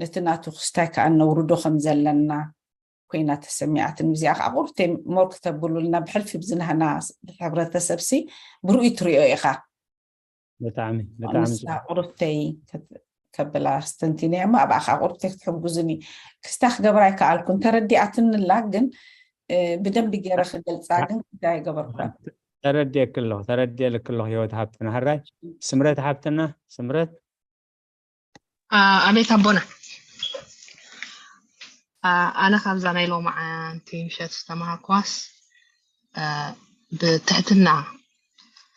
ነቲ ናቱ ክስታይ ከኣ ነውርዶ ከም ዘለና ኮይና ተሰሚዓትኒ። እዚኣ ከኣ ቁርብተይ ሞር ክተብሉልና፣ ብሕልፊ ብዝናህና ሕብረተሰብሲ ብርኡ ትሪኦ ኢኻ። ብጣዕሚ ብጣዕሚ ንሳ ቁርብተይ ከት-፣ ከብላ ኣስተንቲነ እሞ ኣብኣ ከኣ ቁርብተይ ክትሕጉዝኒ። ክስታይ ክገብራ ኣይከኣልኩን፣ ተረዲኣትንላ፣ ግን፣ እ፣ ብደንቢ ገይረ ክገልጻ ግን ክስታይ ኣይገበርኩን። ተረዲኤክ ኣለኹ፣ ተረዲኤልክ ኣለኹ ህይወት ሃብትና። ሕራይ ስምረት ሃብትና፣ ስምረት። ኣ-፣ ኣቤት ኣቦና። ኣ-፣ ኣነ ካብዛ ናይ ሎማዓንቲ ምሸት ዝተማሃርኳስ፣ ኣ፣ ብትሕትና፣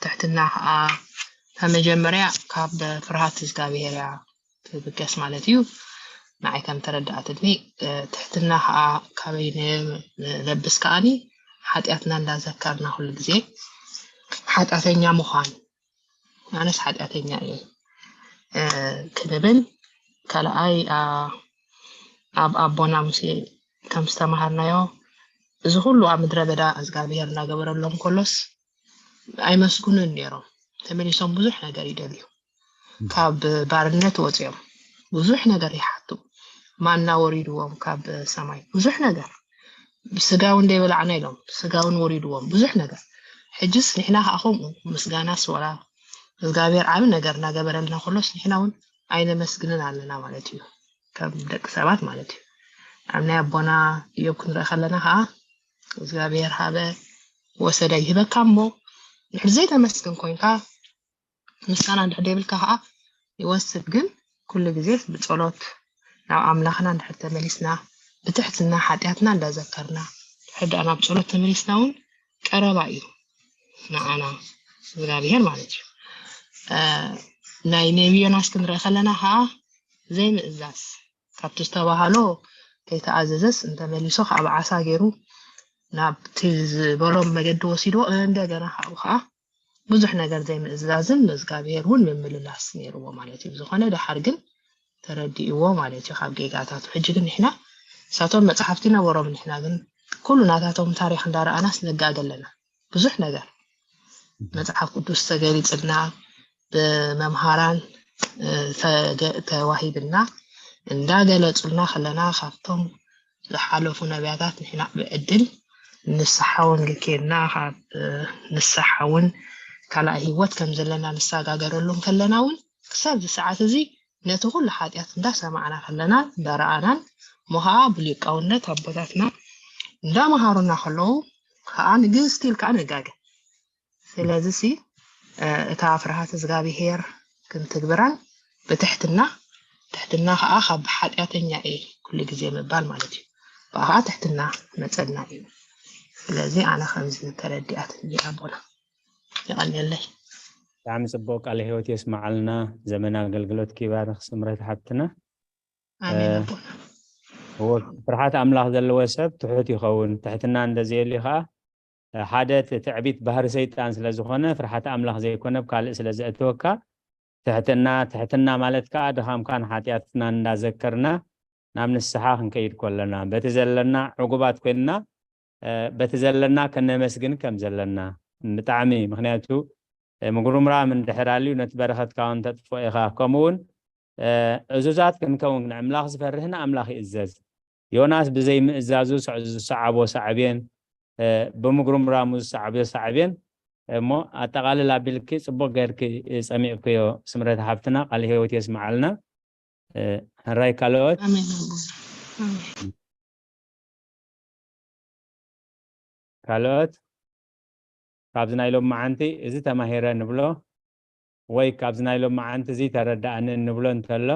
ትሕትና ከዓ ካብ መጀመርያ ካብ ፍርሃት እግዚኣብሔር እያ ትብገስ ማለት እዩ። ንዓይ ከም ተረዳእትኒ፣ እ፣ ትሕትና ከዓ ካበይ ን-፣ ንለብስ ከዓኒ ሓጢኣትና እንዳዘከርና ኩሉ ግዜ ሓጢኣተኛ ምዃን፣ ኣነስ ሓጢኣተኛ እየ፣ እ፣ ክንብል፣ ካልኣይ፣ ኣ፣ ኣብ ኣቦና ሙሴ ከም ዝተማሃርናዮ፣ እዚ ኩሉ ኣብ ምድረ በዳ እግዚኣብሔር እናገበረሎም ከሎስ ኣይመስግኑን ነይሮም። ተመሊሶም ብዙሕ ነገር ይደልዩ። ካብ ባርነት ወፂኦም ብዙሕ ነገር ይሓቱ። ማና ወሪድዎም ካብ ሰማይ ብዙሕ ነገር። ስጋ እውን ዘይበላዕና ኢሎም፣ ስጋ እውን ወሪድዎም ብዙሕ ነገር። ሕጅስ ንሕና ከዓ ከምኡ ምስጋናስ ወላ እግዚኣብሔር ዓቢ ነገር እናገበረልና ከሎስ ንሕና እውን ኣይነመስግንን ኣለና ማለት እዩ። ከም ደቂ ሰባት ማለት እዩ። ኣብ ናይ ኣቦና ኢዮብ ክንርኢ ከለና ከዓ እግዚኣብሔር ሃበ ወሰደ ይህበካ እሞ፣ ድሕሪ ዘይተመስግን ኮይንካ፣ ምስጋና እንድሕር ዘይብልካ ከዓ ይወስድ። ግን ኩሉ ግዜ ብጸሎት ናብ ኣምላኽና እንድሕር ተመሊስና፣ ብትሕትና ሓጢኣትና እንዳዘከርና፣ ድሕር ደኣ ናብ ጸሎት ተመሊስና እውን ቀረባ እዩ ንዓና እግዚኣብሔር ማለት እዩ። እ፣ ናይ ነቢ ዮናስ ክንርኢ ከለና ከዓ ዘይምእዛዝ፣ ካብቲ ዝተባሃሎ ከይተኣዘዘስ እንተመሊሱ ከዓ ብዓሳ ገይሩ ናብቲ ዝበሎም መገዲ ወሲድዎ፣ እንደገና ካብኡ ከዓ ብዙሕ ነገር ዘይምእዛዝን ንእግዚኣብሔር እውን ምምልላስ ነይርዎ ማለት እዩ። ብዝኾነ ደሓር ግን ተረዲእዎ ማለት እዩ ካብ ጌጋታቱ። ሕጂ ግን ንሕና ንሳቶም መጽሓፍቲ ነበሮም፣ ንሕና ግን ኩሉ ናታቶም ታሪኽ እንዳረኣናስ ንጋገ ኣለና። ብዙሕ ነገር መጽሓፍ ቅዱስ ተገሊጽልና፣ ብመምሃራን፣ እ፣ ተገ-፣ ተዋሂብና እንዳገለጹልና ከለና፣ ካብቶም ዝሓለፉ ነቢያታት ንሕና ብዕድል ንስሓ እውን ልኬድና፣ ካብ፣ እ፣ ንስሓ እውን ካልኣይ ህይወት ከም ዘለና ንሰጋገረሉ እንከለና እውን፣ ክሳብ እዚ ሰዓት እዚ ነቲ ኩሉ ሓጢኣት እንዳሰማዕና ከለና፣ እንዳረኣናን፣ እሞ ኸዓ ብሊቃውነት ኣቦታትና እንዳመሃሩና ከለዉ ኸዓ ንግስቲ ኢልካ ንጋገ። ስለዚ ሲ፣ እ፣ እታ ፍርሃት እግዚኣብሄር ክንትግብራን ብትሕትና፣ ትሕትና ኸዓ ካብ ሓጢኣተኛ እየ ኩሉ ግዜ ምባል ማለት እዩ። ብኣ ኸዓ ትሕትና መጸና እዩ። ስለዚ ኣነ ከምዚ ተረዲኣትኒ ኣቦና። የቐንየለይ። ብጣዕሚ ጽቡቕ፣ ቃለ ህይወት የስምዓልና፣ ዘመን ኣገልግሎትኪ ይባርኽ ስምረት ሓብትና። ኣሜን እ፣ ኣቦና። እወ፣ ፍርሓት ኣምላኽ ዘለዎ ሰብ ትሑት ይኸውን። ትሕትና እንተዘየልዩ ኸዓ፣ እ፣ ሓደ እቲ ትዕቢት ባህሪ ሰይጣን ስለ ዝኾነ፣ ፍርሓት ኣምላኽ ዘይኮነ ኣብ ካልእ ስለ ዘእትወካ፣ ትሕትና፣ ትሕትና ማለት ከኣ ድኻምካን ሓጢኣትናን እንዳዘከርና ናብ ንስሓ ክንከይድ ከለና፣ በቲ ዘለና ዕጉባት ኮይንና፣ እ፣ በቲ ዘለና ከነመስግን ከም ዘለና ብጣዕሚ፣ ምኽንያቱ፣ እ፣ ምጉርምራም እንድሕር ኣልዩ ነቲ በረኸትካ እውን ተጥፍኦ ኢኻ። ከምኡ እውን፣ እ፣ ዕዙዛት ክንከውን፣ ንኣምላኽ ዝፈርህ ንኣምላኽ ይእዘዝ። ዮናስ ብዘይምእዛዙ ዝሰ-፣ ዝሰዓቦ ሳዕቤን፣ እ፣ ብምጉርምራሙ ዝሰዓቦ ሳዕቤን፣ እሞ ኣጠቓልል ኣቢልኪ ጽቡቕ ጌርኪ ጸሚቕክዮ ስምረት ሓብትና፣ ቃለ ህይወት የስምዓልና። እ፣ ሕራይ ካልኦት? ኣሜን ኣቦና። ኣሜን። ካልኦት? ካብዚ ናይ ሎማዓንቲ እዚ ተማሂረ ንብሎ ወይ ካብዚ ናይ ሎማዓንቲ እዚ ተረዳእኒ እንብሎ እንተሎ?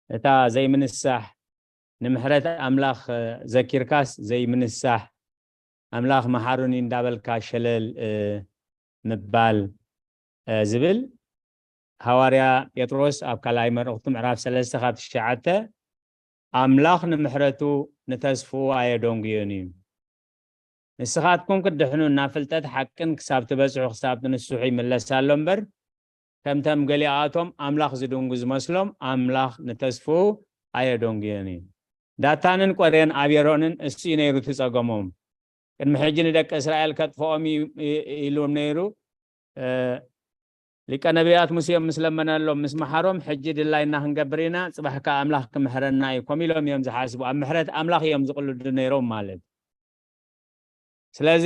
እታ ዘይምንሳሕ፣ ንምሕረት ኣምላኽ፣ እ፣ ዘኪርካስ ዘይምንሳሕ፣ ኣምላኽ መሓሩኒ እንዳበልካ ሸለል፣ እ፣ ምባል፣ እ፣ ዝብል፣ ሃዋርያ ጴጥሮስ ኣብ ካልኣይ መልእኽቱ ምዕራፍ ሰለስተ ካብ ትሽዓተ፣ ኣምላኽ ንምሕረቱ ንተስፍኡ ኣየደንጉዮን እዩ። ንስኻትኩም ክትድሕኑ ናብ ፍልጠት ሓቅን ክሳብ ትበጽሑ ክሳብ ትንስሑ ይምለስ ኣሎ እምበር፣ ከምተም ገሊኣቶም ኣምላኽ ዝድንጉ ዝመስሎም ኣምላኽ ንተስፍኡ ኣየደንጉዮን እዩ። ዳታንን ቆሬን ኣቤሮንን እሱ እዩ ነይሩ እቲ ጸገሞም። ቅድሚ ሕጂ ንደቂ እስራኤል ከጥፍኦም እዩ ኢሉም ነይሩ። ሊቀ ነቢያት ሙሴ ምስ ለመነሎም ምስ መሓሮም ሕጂ ድላይና ክንገብር ኢና፣ ጽባሕ ከኣ ኣምላኽ ክምሕረና እዩ፣ ከም ኢሎም እዮም ዝሓስቡ። ኣብ ምሕረት ኣምላኽ እዮም ዝቕልዱ ነይሮም ማለት። ስለዚ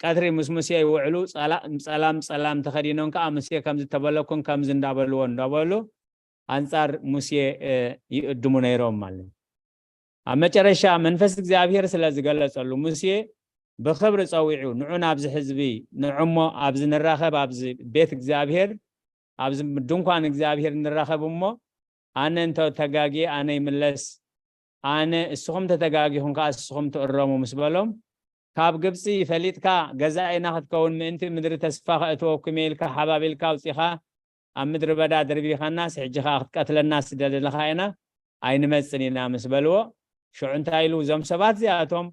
ቀትሪ ምስ ሙሴ ይውዕሉ፣ ጸላም ጸላም ተኸዲኖም ከኣ ሙሴ ከም ዝተበለኩን ከምዚ እንዳበልዎ እንዳበሉ ኣንጻር ሙሴ ይእድሙ ነይሮም ማለት። ኣብ መጨረሻ መንፈስ እግዚኣብሔር ስለ ዝገለጸሉ ሙሴ ብኽብሪ ጸዊዑ፣ ንዑ ናብዚ ህዝቢ፣ ንዑሞ ኣብዚ ንራኸብ፣ ኣብዚ ቤት እግዚኣብሔር፣ ኣብዚ ድንኳን እግዚኣብሔር ንራኸብ እሞ ኣነ እንተ ተጋግየ ኣነ ይምለስ፣ ኣነ እስኹም ተተጋጊኹም ከኣ እስኹም ትእረሙ ምስ በሎም፣ ካብ ግብጺ ፈሊጥካ ገዛኢና ክትከውን ምእንቲ ምድሪ ተስፋ ከእትወኩም እየ ኢልካ ሓባቢልካ ኣውጺኻ ኣብ ምድሪ በዳ ደርቢኻናስ ሕጂ ከኣ ክትቀትለና ስደደለኻ ኢና ኣይንመጽን ኢና ምስ በልዎ፣ ሽዑ እንታይ ኢሉ እዞም ሰባት እዚኣቶም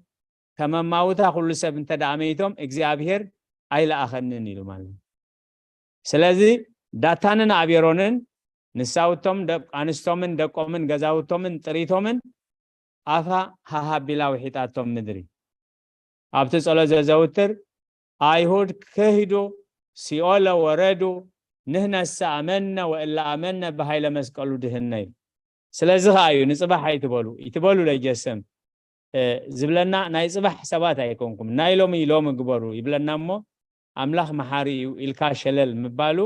ከም ኣማውታ ኩሉ ሰብ እንተ ደኣ መይቶም እግዚኣብሔር ኣይለኣኸንን ኢሉ ማለት እዩ። ስለዚ ዳታንን ኣቤሮንን ንሳውቶም ኣንስቶምን ደቆምን ገዛውቶምን ጥሪቶምን ኣፋ ሃሃቢላ ውሒጣቶም ምድሪ ኣብቲ ጸሎት ዘዘውትር ኣይሁድ ክሂዱ ሲኦለ ወረዱ ንህነሰ ኣመነ ወእለ ኣመነ ብሃይለ መስቀሉ ድህነ እዩ። ስለዚ ኸዓ እዩ ንጽባሕ ኣይትበሉ ይትበሉ ለጀሰም ዝብለና ናይ ጽባሕ ሰባት ኣይኮንኩም ናይ ሎሚ ሎሚ ግበሩ ይብለና እሞ ኣምላኽ መሓሪ እዩ ኢልካ ሸለል ምባሉ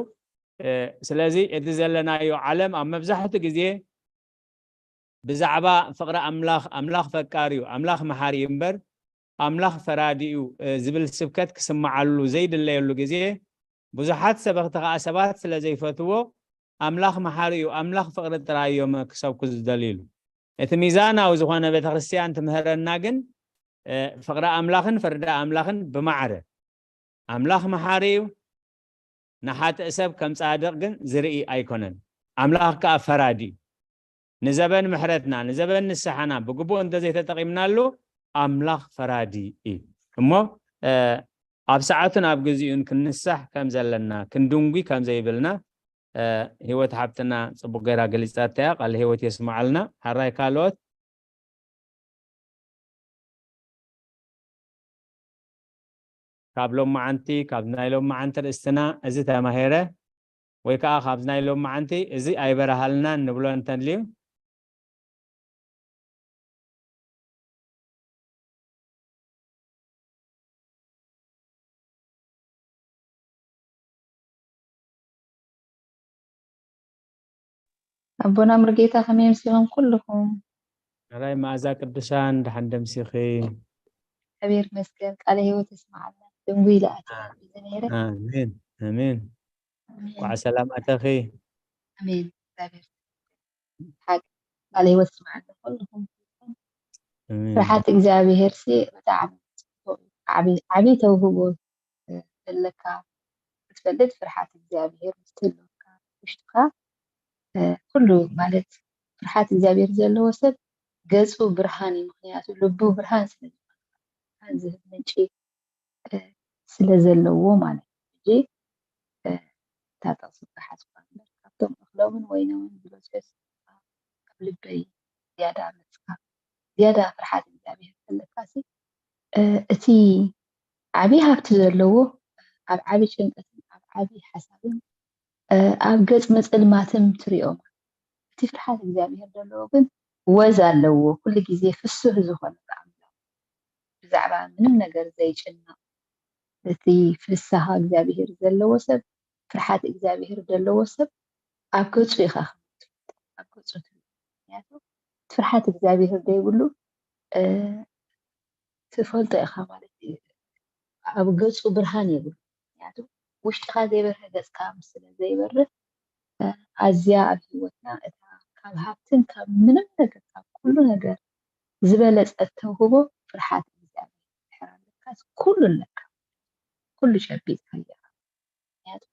ስለዚ እቲ ዘለናዮ ዓለም ኣብ መብዛሕትኡ ግዜ ብዛዕባ ፍቕሪ ኣምላኽ ኣምላኽ ፈቃሪ እዩ ኣምላኽ መሓሪ እዩ እምበር ኣምላኽ ፈራዲ እዩ ዝብል ስብከት ክስምዓሉ ዘይድለየሉ ግዜ ብዙሓት ሰበኽቲ ኸዓ ሰባት ስለ ዘይፈትዎ ኣምላኽ መሓሪ እዩ ኣምላኽ ፍቕሪ ጥራይ እዮም ክሰብኩ ዝደልይሉ እቲ ሚዛናዊ ዝኾነ ቤተክርስትያን ትምህረና ግን ፍቕሪ ኣምላኽን ፍርዲ ኣምላኽን ብማዕረ ኣምላኽ መሓሪ እዩ ንሓጥእ ሰብ ከም ጻድቕ ግን ዝርኢ ኣይኮነን ኣምላኽ ከኣ ፈራዲ እዩ ንዘበን ምሕረትና ንዘበን ንስሓና ብግቡእ እንተዘይተጠቒምናሉ ኣምላኽ ፈራዲ እዩ እሞ ኣብ ሰዓቱን ኣብ ግዜኡን ክንንሳሕ ከም ዘለና ክንድንጉ ከም ዘይብልና ህይወት ሓብትና ጽቡቅ ገይራ ገሊጻታ እያ ቃል ህይወት የስምዓልና ሓራይ ካልኦት ካብ ሎም መዓንቲ ካብ ናይ ሎም መዓንቲ ርእስትና እዚ ተማሄረ ወይ ከዓ ካብዚ ናይ ሎም መዓንቲ እዚ ኣይበረሃልናን ንብሎ እንተልዩ ኣቦና ሙሉጌታ ከመይ ኣምሲኹም ኩልኹም? ራይ መኣዛ ቅዱሳን ደሓን ደምሲኺ። እግዚኣብሔር ይመስገን ቃለ ህይወት የስምዓልና። ድንጉ ኢለ ኣትየ ኣብዚ ነይረ። ኣሜን ኣሜን። እንኳዕ ሰላም ኣተኺ። ኣሜን እግዚኣብሔር ሓቂ ቃለ ህይወት የስምዓልና ኩልኹም። ፍርሓት እግዚኣብሔር ሲ ብጣዕሚ ዓብይ ተውህቦ ዘለካ ክትፈልጥ ፍርሓት እግዚኣብሔር ምስትህልወካ ውሽጥካ ኩሉ ማለት ፍርሓት እግዚኣብሔር ዘለዎ ሰብ ገፁ ብርሃን እዩ ምክንያቱ ልቡ ብርሃን ስለ ዝኮነ ብርሃን ዝህብ ምንጪ ስለ ዘለዎ ማለት እዩ ሕጂ እታ ጥቕሲ ዝሓዝኳ እምበር ካብቶም እኽሎምን ወይኖምን ዝበዝሑ ስድራ ካብ ልበይ ዝያዳ መፅካ ዝያዳ ፍርሓት እግዚኣብሔር ዘለካ ሲ እቲ ዓብዪ ሃብቲ ዘለዎ ኣብ ዓብዪ ጭንቀትን ኣብ ዓብዪ ሓሳብን ኣብ ገፅ ምፅልማትን ትሪኦ ማለት እቲ ፍርሓት እግዚኣብሔር ዘለዎ ግን ወዝ ኣለዎ ኩሉ ግዜ ፍሱህ ዝኾነ ኣምላኽ ብዛዕባ ምንም ነገር ዘይጭነቕ እቲ ፍስሃ እግዚኣብሄር ዘለዎ ሰብ ፍርሓት እግዚኣብሄር ዘለዎ ሰብ ኣብ ገጹ ኢኻ ኣብ ገጹ ምክንያቱ ፍርሓት እግዚኣብሄር ዘይብሉ ትፈልጦ ኢኻ ማለት እዩ ኣብ ገጹ ብርሃን የብሉ ምክንያቱ ውሽጥኻ ዘይበርህ ገጽካ ስለ ዘይበርህ ኣዝያ ኣብ ህይወትና እታ ካብ ሃብትን ካብ ምንም ነገር ካብ ኩሉ ነገር ዝበለጸት ተውህቦ ፍርሓት እግዚኣብሔር ድሕር ኣለካስ ኩሉ ኣለካ ኩሉ ጨቢጥካ ኣለካ ምክንያቱ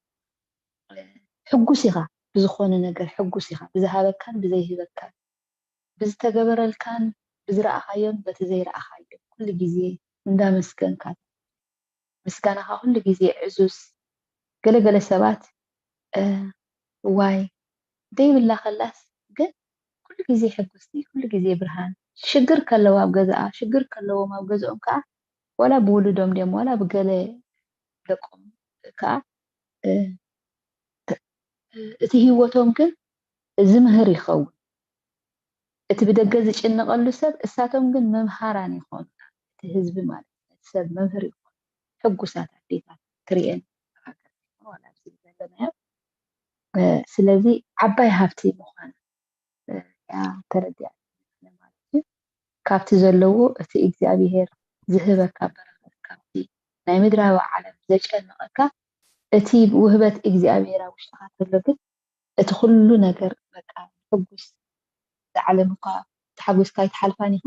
ሕጉስ ኢኻ ብዝኾነ ነገር ሕጉስ ኢኻ ብዝሃበካን ብዘይህበካን ብዝተገበረልካን ብዝረኣኻዮን በቲ ዘይረኣኻዮን ኩሉ ግዜ እንዳመስገንካ ምስጋናኻ ኩሉ ግዜ ዕዙዝ ገለገለ ሰባት ዋይ ደይብላ ከላስ ግን ኩሉ ግዜ ሕጉስቲ፣ ኩሉ ግዜ ብርሃን። ሽግር ከለዎ ኣብ ገዛኣ፣ ሽግር ከለዎም ኣብ ገዝኦም ከዓ ዋላ ብውሉዶም ድዮም ዋላ ብገለ ደቆም ከዓ እ፣ እቲ ህይወቶም ግን ዝምህር ይኸውን። እቲ ብደገ ዝጭነቐሉ ሰብ እሳቶም ግን መምሃራን ይኾኑና። እቲ ህዝቢ ማለት ነቲ ሰብ መምህር ይኾኑ። ሕጉሳት ኣዴታት ትርእየን ሃገር ዋላ ኣብዚ ዘለናዮ። እ፣ ስለዚ ዓባይ ሃብቲ ምዃና እያ ተረዲኣ ማለት እዩ። ካብቲ ዘለዎ እቲ እግዚኣብሄር ዝህበካ በረኸት፣ ካብቲ ናይ ምድራዊ ዓለም ዘጨንቐካ እቲ ውህበት እግዚኣብሄር ኣብ ውሽጥኻ ተሎ ግን እቲ ኩሉ ነገር በቃ ሕጉስ። እዛ ዓለም እኳ ተሓጒስካ ኣይትሓልፋን ኢኻ።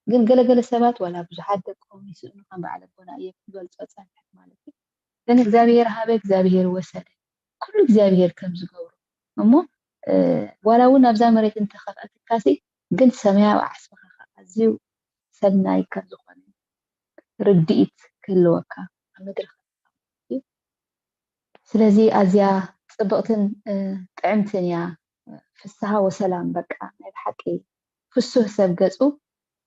ግን ገለገለ ሰባት ዋላ ብዙሓት ደቆም ይስእኑ ከም በዓል ኣቦና እየ ክገልጾ ጸንሐት ማለት እዩ። ግን እግዚኣብሄር ሃበ እግዚኣብሄር ወሰደ ኩሉ እግዚኣብሄር ከም ዝገብሮ እሞ ዋላ እውን ኣብዛ መሬት እንተኸፍኣትካሲ ግን ሰማያዊ ዓስብኻ ኣዝዩ ሰናይ ከም ዝኾነ ርድኢት ክህልወካ ኣብ ምድሪ እዩ። ስለዚ ኣዝያ ጽብቕትን ጥዕምትን እያ። ፍስሃ ወሰላም በቃ ናይ ብሓቂ ፍሱህ ሰብ ገጹ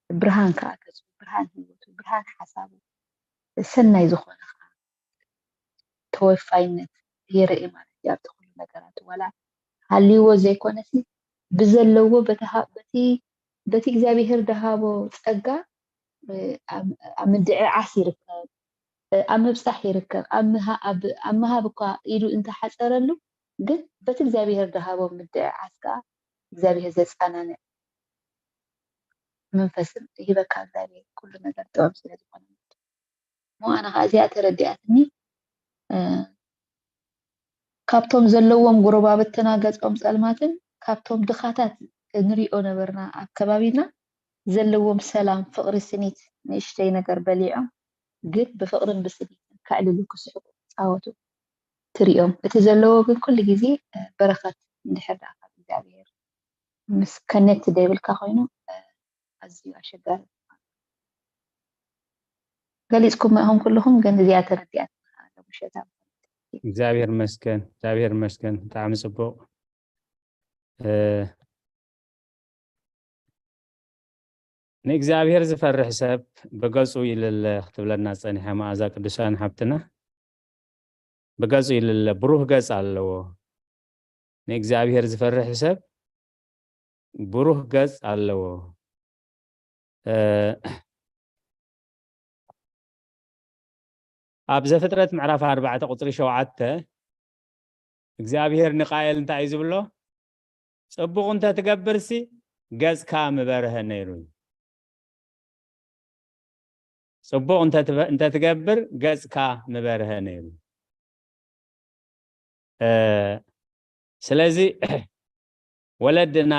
ብርሃን ከዓ ገጹ ብርሃን ህይወቱ ብርሃን ሓሳቡ ሰናይ ዝኾነ ከዓ ተወፋይነት የርኢ ማለት እዩ ኣብቲ ኩሉ ነገራት ዋላ ሃልይዎ ዘይኮነሲ ብዘለዎ በቲ እግዚኣብሄር ደሃቦ ጸጋ ኣብ ምድዕዓስ ይርከብ፣ ኣብ ምብጻሕ ይርከብ። ኣብ ምሃብ እኳ ኢዱ እንተሓጸረሉ ግን በቲ እግዚኣብሄር ደሃቦ ምድዕዓስ ከዓ እግዚኣብሄር ዘጻናንዕ መንፈስን ይህበካ እግዚኣብሄር ኩሉ ነገር ጥበብ ስለ ዝኾነ እሞ ኣነ ከዓ እዚኣ ተረዲኣትኒ። ካብቶም ዘለዎም ጎረባብትና ገጾም ጸልማትን ካብቶም ድኻታት ንሪኦ ነበርና ኣብ ከባቢና ዘለዎም ሰላም ፍቕሪ ስኒት ንእሽተይ ነገር በሊዖም ግን ብፍቕርን ብስኒትን ከዕልሉ ክስሕቁ ክጻወቱ ትሪኦም እቲ ዘለዎ ግን ኩሉ ግዜ በረኸት እንድሕር ደኣ ካብ እግዚኣብሔር ምስ connect ዘይብልካ ኮይኑ ኣዝዩ ኣሸጋሪ ገሊፅኩም ኢኹም ኩልኹም ግን እዚኣ ተረዲኣትና ኣለሙሸታ እግዚኣብሔር መስገን እግዚኣብሔር መስገን ብጣዕሚ ፅቡቅ ንእግዚኣብሔር ዝፈርሕ ሰብ ብገጹ ይልለ ክትብለና ጸኒሐ መኣዛ ቅዱሳን ሓብትና ብገጹ ይልለ ብሩህ ገጽ ኣለዎ ንእግዚኣብሔር ዝፈርሕ ሰብ ብሩህ ገጽ ኣለዎ ኣብ ዘፍጥረት ምዕራፍ ኣርባዕተ ቁፅሪ ሸውዓተ እግዚኣብሔር ንቃኤል እንታይ እዩ ዝብሎ? ፅቡቕ እንተትገብርሲ ገፅካ ምበርሀ ነይሩ እዩ። ፅቡቕ እንተትገብር ገፅካ ምበርሀ ነይሩ። ስለዚ ወለድና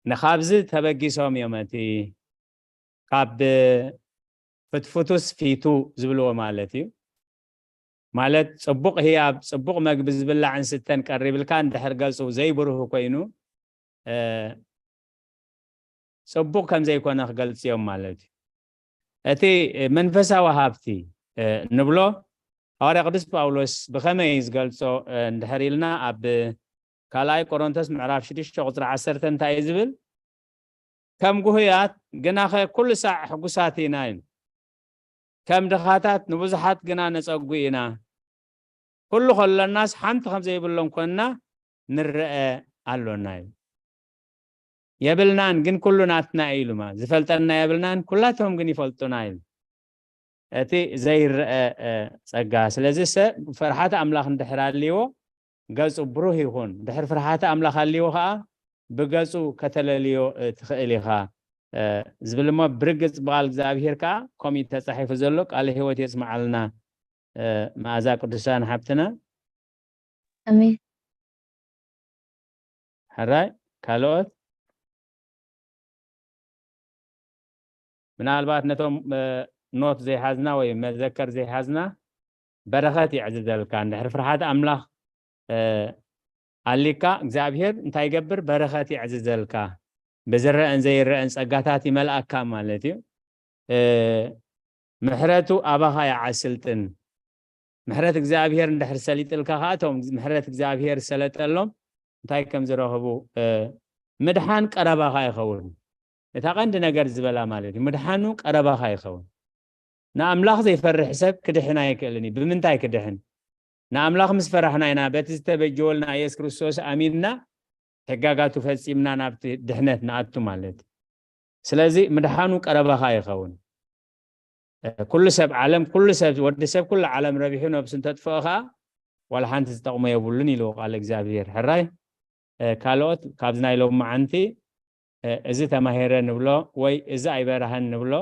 ንኻብዚ ተበጊሶም እዮም እቲ ካብ ፍትፍቱስ ፊቱ ዝብልዎ ማለት እዩ ማለት ፅቡቅ ህያብ ፅቡቅ መግቢ ዝብላዕን ስተን ቀሪብልካ እንድሕር ገፁ ዘይብርህ ኮይኑ ፅቡቅ ከም ዘይኮነ ክገልፅ እዮም ማለት እዩ እቲ መንፈሳዊ ሃብቲ ንብሎ ሃዋርያ ቅዱስ ጳውሎስ ብኸመይ ዝገልፆ እንድሕር ኢልና ኣብ ካልኣይ ቆሮንቶስ ምዕራፍ ሽዱሽተ ቁፅሪ ዓሰርተ እንታይ እዩ ዝብል ከም ጉህያት ግናኸ ኩሉ ሳዕ ሕጉሳት ኢና ኢሉ ከም ድኻታት ንብዙሓት ግና ነፀጉ ኢና ኩሉ ከሎናስ ሓንቲ ከም ዘይብሎም ኮንና ንረአ ኣሎና ኢሉ የብልናን ግን ኩሉ ናትና ኢሉ ማለት ዝፈልጠና የብልናን ኩላቶም ግን ይፈልጡና ኢሉ እቲ ዘይረአ ጸጋ ስለዚ ሰብ ፍርሓተ ኣምላኽ እንድሕር ኣልዎ ገጹ ብሩህ ይኹን ድሕር ፍርሓተ ኣምላኽ ኣልዎ ከዓ ብገጹ ከተለልዮ ትኽእል ኢኻ ዝብል እሞ ብርግጽ ብቓል እግዚኣብሄር ከዓ ከምኡ ተጻሒፉ ዘሎ ቃል ህይወት የስምዓልና መኣዛ ቅዱሳን ሓብትና ኣሜን ሕራይ ካልኦት ምናልባት ነቶም ኖት ዘይሓዝና ወይ መዘከር ዘይሓዝና በረኸት ይዕዝዘልካ እንድሕር ፍርሓት ኣምላኽ ኣሊካ እግዚኣብሄር እንታይ ይገብር በረኸት ይዕዝዘልካ ብዝረአን ዘይረአን ጸጋታት ይመልኣካ ማለት እዩ ምሕረቱ ኣባኻ ይዓስልጥን ምሕረት እግዚኣብሔር እንድሕር ሰሊጥልካ ከዓ እቶም ምሕረት እግዚኣብሔር ዝሰለጠሎም እንታይ ከም ዝረኽቡ ምድሓን ቀረባኻ ይኸውን። እታ ቀንዲ ነገር ዝበላ ማለት እዩ። ምድሓኑ ቀረባኻ ይኸውን። ንኣምላኽ ዘይፈርሕ ሰብ ክድሕን ኣይክእልን እዩ። ብምንታይ ክድሕን? ንኣምላኽ ምስ ፈራሕና ኢና በቲ ዝተበጀወልና የሱስ ክርስቶስ ኣሚንና ሕጋጋቱ ፈጺምና ናብቲ ድሕነት ንኣቱ ማለት እዩ። ስለዚ ምድሓኑ ቀረባኻ ይኸውን። ኩሉ ሰብ ዓለም ኩሉ ሰብ ወዲ ሰብ ኩሉ ዓለም ረቢሑ ነብሱ እንተጥፍኦ ከዓ ዋላ ሓንቲ ዝጠቕሞ የብሉን ኢልዎ ቃል እግዚኣብሔር። ሕራይ ካልኦት ካብዚ ናይ ሎማዓንቲ እዚ ተማሂረ ንብሎ ወይ እዚ ኣይበራህን ንብሎ።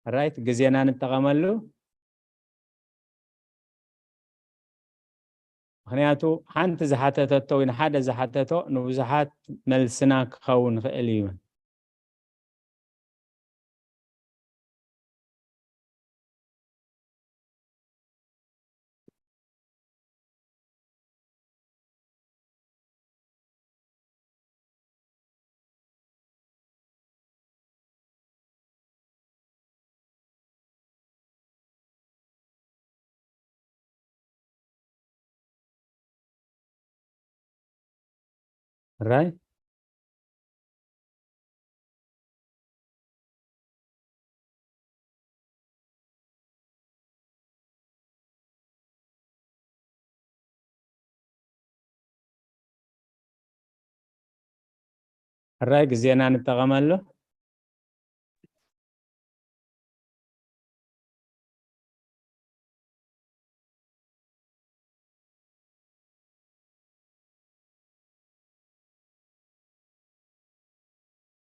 ራይት ግዜና ንጠቐመሉ። ምክንያቱ ሓንቲ ዝሓተተቶ ወይ ንሓደ ዝሓተቶ ንብዙሓት መልስና ክኸውን ይኽእል እዩ። ራይ ሕራይ ግዜና ንጠቐመሉ።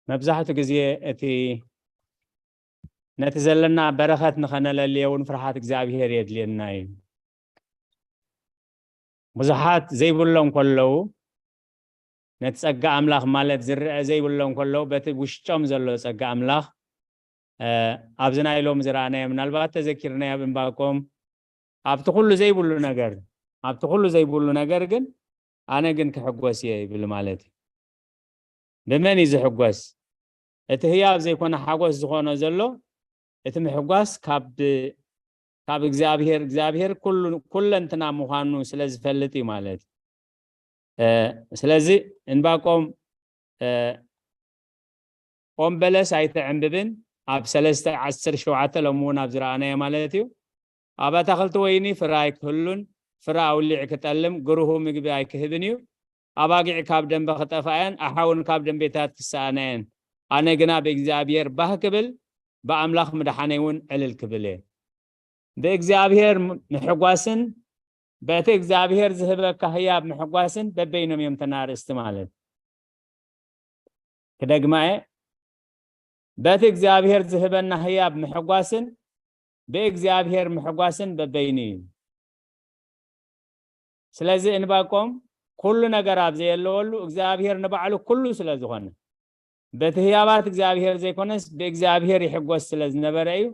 መብዛሕትኡ ግዜ እቲ ነቲ ዘለና በረኸት ንኸነለልዮ እውን ፍርሃት እግዚኣብሔር የድልየና እዩ። ብዙሓት ዘይብሎም ከለዉ ነቲ ጸጋ ኣምላኽ ማለት ዝረአ ዘይብሎም ከለዉ በቲ ውሽጦም ዘሎ ጸጋ ኣምላኽ ኣብዚ ናይ ሎም ዝረኣናዮ ምናልባት ተዘኪርናዮ ኣብ እምባቆም ኣብቲ ኩሉ ዘይብሉ ነገር ኣብቲ ኩሉ ዘይብሉ ነገር ግን ኣነ ግን ክሕጎስ እየ ይብል ማለት እዩ። ብመን እዩ ዝሕጎስ? እቲ ህያብ ዘይኮነ ሓጎስ ዝኾኖ ዘሎ እቲ ምሕጓስ ካብ ካብ እግዚኣብሔር እግዚኣብሔር ኩሉ ኩለንትና ምዃኑ ስለ ዝፈልጥ እዩ ማለት እዩ። ስለዚ እንባቆም ኦም በለስ ኣይተዕንብብን ኣብ ሰለስተ ዓሰርተ ሸውዓተ ሎም እውን ኣብ ዝረኣናዮ ማለት እዩ። ኣብ ኣታኽልቲ ወይኒ ፍረ ኣይክህሉን ፍረ ኣውሊዕ ክጠልም ግርሁ ምግቢ ኣይክህብን እዩ። ኣባጊዕ ካብ ደንበ ክጠፋእያን ኣሓውን ካብ ደንቤታት ክሰኣናየን ኣነ ግና ብእግዚኣብሔር ባህ ክብል ብኣምላኽ ምድሓነይ እውን ዕልል ክብል እየ። ብእግዚኣብሔር ምሕጓስን በቲ እግዚኣብሔር ዝህበካ ህያብ ምሕጓስን በበይኖም እዮም ተናርእስቲ ማለት ክደግማየ በቲ እግዚኣብሔር ዝህበና ህያብ ምሕጓስን ብእግዚኣብሔር ምሕጓስን በበይኑ እዩ። ስለዚ እንባቆም ኩሉ ነገር ኣብ ዘየለወሉ እግዚኣብሔር ንባዕሉ ኩሉ ስለ ዝኾነ በቲ ህያባት እግዚኣብሔር ዘይኮነስ ብእግዚኣብሔር ይሕጎስ ስለ ዝነበረ እዩ።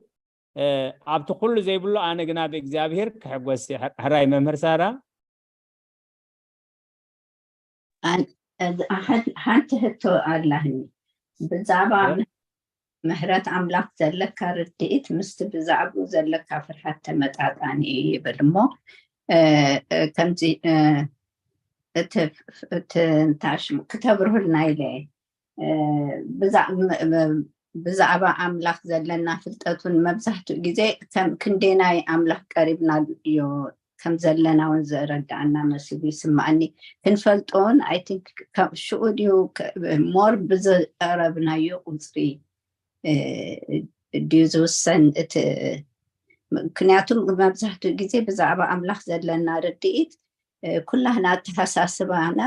ኣብቲ ኩሉ ዘይብሉ ኣነ ግና ብእግዚኣብሔር ክሕጎስ ሕራይ መምህር ሳራ ሓንቲ ህቶ ኣላህኒ ብዛዕባ ምሕረት ኣምላኽ ዘለካ ርድኢት ምስቲ ብዛዕባኡ ዘለካ ፍርሃት ተመጣጣኒ እዩ ይብል እሞ ከምዚ እቲ እንታይ ሽሙ ክተብርሁልና ኢለ ብዛዕባ ኣምላኽ ዘለና ፍልጠት እውን መብዛሕትኡ ግዜ ከም ክንደናይ ኣምላኽ ቀሪብናዮ ከም ዘለና እውን ዘረድኣና መሲሉ ይስማዓኒ። ክንፈልጦ እውን I think ሽኡ ድዩ more ብዝቀረብናዮ ቁፅሪ ድዩ ዝውሰን እቲ ምክንያቱም መብዛሕትኡ ግዜ ብዛዕባ ኣምላኽ ዘለና ርድኢት ኩላህና ኣተሓሳስባና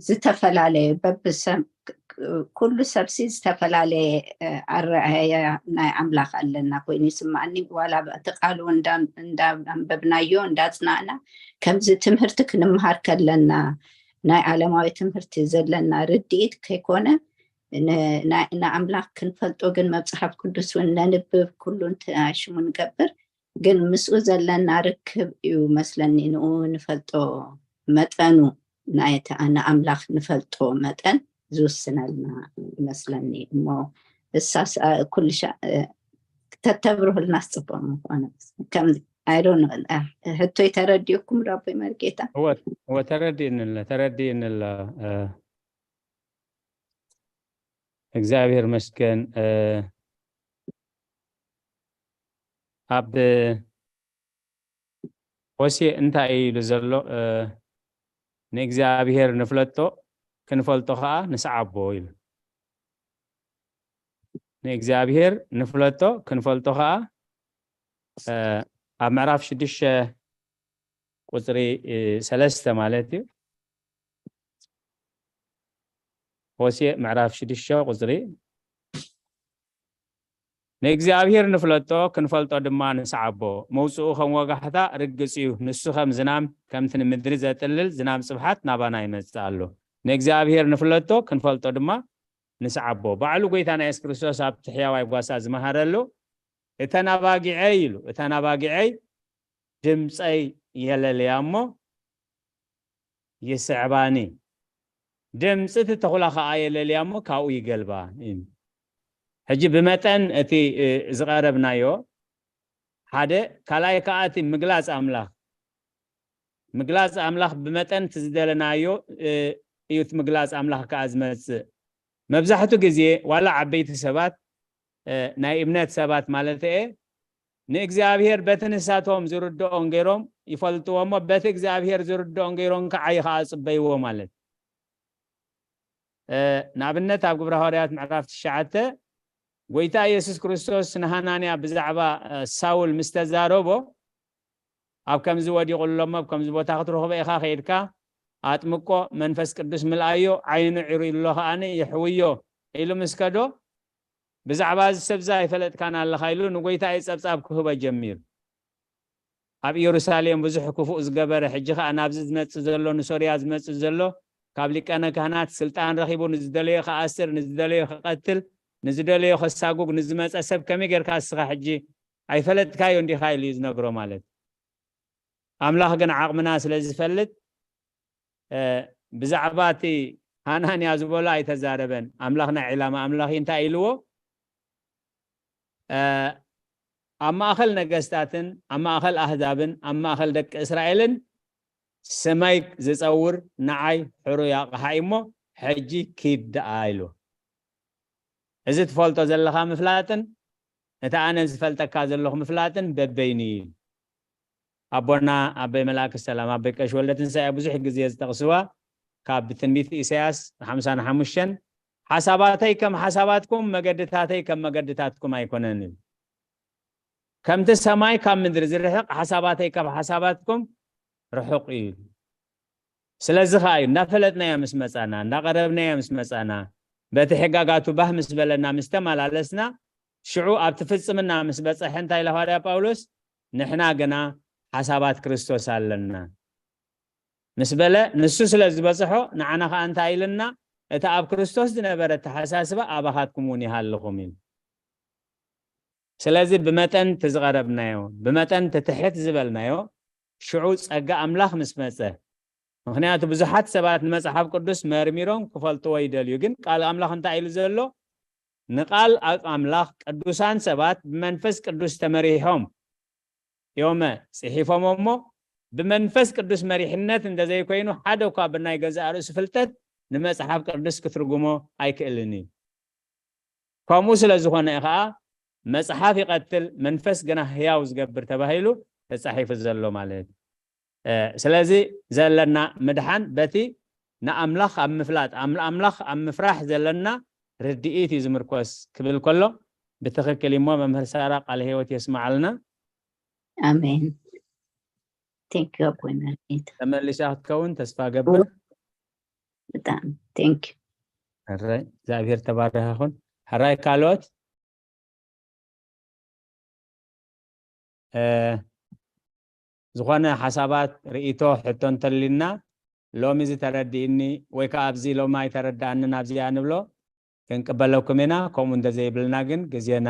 ዝተፈላለየ በብሰብ ኩሉ ሰብሲ ዝተፈላለየ ኣረኣያ ናይ ኣምላኽ ኣለና ኮይኑ ይስማዕኒ ዋላ እቲ ቃሉ እንዳኣንበብናዮ እንዳፅናዕና ከምዚ ትምህርቲ ክንምሃር ከለና ናይ ዓለማዊ ትምህርቲ ዘለና ርድኢት ከይኮነ ንኣምላኽ ክንፈልጦ ግን መጽሓፍ ቅዱስ እውን ነንብብ፣ ኩሉ ሽሙ ንገብር፣ ግን ምስኡ ዘለና ርክብ እዩ መስለኒ ንኡ ንፈልጦ መጠኑ፣ ንኣምላኽ ንፈልጦ መጠን ዝውስነልና ይመስለኒ። እሞ እሳስ ኩሉ ተተብርሁልና ጽቡቅ ምኾነ። ከም ኣይዶ ሕቶይ ተረዲኡኩም ዶ ኣቦይ መርጌታ? ተረዲእንለ ተረዲእንለ እግዚኣብሔር መስገን። ኣብ ሆሴ እንታይ እዩ ኢሉ ዘሎ? ንእግዚኣብሔር ንፍለጦ፣ ክንፈልጦ ከዓ ንስዓቦ ኢሉ። ንእግዚኣብሔር ንፍለጦ፣ ክንፈልጦ ከዓ ኣብ ምዕራፍ ሽዱሽተ ቁፅሪ ሰለስተ ማለት እዩ። ሆሴ ምዕራፍ ሽዱሽተ ቁፅሪ ንእግዚኣብሔር ንፍለጦ፣ ክንፈልጦ ድማ ንስዓቦ። መውፅኡ ከም ወጋሕታ ርግፅ እዩ፣ ንሱ ከም ዝናም ከምቲ ንምድሪ ዘጥልል ዝናም ጽብሓት ናባና ይመጽእ ኣሎ። ንእግዚኣብሔር ንፍለጦ፣ ክንፈልጦ ድማ ንስዓቦ። ባዕሉ ጎይታና የሱስ ክርስቶስ ኣብቲ ሕያዋይ ጓሳ ዝመሃረሉ፣ እተን ኣባጊዐይ ኢሉ፣ እተን ኣባጊዐይ ድምፀይ የለልያ እሞ ይስዕባኒ፣ ድምፂ እቲ ተኹላ ከዓ የለልያ እሞ ካብኡ ይገልባ። ሕጂ ብመጠን እቲ ዝቐረብናዮ ሓደ፣ ካልኣይ ከዓ እቲ ምግላፅ ኣምላኽ፣ ምግላፅ ኣምላኽ ብመጠን እቲ ዝደለናዮ እዩ እቲ ምግላፅ ኣምላኽ ከዓ ዝመፅእ። መብዛሕቱ ግዜ ዋላ ዓበይቲ ሰባት፣ ናይ እምነት ሰባት ማለት እየ፣ ንእግዚኣብሔር በቲ ንሳቶም ዝርድኦም ገይሮም ይፈልጥዎ እሞ በቲ እግዚኣብሔር ዝርድኦም ገይሮም ከዓ ይኸዓ ጽበይዎ ማለት። ንኣብነት ኣብ ግብረ ሃዋርያት ምዕራፍ ትሽዓተ ጎይታ ኢየሱስ ክርስቶስ ንሃናንያ ብዛዕባ ሳውል ምስ ተዛረቦ፣ ኣብ ከምዚ ወዲቑ ኣሎ እሞ ኣብ ከምዚ ቦታ ክትረኽቦ ኢኻ፣ ከይድካ ኣጥምቆ፣ መንፈስ ቅዱስ ምልኣዮ፣ ዓይኑ ዒሩ ኣሎ ከኣኒ ይሕውዮ ኢሉ ምስ ከዶ፣ ብዛዕባ እዚ ሰብዚ ኣይፈለጥካን ኣለኻ ኢሉ ንጎይታ እዩ ጸብጻብ ክህቦ ጀሚሩ። ኣብ ኢየሩሳሌም ብዙሕ ክፉእ ዝገበረ፣ ሕጂ ኸኣ ናብዚ ዝመጽእ ዘሎ፣ ንሶርያ ዝመጽእ ዘሎ፣ ካብ ሊቀነ ካህናት ስልጣን ረኺቡ ንዝደለዮ ክኣስር፣ ንዝደለዮ ክቐትል፣ ንዝደለዮ ከሳጉግ ንዝመጸ ሰብ ከመይ ጌርካ እስኻ ሕጂ ኣይፈለጥካዮን ዲኻ ኢሉ እዩ ዝነግሮ ማለት። ኣምላኽ ግን ዓቕምና ስለ ዝፈልጥ ብዛዕባ እቲ ሃናንያ ዝበሎ ኣይተዛረበን። ኣምላኽ ናይ ዕላማ ኣምላኽ እዩ። እንታይ ኢልዎ? ኣብ ማእኸል ነገስታትን ኣብ ማእኸል ኣህዛብን ኣብ ማእኸል ደቂ እስራኤልን ስመይ ዝፀውር ንዓይ ሕሩይ ኣቕሓ እዩ እሞ ሕጂ ኪድ ደኣ ኢልዎ። እዚ ትፈልጦ ዘለኻ ምፍላጥን እቲ ኣነ ዝፈልጠካ ዘለኹ ምፍላጥን በበይኑ እዩ። ኣቦና ኣበይ መልኣክ ሰላም ኣበይ ቀሽ ወልደ ትንሳኤ ብዙሕ ግዜ ዝጠቕስዋ ካብ ትንቢት ኢሳያስ ሓምሳን ሓሙሽተን ሓሳባተይ ከም ሓሳባትኩም መገድታተይ ከም መገድታትኩም ኣይኮነን እዩ። ከምቲ ሰማይ ካብ ምድሪ ዝርሕቕ ሓሳባተይ ካብ ሓሳባትኩም ርሑቕ እዩ። ስለዚ ኸዓ እዩ እንዳፈለጥናዮ ምስ መጻና እንዳቐረብናዮ ምስ መጻና በቲ ሕጋጋቱ ባህ ምስ በለና ምስ ተመላለስና ሽዑ ኣብቲ ፍጽምና ምስ በጸሐ እንታይ ኢለ ሃዋርያ ጳውሎስ ንሕና ግና ሓሳባት ክርስቶስ ኣለና ምስ በለ ንሱ ስለ ዝበጽሖ ንዓና ኸዓ እንታይ ኢልና እቲ ኣብ ክርስቶስ ዝነበረ ተሓሳስባ ኣባኻትኩም እውን ይሃልኹም እዩ። ስለዚ ብመጠን እቲ ዝቐረብናዮ ብመጠን እቲ ትሕት ዝበልናዮ ሽዑ ጸጋ ኣምላኽ ምስ መጸ ምክንያቱ ብዙሓት ሰባት ንመጽሓፍ ቅዱስ መርሚሮም ክፈልጥዎ ይደልዩ ግን ቃል ኣምላኽ እንታይ ኢሉ ዘሎ ንቃል ኣምላኽ ቅዱሳን ሰባት ብመንፈስ ቅዱስ ተመሪሖም እዮመ ጽሒፎም እሞ ብመንፈስ ቅዱስ መሪሕነት እንደዘይኮይኑ ሓደ እኳ ብናይ ገዛእ ርእሱ ፍልጠት ንመጽሓፍ ቅዱስ ክትርጉሞ ኣይክእልን እዩ። ከምኡ ስለ ዝኾነ ከዓ መጽሓፍ ይቐትል መንፈስ ግና ህያው ዝገብር ተባሂሉ ተጻሒፉ ዘሎ ማለት። ስለዚ ዘለና ምድሓን በቲ ንኣምላኽ ኣብ ምፍላጥ ኣምላኽ ኣብ ምፍራሕ ዘለና ርድኢት እዩ ዝምርኮስ ክብል ከሎ ብትኽክል እሞ መምህር ሳራ ቃል ህይወት የስማዓልና። ኣሜን። Thank you ኣቦይ መርጌታ። ተመሊሳ ክትከውን ተስፋ ገብር። ብጣዕሚ thank you። ሕራይ እግዚኣብሔር ተባረኸ ይኹን። ሕራይ ካልኦት ዝኾነ ሓሳባት ርእይቶ ሕቶ እንተሊና ሎሚ እዚ ተረዲእኒ ወይ ከዓ ኣብዚ ሎሚ ኣይተረዳእንን ኣብዚኣ ንብሎ ክንቅበለኩም ኢና። ከምኡ እንተዘይብልና ግን ግዜና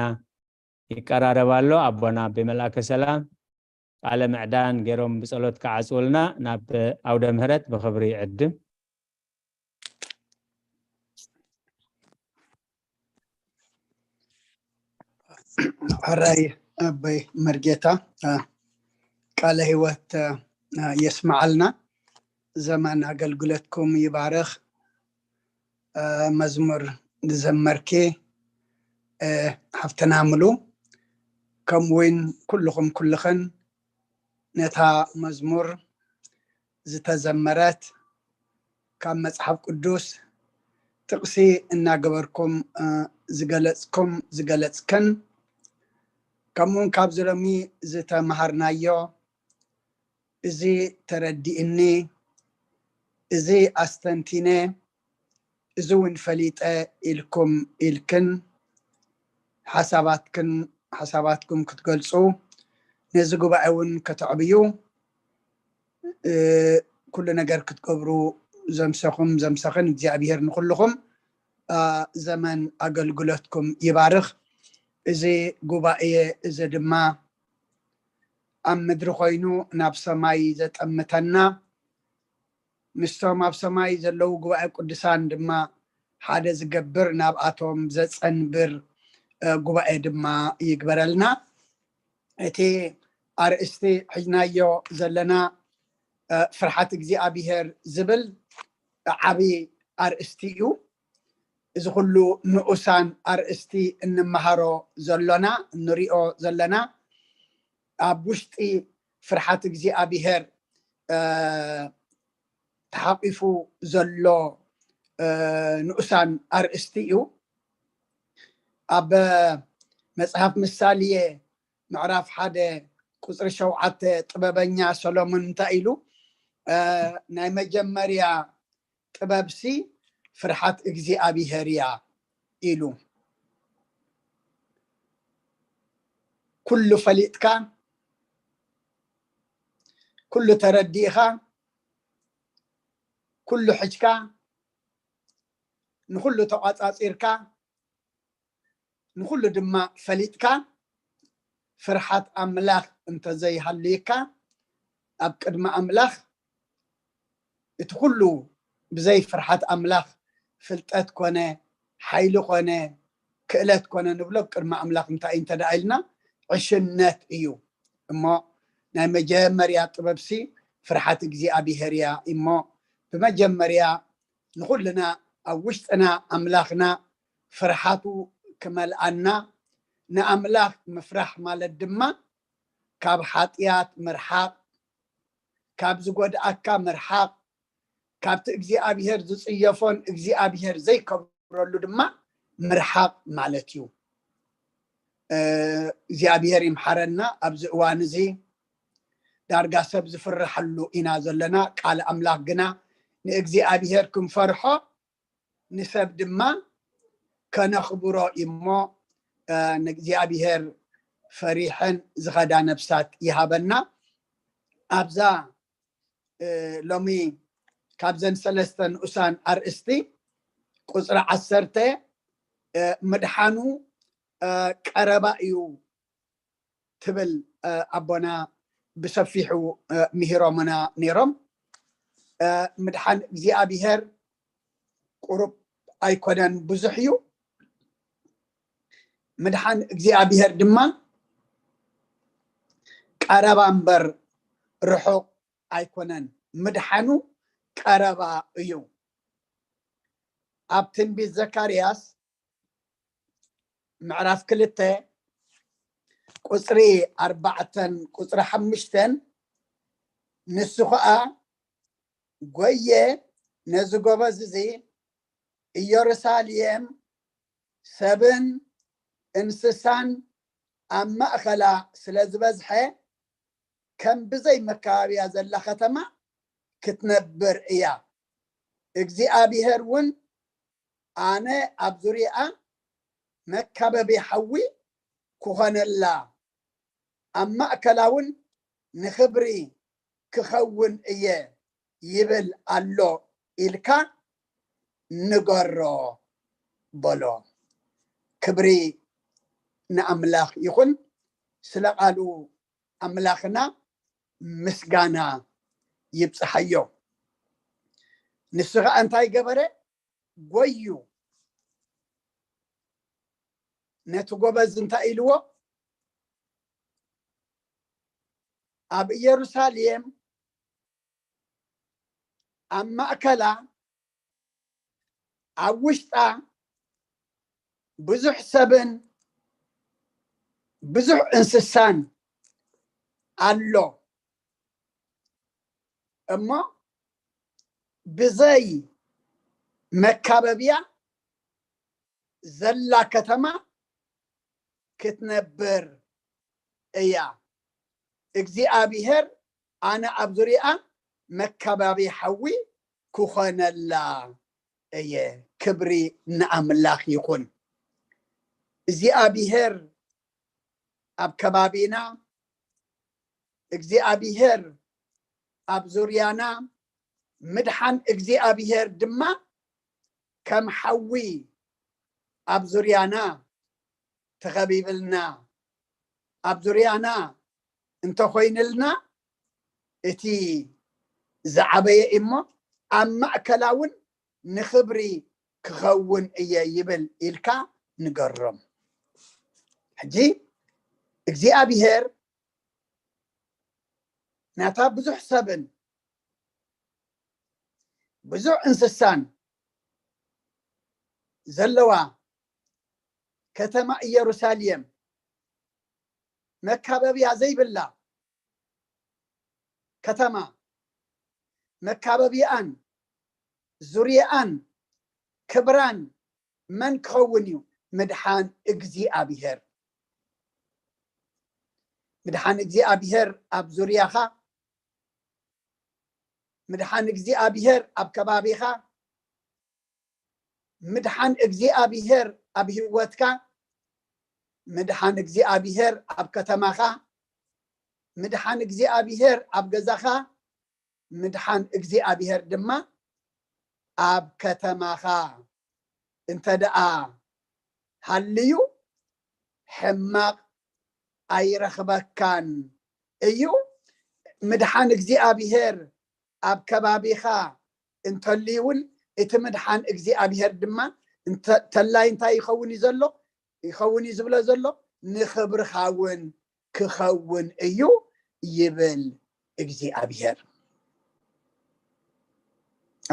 ይቀራረብ ኣሎ። ኣቦና ኣቤ መልኣከ ሰላም ቃለ ምዕዳን ገይሮም ብጸሎት ክዓጽውልና ናብ ኣውደ ምህረት ብኽብሪ ይዕድም። ሕራይ ኣቦይ መርጌታ፣ ቃለ ህይወት የስመዓልና። ዘመን ኣገልግሎትኩም ይባርኽ። መዝሙር ዝዘመርኪ ሓፍትና ምሉ፣ ከምኡውን ኩልኹም ኩልኽን ነታ መዝሙር ዝተዘመረት ካብ መጽሓፍ ቅዱስ ጥቕሲ እናገበርኩም ዝገለጽኩም ዝገለጽክን፣ ከምኡውን ካብዚ ሎሚ ዝተምሃርናዮ፣ እዚ ተረዲእኒ፣ እዚ ኣስተንቲነ፣ እዚ እውን ፈሊጠ ኢልኩም ኢልክን ሓሳባትክን ሓሳባትኩም ክትገልጹ፣ ነዚ ጉባኤ እውን ከተዕብዩ፣ ኩሉ ነገር ክትገብሩ ዘምሰኹም ዘምሰኽን እግዚኣብሔር ንኹልኹም ዘመን ኣገልግሎትኩም ይባርኽ። እዚ ጉባኤ እዚ ድማ ኣብ ምድሪ ኮይኑ ናብ ሰማይ ዘጠምተና፣ ምስቶም ኣብ ሰማይ ዘለዉ ጉባኤ ቅዱሳን ድማ ሓደ ዝገብር፣ ናብኣቶም ዘጸንብር ጉባኤ ድማ ይግበረልና። እቲ ኣርእስቲ ሒዝናዮ ዘለና ፍርሓት እግዚኣብሔር ዝብል ዓቢ ኣርእስቲ እዩ። እዚ ኩሉ ንኡሳን ኣርእስቲ እንመሃሮ ዘሎና፣ እንሪኦ ዘለና፣ ኣብ ውሽጢ ፍርሓት እግዚኣብሔር ተሓቂፉ ዘሎ ንኡሳን ኣርእስቲ እዩ። ኣብ መጽሓፍ ምሳሌ ምዕራፍ ሓደ ቁጽሪ ሸውዓተ ጥበበኛ ሰሎሞን እንታይ ኢሉ? ናይ መጀመርያ ጥበብሲ ፍርሓት እግዚኣብሔር እያ ኢሉ። ኩሉ ፈሊጥካ፣ ኩሉ ተረዲእኻ፣ ኩሉ ሕጅካ፣ ንኹሉ ተቋጻጺርካ፣ ንኹሉ ድማ ፈሊጥካ፣ ፍርሓት ኣምላኽ እንተዘይሃልዩካ፣ ኣብ ቅድሚ ኣምላኽ እቲ ኩሉ ብዘይ ፍርሓት ኣምላኽ ፍልጠት ኮነ፣ ሓይሊ ኮነ፣ ክእለት ኮነ ንብሎ፣ ቅድሚ ኣምላኽ እንታይ እዩ እንተ ደኣ ኢልና፣ ዕሽነት እዩ። እሞ ናይ መጀመርያ ጥበብሲ ፍርሓት እግዚኣብሔር እያ። እሞ ብመጀመርያ ንኹልና ኣብ ውሽጥና ኣምላኽና ፍርሓቱ ክመልኣና፣ ንኣምላኽ ምፍራሕ ማለት ድማ ካብ ሓጢኣት ምርሓቕ፣ ካብ ዝጎድኣካ ምርሓቕ፣ ካብቲ እግዚኣብሔር ዝጽየፎን እግዚኣብሔር ዘይከብረሉ ድማ ምርሓቕ ማለት እዩ። እግዚኣብሔር ይምሓረና። ኣብዚ እዋን እዚ ዳርጋ ሰብ ዝፍርሓሉ ኢና ዘለና። ቃል ኣምላኽ ግና ንእግዚኣብሔር ክንፈርሖ ንሰብ ድማ ከነኽብሮ እሞ ንእግዚኣብሔር ፈሪሐን ዝኸዳ ነብሳት ይሃበና። ኣብዛ ሎሚ ካብዘን ሰለስተ ንኡሳን ኣርእስቲ ቁፅሪ ዓሰርተ ምድሓኑ ቀረባ እዩ ትብል ኣቦና ብሰፊሑ ምሂሮምና ነይሮም። ምድሓን እግዚኣብሔር ቁሩብ ኣይኮነን፣ ብዙሕ እዩ። ምድሓን እግዚኣብሔር ድማ ቀረባ እምበር ርሑቕ ኣይኮነን። ምድሓኑ ቀረባ እዩ። ኣብ ትንቢት ዘካርያስ ምዕራፍ ክልተ ቁፅሪ ኣርባዕተን ቁፅሪ ሓሙሽተን፣ ንሱ ኸዓ፣ ጎየ፣ ነዚ ጎበዝ እዚ፣ ኢየሩሳሌም ሰብን እንስሳን ኣብ ማእኸላ ስለ ዝበዝሐ፣ ከም ብዘይ መከባብያ ዘላ ከተማ ክትነብር እያ። እግዚኣብሔር እውን ኣነ ኣብ ዙርያኣ መካበቢ ሓዊ ክኾነላ፣ ኣብ ማእከላ እውን ንኽብሪ ክኸውን እየ ይብል ኣሎ ኢልካ ንገሮ። በሎ። ክብሪ ንኣምላኽ ይኹን። ስለ ቃሉ ኣምላኽና ምስጋና ይብጽሓዮ። ንሱ ኸኣ እንታይ ገበረ? ጎዩ። ነቲ ጎበዝ እንታይ ኢልዎ? ኣብ ኢየሩሳሌም ኣብ ማእከላ ኣብ ውሽጣ ብዙሕ ሰብን ብዙሕ እንስሳን ኣሎ እሞ ብዘይ መካበብያ ዘላ ከተማ ክትነብር እያ። እግዚኣብሔር ኣነ ኣብ ዙሪኣ መካባቢ ሓዊ ክኾነላ እየ። ክብሪ ንኣምላኽ ይኹን። እግዚኣብሔር ኣብ ከባቢና፣ እግዚኣብሔር ኣብ ዙርያና፣ ምድሓን እግዚኣብሔር ድማ ከም ሓዊ ኣብ ዙርያና ተኸቢብልና፣ ኣብ ዙርያና እንተኾይንልና እቲ ዝዓበየ እሞ ኣብ ማእከላ እውን ንኽብሪ ክኸውን እየ ይብል ኢልካ ንገሮም። ሕጂ እግዚኣብሔር ናታ ብዙሕ ሰብን ብዙሕ እንስሳን ዘለዋ ከተማ ኢየሩሳሌም መካበብያ ዘይብላ ከተማ መካበቢኣን ዙርያኣን ክብራን መን ክኸውን እዩ? ምድሓን እግዚኣብሔር። ምድሓን እግዚኣብሔር ኣብ ዙርያኻ፣ ምድሓን እግዚኣብሔር ኣብ ከባቢኻ፣ ምድሓን እግዚኣብሔር ኣብ ህይወትካ፣ ምድሓን እግዚኣብሔር ኣብ ከተማኻ፣ ምድሓን እግዚኣብሔር ኣብ ገዛኻ፣ ምድሓን እግዚኣብሔር ድማ ኣብ ከተማኻ እንተ ደኣ ሃልዩ ሕማቕ ኣይረኽበካን እዩ። ምድሓን እግዚኣብሔር ኣብ ከባቢኻ እንተልዩ እውን እቲ ምድሓን እግዚኣብሔር ድማ እንተ-፣ ተላይ እንታይ ይኸውን እዩ ዘሎ? ይኸውን እዩ ዝብሎ ዘሎ ንኽብርኻ እውን ክኸውን እዩ ይብል እግዚኣብሔር።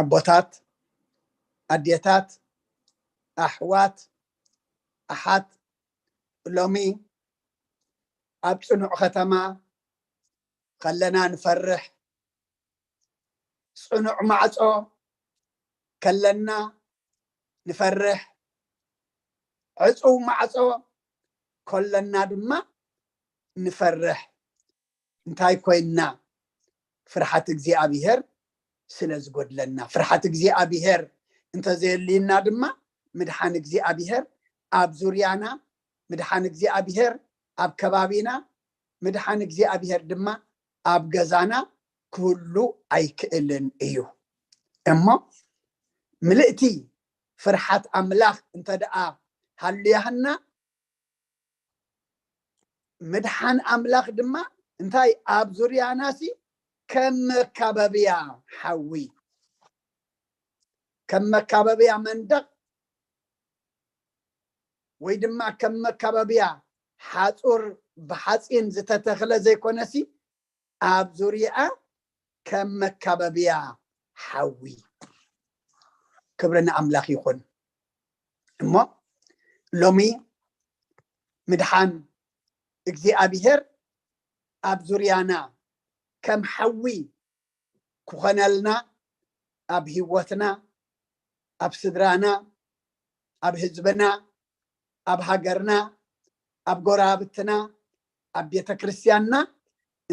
ኣቦታት፣ ኣዴታት፣ ኣሕዋት፣ ኣሓት፣ ሎሚ ኣብ ጽኑዕ ከተማ ከለና ንፈርሕ፣ ጽኑዕ ማዕጾ ከለና ንፈርሕ፣ ዕጹው ማዕጾ ከለና ድማ ንፈርሕ። እንታይ ኮይንና? ፍርሓት እግዚኣብሔር ስለ ዝጎድለና። ፍርሓት እግዚኣብሔር እንተዘየልዩና ድማ ምድሓን እግዚኣብሔር ኣብ ዙርያና፣ ምድሓን እግዚኣብሔር ኣብ ከባቢና፣ ምድሓን እግዚኣብሔር ድማ ኣብ ገዛና ክህሉ ኣይክእልን እዩ። እሞ ምልእቲ ፍርሓት ኣምላኽ እንተ ደኣ ሃልያህና፣ ምድሓን ኣምላኽ ድማ እንታይ ኣብ ዙርያናሲ ከም መካበብያ ሓዊ፣ ከም መካበብያ መንደቕ ወይ ድማ ከም መካበብያ ሓጹር ብሓጺን ዝተተኽለ ዘይኮነሲ ኣብ ዙርያኣ ከም መካበብያ ሓዊ። ክብሪ ንኣምላኽ ይኹን። እሞ ሎሚ ምድሓን እግዚኣብሔር ኣብ ዙርያና ከም ሓዊ ክኾነልና ኣብ ህይወትና፣ ኣብ ስድራና፣ ኣብ ህዝብና፣ ኣብ ሃገርና፣ ኣብ ጎረባብትና፣ ኣብ ቤተ ክርስቲያንና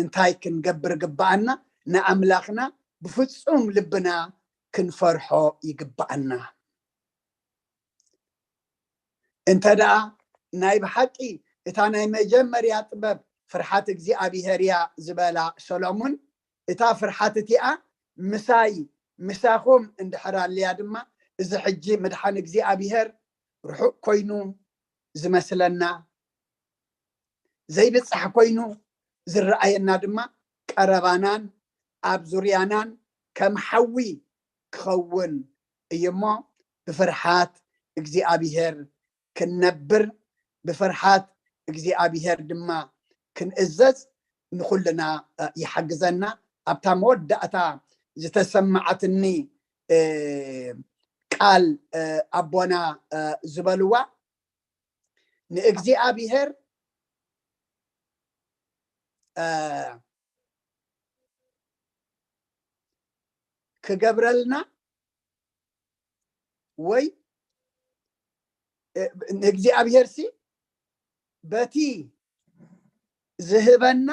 እንታይ ክንገብር ግብኣና? ንኣምላኽና ብፍጹም ልብና ክንፈርሖ ይግብኣና። እንተ ደኣ ናይ ብሓቂ እታ ናይ መጀመርያ ጥበብ ፍርሓት እግዚኣብሔር እያ ዝበላ ሰሎሙን፣ እታ ፍርሓት እቲኣ ምሳይ ምሳኹም እንድሕር ኣልያ ድማ፣ እዚ ሕጂ ምድሓን እግዚኣብሔር ርሑቕ ኮይኑ ዝመስለና፣ ዘይብጻሕ ኮይኑ ዝረኣየና ድማ ቀረባናን ኣብ ዙርያናን ከም ሓዊ ክኸውን እዩ እሞ፣ ብፍርሓት እግዚኣብሔር ክንነብር፣ ብፍርሓት እግዚኣብሔር ድማ ክንእዘዝ ንኹልና ይሓግዘና። ኣብታ መወዳእታ ዝተሰማዓትኒ ቃል ኣቦና ዝበልዋ፣ ንእግዚኣብሔር ክገብረልና ወይ ንእግዚኣብሔር ሲ በቲ ዝህበና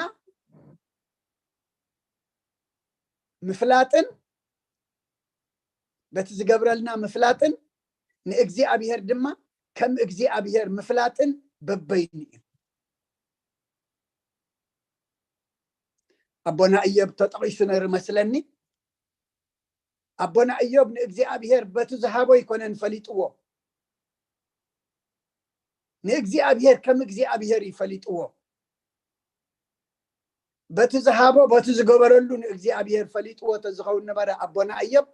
ምፍላጥን በቲ ዝገብረልና ምፍላጥን ንእግዚኣብሔር ድማ ከም እግዚኣብሔር ምፍላጥን በበይኑ እዩ። ኣቦና እዮብ ተጠቒሱ ነይሩ መስለኒ። ኣቦና እዮብ ንእግዚኣብሔር በቲ ዝሃቦ ኣይኮነን ፈሊጥዎ። ንእግዚኣብሔር ከም እግዚኣብሔር እዩ ፈሊጥዎ። በቲ ዝሃቦ በቲ ዝገበረሉ ንእግዚኣብሔር ፈሊጥዎ ተዝኸውን ነበረ ኣቦና እዮብ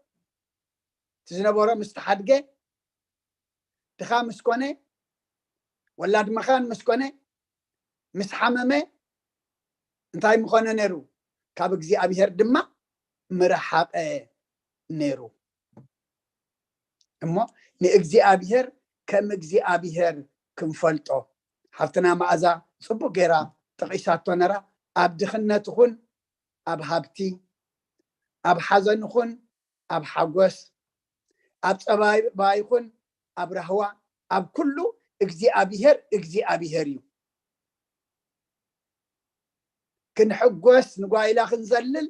እቲ ዝነበሮ ምስቲ ሓድገ ድኻ ምስ ኮነ ወላድ መኻን ምስ ኮነ ምስ ሓመመ እንታይ ምኾነ ነይሩ? ካብ እግዚኣብሔር ድማ ምረሓቐ ነይሩ። እሞ ንእግዚኣብሔር ከም እግዚኣብሔር ክንፈልጦ ሓፍትና መኣዛ ጽቡቅ ገይራ ጠቒሳቶ ነራ። ኣብ ድኽነት ይኹን ኣብ ሃብቲ፣ ኣብ ሓዘን ይኹን ኣብ ሓጎስ፣ ኣብ ጸባይ ይኹን ኣብ ራህዋ፣ ኣብ ኩሉ እግዚኣብሔር እግዚኣብሔር እዩ። ክንሕጎስ ንጓይላ ክንዘልል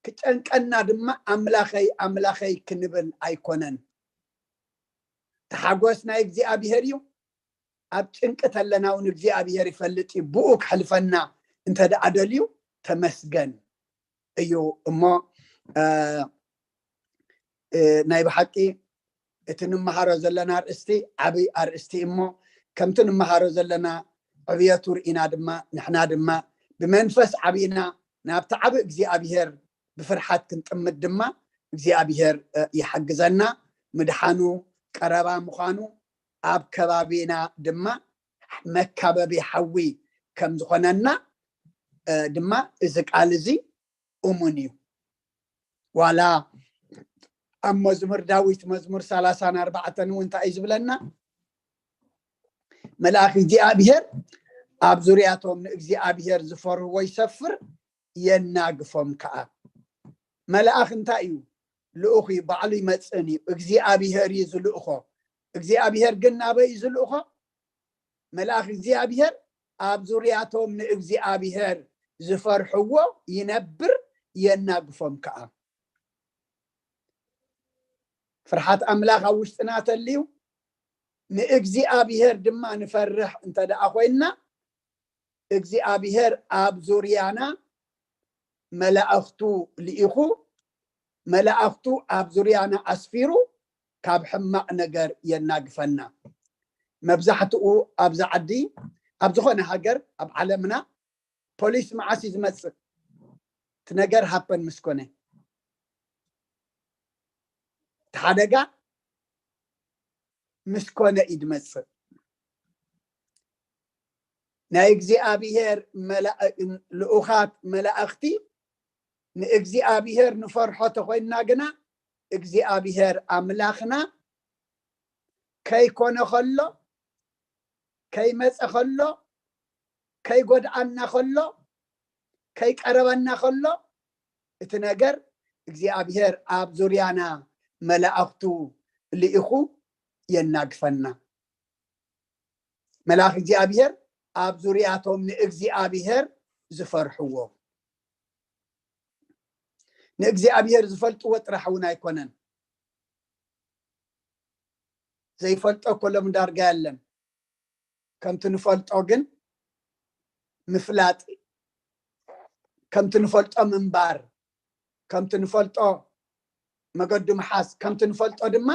ክጨንቀና ድማ ኣምላኸይ ኣምላኸይ ክንብል ኣይኮነን። ተሓጎስ ናይ እግዚኣብሔር እዩ። ኣብ ጭንቂ ተለና እውን እግዚኣብሔር ይፈልጥ እዩ። ብኡ ክሕልፈና እንተ ደኣ ደልዩ ተመስገን እዩ። እሞ ናይ ብሓቂ እቲ ንምሃሮ ዘለና ኣርእስቲ ዓብይ ኣርእስቲ እሞ ከምቲ ንምሃሮ ዘለና ዕብየቱ ርኢና ድማ ንሕና ድማ ብመንፈስ ዓብይና ናብቲ ዓብ እግዚኣብሔር ብፍርሓት ክንጥምት ድማ እግዚኣብሔር ይሓግዘና። ምድሓኑ ቀረባ ምዃኑ ኣብ ከባቢና ድማ መካበቢ ሓዊ ከም ዝኾነና ድማ እዚ ቃል እዚ እሙን እዩ። ዋላ ኣብ መዝሙር ዳዊት መዝሙር ሰላሳን ኣርባዕተን እውን እንታይ እዩ ዝብለና? መልኣኽ እግዚኣብሔር ኣብ ዙርያቶም ንእግዚኣብሔር ዝፈርህዎ ይሰፍር፣ የናግፎም ከዓ። መልኣኽ እንታይ እዩ? ልኡኽ እዩ፣ ባዕሉ ይመፅእን እዩ። እግዚኣብሔር እዩ ዝልእኾ። እግዚኣብሔር ግን ናበይ እዩ ዝልእኾ? መልኣኽ እግዚኣብሔር ኣብ ዙርያቶም ንእግዚኣብሔር ዝፈርሕዎ ይነብር፣ የናግፎም ከዓ። ፍርሓት ኣምላኽ ኣብ ውሽጥና ተልዩ ንእግዚኣብሔር ድማ ንፈርሕ እንተ ደኣ ኮይንና እግዚኣብሔር ኣብ ዙርያና መላእኽቱ ልኢኹ፣ መላእኽቱ ኣብ ዙርያና ኣስፊሩ ካብ ሕማቕ ነገር የናግፈና። መብዛሕትኡ ኣብዚ ዓዲ ኣብ ዝኾነ ሃገር ኣብ ዓለምና ፖሊስ መዓስ እዩ ዝመፅእ? እቲ ነገር ሃፐን ምስ ኮነ እቲ ሓደጋ ምስ ኮነ እዩ ዝመፅእ። ናይ እግዚኣብሔር ልኡኻት መላእኽቲ ንእግዚኣብሔር ንፈርሖ ተኮይንና ግና እግዚኣብሔር ኣምላኽና ከይኮነ ከሎ ከይመፀ ከሎ ከይጎድኣና ከሎ ከይቀረበና ከሎ እቲ ነገር እግዚኣብሔር ኣብ ዙርያና መላእኽቱ ልኢኹ የናግፈና። መልኣኽ እግዚኣብሔር ኣብ ዙርያቶም ንእግዚኣብሔር ዝፈርሕዎ ንእግዚኣብሔር ዝፈልጥዎ ጥራሕ እውን ኣይኮነን። ዘይፈልጦ ኮሎም ዳርጋ የለን። ከምቲ ንፈልጦ ግን ምፍላጥ፣ ከምቲ ንፈልጦ ምንባር፣ ከምቲ ንፈልጦ መገዱ ምሓዝ፣ ከምቲ ንፈልጦ ድማ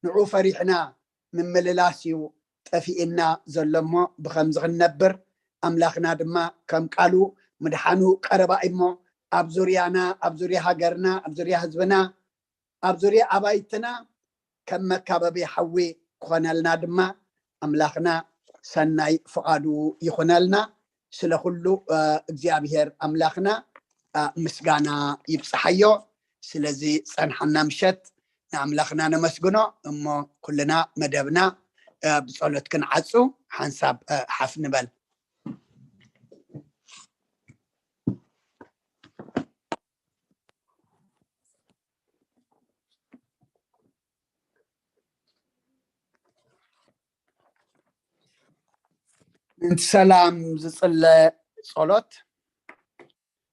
ንዑ ፈሪሕና ምምልላስ እዩ ጠፊእና ዘሎ እሞ ብኸምዚ ክንነብር ኣምላኽና ድማ ከም ቃሉ ምድሓኑ ቀረባ እዩ እሞ ኣብ ዙርያና ኣብ ዙርያ ሃገርና ኣብ ዙርያ ህዝብና ኣብ ዙርያ ኣባይትና ከም መካበቢ ሓዊ ክኾነልና ድማ ኣምላኽና ሰናይ ፍቓዱ ይኹነልና። ስለ ኩሉ እግዚኣብሔር ኣምላኽና ምስጋና ይብፅሓዮ። ስለዚ ፀንሓና ምሸት ንኣምላኽና ነመስግኖ እሞ ኩልና መደብና ብፀሎት ክንዓፁ ሓንሳብ ሓፍ ንበል። ምእንቲ ሰላም ዝፅለ ጸሎት።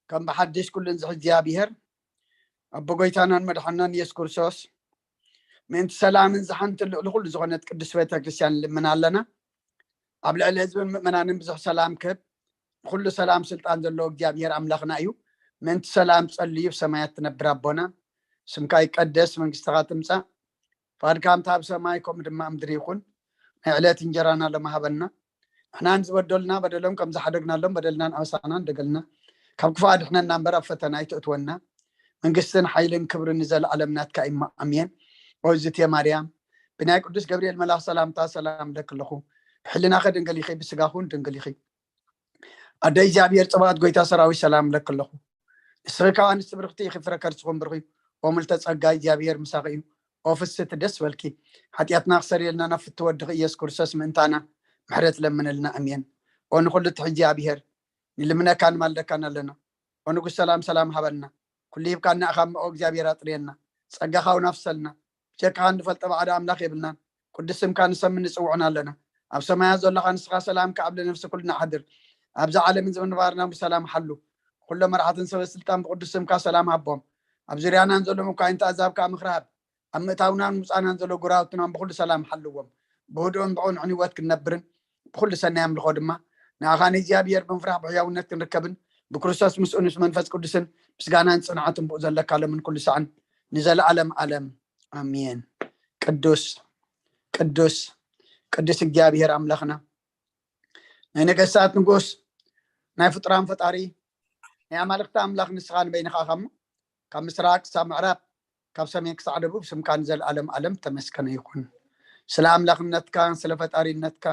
ከም ብሓድሽ ኩሉን ዝሕዚ እግዚኣብሔር ኣቦ ጎይታናን መድሓናን ኢየሱስ ክርስቶስ ምእንቲ ሰላምን ዝሓንትን ልዕሊ ኩሉ ዝኾነት ቅዱስ ቤተ ክርስቲያን ንልምን ኣለና። ኣብ ልዕሊ ህዝብን ምእመናንን ብዙሕ ሰላም ክህብ ንኩሉ ሰላም ስልጣን ዘለዎ እግዚኣብሔር ኣምላኽና እዩ። ምእንቲ ሰላም ጸልዩ ብሰማያት ትነብር ኣቦና ስምካ ይቀደስ መንግስትኻ ትምጻእ ፍቓድካ ከምቲ ኣብ ሰማይ ከምኡ ድማ ኣብ ምድሪ ይኹን። ናይ ዕለት እንጀራና ሎሚ ሃበና። ንሕናን ዝበደሉና በደሎም ከም ዝሓደግናሎም በደልናን ኣበሳናን ደገልና ካብ ክፉእ ኣድሕነና እምበር ኣብ ፈተና ኣይትእትወና። መንግስትን ሓይልን ክብርን ንዘለኣለም ናትካ እዩ እሞ ኣሜን። ኦዝቴ ማርያም ብናይ ቅዱስ ገብርኤል መልኣኽ ሰላምታ ሰላም እብለኪ ኣለኹ። ብሕልናኺ ድንግል ኢኺ፣ ብስጋኹን ድንግል ኢኺ። ኣደ እግዚኣብሔር ጽባኦት ጎይታ ሰራዊት ሰላም እብለኪ ኣለኹ። ንስኺ ካብ ኣንስቲ ብርኽቲ ኢኺ፣ ፍረ ከርስኹም ብሩኽ እዩ። ኦ ምልተ ጸጋ እግዚኣብሔር ምሳኺ እዩ። ኦ ፍስቲ ደስ በልኪ። ሓጢኣትና ክሰርየልና ናብ ፍቲ ወድኺ ኢየሱስ ክርስቶስ ምእንታና ምሕረት ለምንልና ኣሜን። ኦ ንኹሉ ትሕጂ እግዚኣብሔር ንልምነካ ንማልደካን ኣለና። ኦ ንጉስ ሰላም ሰላም ሃበና። ኩሉ ሂብካና ኢኻ እሞ ኦ እግዚኣብሔር ኣጥርየና። ጸጋኻ እውን ኣፍሰልና። ብጀካኻ እንፈልጦ ባዕዳ ኣምላኽ የብልናን። ቅዱስ ስምካ ንሰምን ንጽውዕን ኣለና። ኣብ ሰማያት ዘለኻ ንስኻ ሰላምካ ኣብ ልነፍሲ ኩልና ሓድር። ኣብዛ ዓለምን ዘመን ባርና ብሰላም ሓሉ። ኩሎም መራሕትን ሰበ ስልጣን ብቅዱስ ስምካ ሰላም ሃቦም። ኣብ ዙርያናን ዘሎ መኳይንቲ ኣዛብካ ምኽሪ ሃብ። ኣብ ምእታውናን ምውጻእናን ዘሎ ጉራውትናን ብኩሉ ሰላም ሓልዎም። ብህዱእን ብቕኑዕን ህይወት ክንነብርን ብኩሉ ሰናይ ኣምልኾ ድማ ንኣኻ ንእግዚኣብሔር ብምፍራሕ ብሕያውነት ክንርከብን ብክርስቶስ ምስኡ ምስ መንፈስ ቅዱስን ምስጋናን ጽንዓትን ብኡ ዘለካ ሎምን ኩሉ ሳዕን ንዘለኣለም ኣለም ኣሜን። ቅዱስ ቅዱስ ቅዱስ እግዚኣብሔር ኣምላኽና ናይ ነገስታት ንጉስ ናይ ፍጡራን ፈጣሪ ናይ ኣማልኽቲ ኣምላኽ ንስኻ ንበይንኻ ኢኻ እሞ ካብ ምስራቅ ክሳብ ምዕራብ ካብ ሰሜን ክሳዕ ደቡብ ስምካ ንዘለኣለም ኣለም ተመስገነ ይኹን። ስለ ኣምላኽነትካ ስለ ፈጣሪነትካ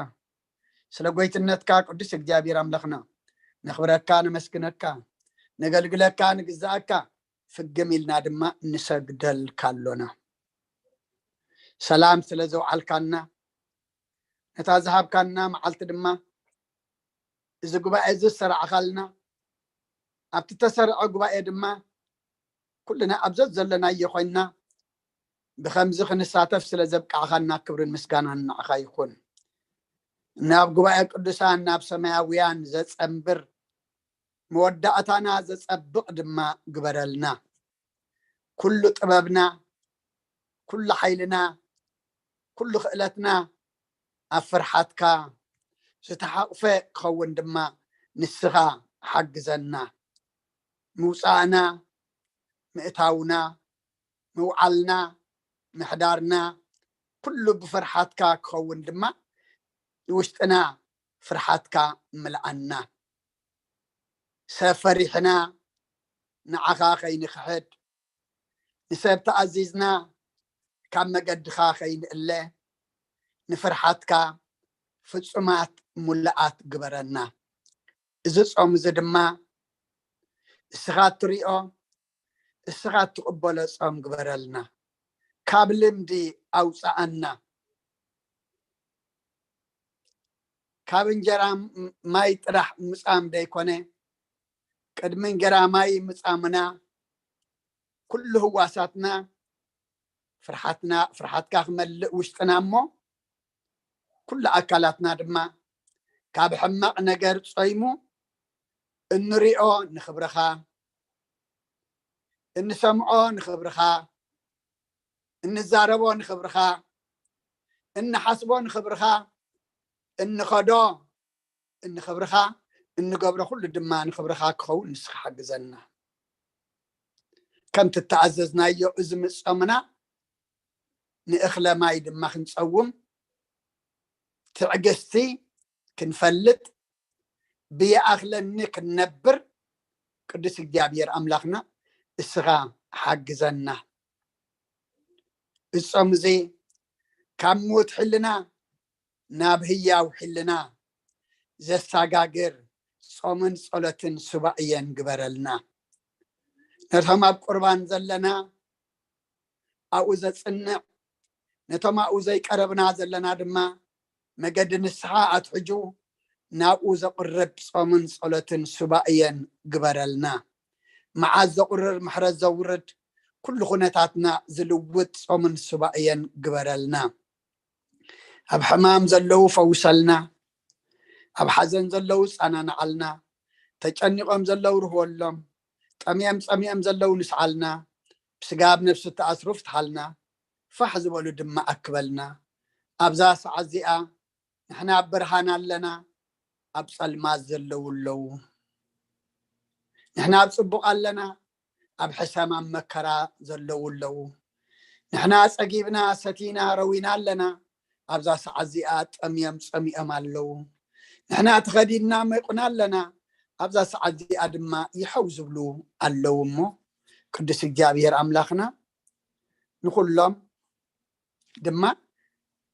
ስለ ጎይትነትካ ቅዱስ እግዚኣብሔር ኣምላኽና ነኽብረካ ነመስግነካ ነገልግለካ ንግዛኣካ ፍግም ኢልና ድማ ንሰግደልካ ኣሎና። ሰላም ስለ ዘውዓልካና ነታ ዝሃብካና መዓልቲ ድማ እዚ ጉባኤ እዚ ዝሰራዕኻልና ኣብቲ ተሰርዐ ጉባኤ ድማ ኩልና ኣብ ዘዘለናዮ ኮይንና ብኸምዚ ክንሳተፍ ስለ ዘብቃዕኻና ክብርን ምስጋናን ንዓኻ ይኹን። ናብ ጉባኤ ቅዱሳን ናብ ሰማያውያን ዘጸንብር መወዳእታና ዘጸብቕ ድማ ግበረልና። ኩሉ ጥበብና ኩሉ ሓይልና ኩሉ ክእለትና ኣብ ፍርሓትካ ዝተሓቕፈ ክኸውን ድማ ንስኻ ሓግዘና። ምውፃእና ምእታውና ምውዓልና ምሕዳርና ኩሉ ብፍርሓትካ ክኸውን ድማ ንውሽጥና ፍርሓትካ ምልኣና። ሰብ ፈሪሕና ንዓኻ ከይንክሕድ ንሰብ ተኣዚዝና ካብ መገድኻ ከይንእለ ንፍርሓትካ ፍጹማት ሙሉኣት ግበረና። እዚ ጾም እዚ ድማ እስኻ እትሪኦ እስኻ እትቕበሎ ጾም ግበረልና። ካብ ልምዲ ኣውፅኣና። ካብ እንጀራ ማይ ጥራሕ ምጻም ደይኮነ ቅድሚ እንጀራ ማይ ምጻምና ኩሉ ህዋሳትና ፍርሓትና ፍርሓትካ ክመልእ ውሽጥና እሞ ኩሉ ኣካላትና ድማ ካብ ሕማቕ ነገር ጾይሙ እንሪኦ ንኽብርኻ እንሰምዖ ንኽብርኻ እንዛረቦ ንኽብርኻ እንሓስቦ ንኽብርኻ እንኸዶ እንኽብርኻ እንገብሮ ኩሉ ድማ ንኽብርኻ ክኸውን ንስኻ ሓግዘና። ከምቲ እተኣዘዝናዮ እዚ ምጾምና ንእኽለ ማይ ድማ ክንጸውም ትዕግስቲ ክንፈልጥ፣ ብይኣኽለኒ ክንነብር፣ ቅዱስ እግዚኣብሔር ኣምላኽና እስኻ ሓግዘና። እጾም እዚ ካብ ምዉት ሕልና ናብ ህያው ሕልና ዘሳጋግር ጾምን ጸሎትን ሱባኤን ግበረልና። ነቶም ኣብ ቁርባን ዘለና ኣብኡ ዘጽንዕ፣ ነቶም ኣብኡ ዘይቀረብና ዘለና ድማ መገዲ ንስሓ ኣትሕጁ ናብኡ ዘቕርብ ጾምን ጸሎትን ሱባኤን ግበረልና። መዓዝ ዘቑርር ምሕረት ዘውርድ ኩሉ ኩነታትና ዝልውጥ ጾምን ሱባኤን ግበረልና። ኣብ ሕማም ዘለዉ ፈውሰልና፣ ኣብ ሓዘን ዘለዉ ጸናንዓልና፣ ተጨኒቖም ዘለዉ ርህወሎም፣ ጠምዮም ጸሚኦም ዘለዉ ንስዓልና፣ ብስጋ ኣብ ነፍሲ እተኣስሩ ፍትሓልና፣ ፋሕ ዝበሉ ድማ ኣክበልና። ኣብዛ ሰዓት እዚኣ ንሕና ኣብ ብርሃን ኣለና፣ ኣብ ጸልማት ዘለዉ ኣለዉ። ንሕና ኣብ ጽቡቕ ኣለና፣ ኣብ ሕሰም ኣብ መከራ ዘለዉ ኣለዉ። ንሕና ጸጊብና ሰቲና ረዊና ኣለና፣ ኣብዛ ሰዓት እዚኣ ጠምዮም ጸሚኦም ኣለዉ። ንሕና ተኸዲንና ሜቑና ኣለና፣ ኣብዛ ሰዓት እዚኣ ድማ ይሐው ዝብሉ ኣለዉ። እሞ ቅዱስ እግዚኣብሔር ኣምላኽና ንኹሎም ድማ